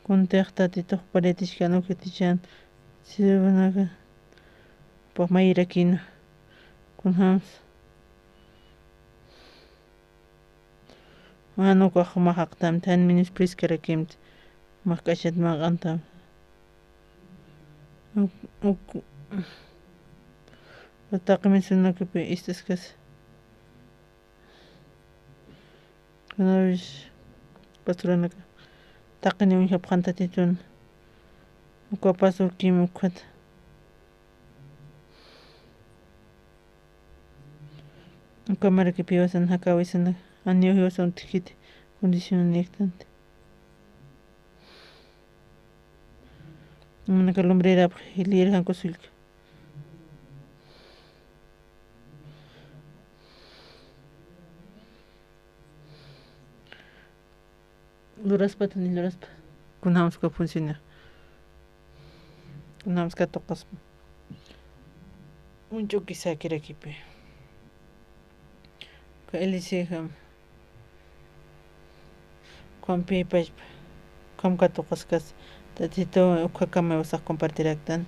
Kuntix Tatitux puritiskan ukatichan, sirvunaka, pax mayirakina, kunjams. Jan ukax jumax jaqtamti, jan menospreciarakimti, jumax k'achat manq'antam. Uk, uk, taqi misionakipi ist'askas. Una vez pastoranaka taqiniw uñjapxan Tatitun, uka pastor kim ukat. Uka markapi jiwasan jakäwisana, janiw jiwasan utjkiti, condicionanïktanti. Jumanaka lumbrerapxi, liyirxan kusullka. Luraspatani luraspa. Kunjams uka funcionar. Kunjams katuqaspa. Uñch'ukisakirakipi. Uka Elisejam. Ukham pipachpa. Ukham katuqaskas. Tatitu ukhakama iwasax compartiraktan.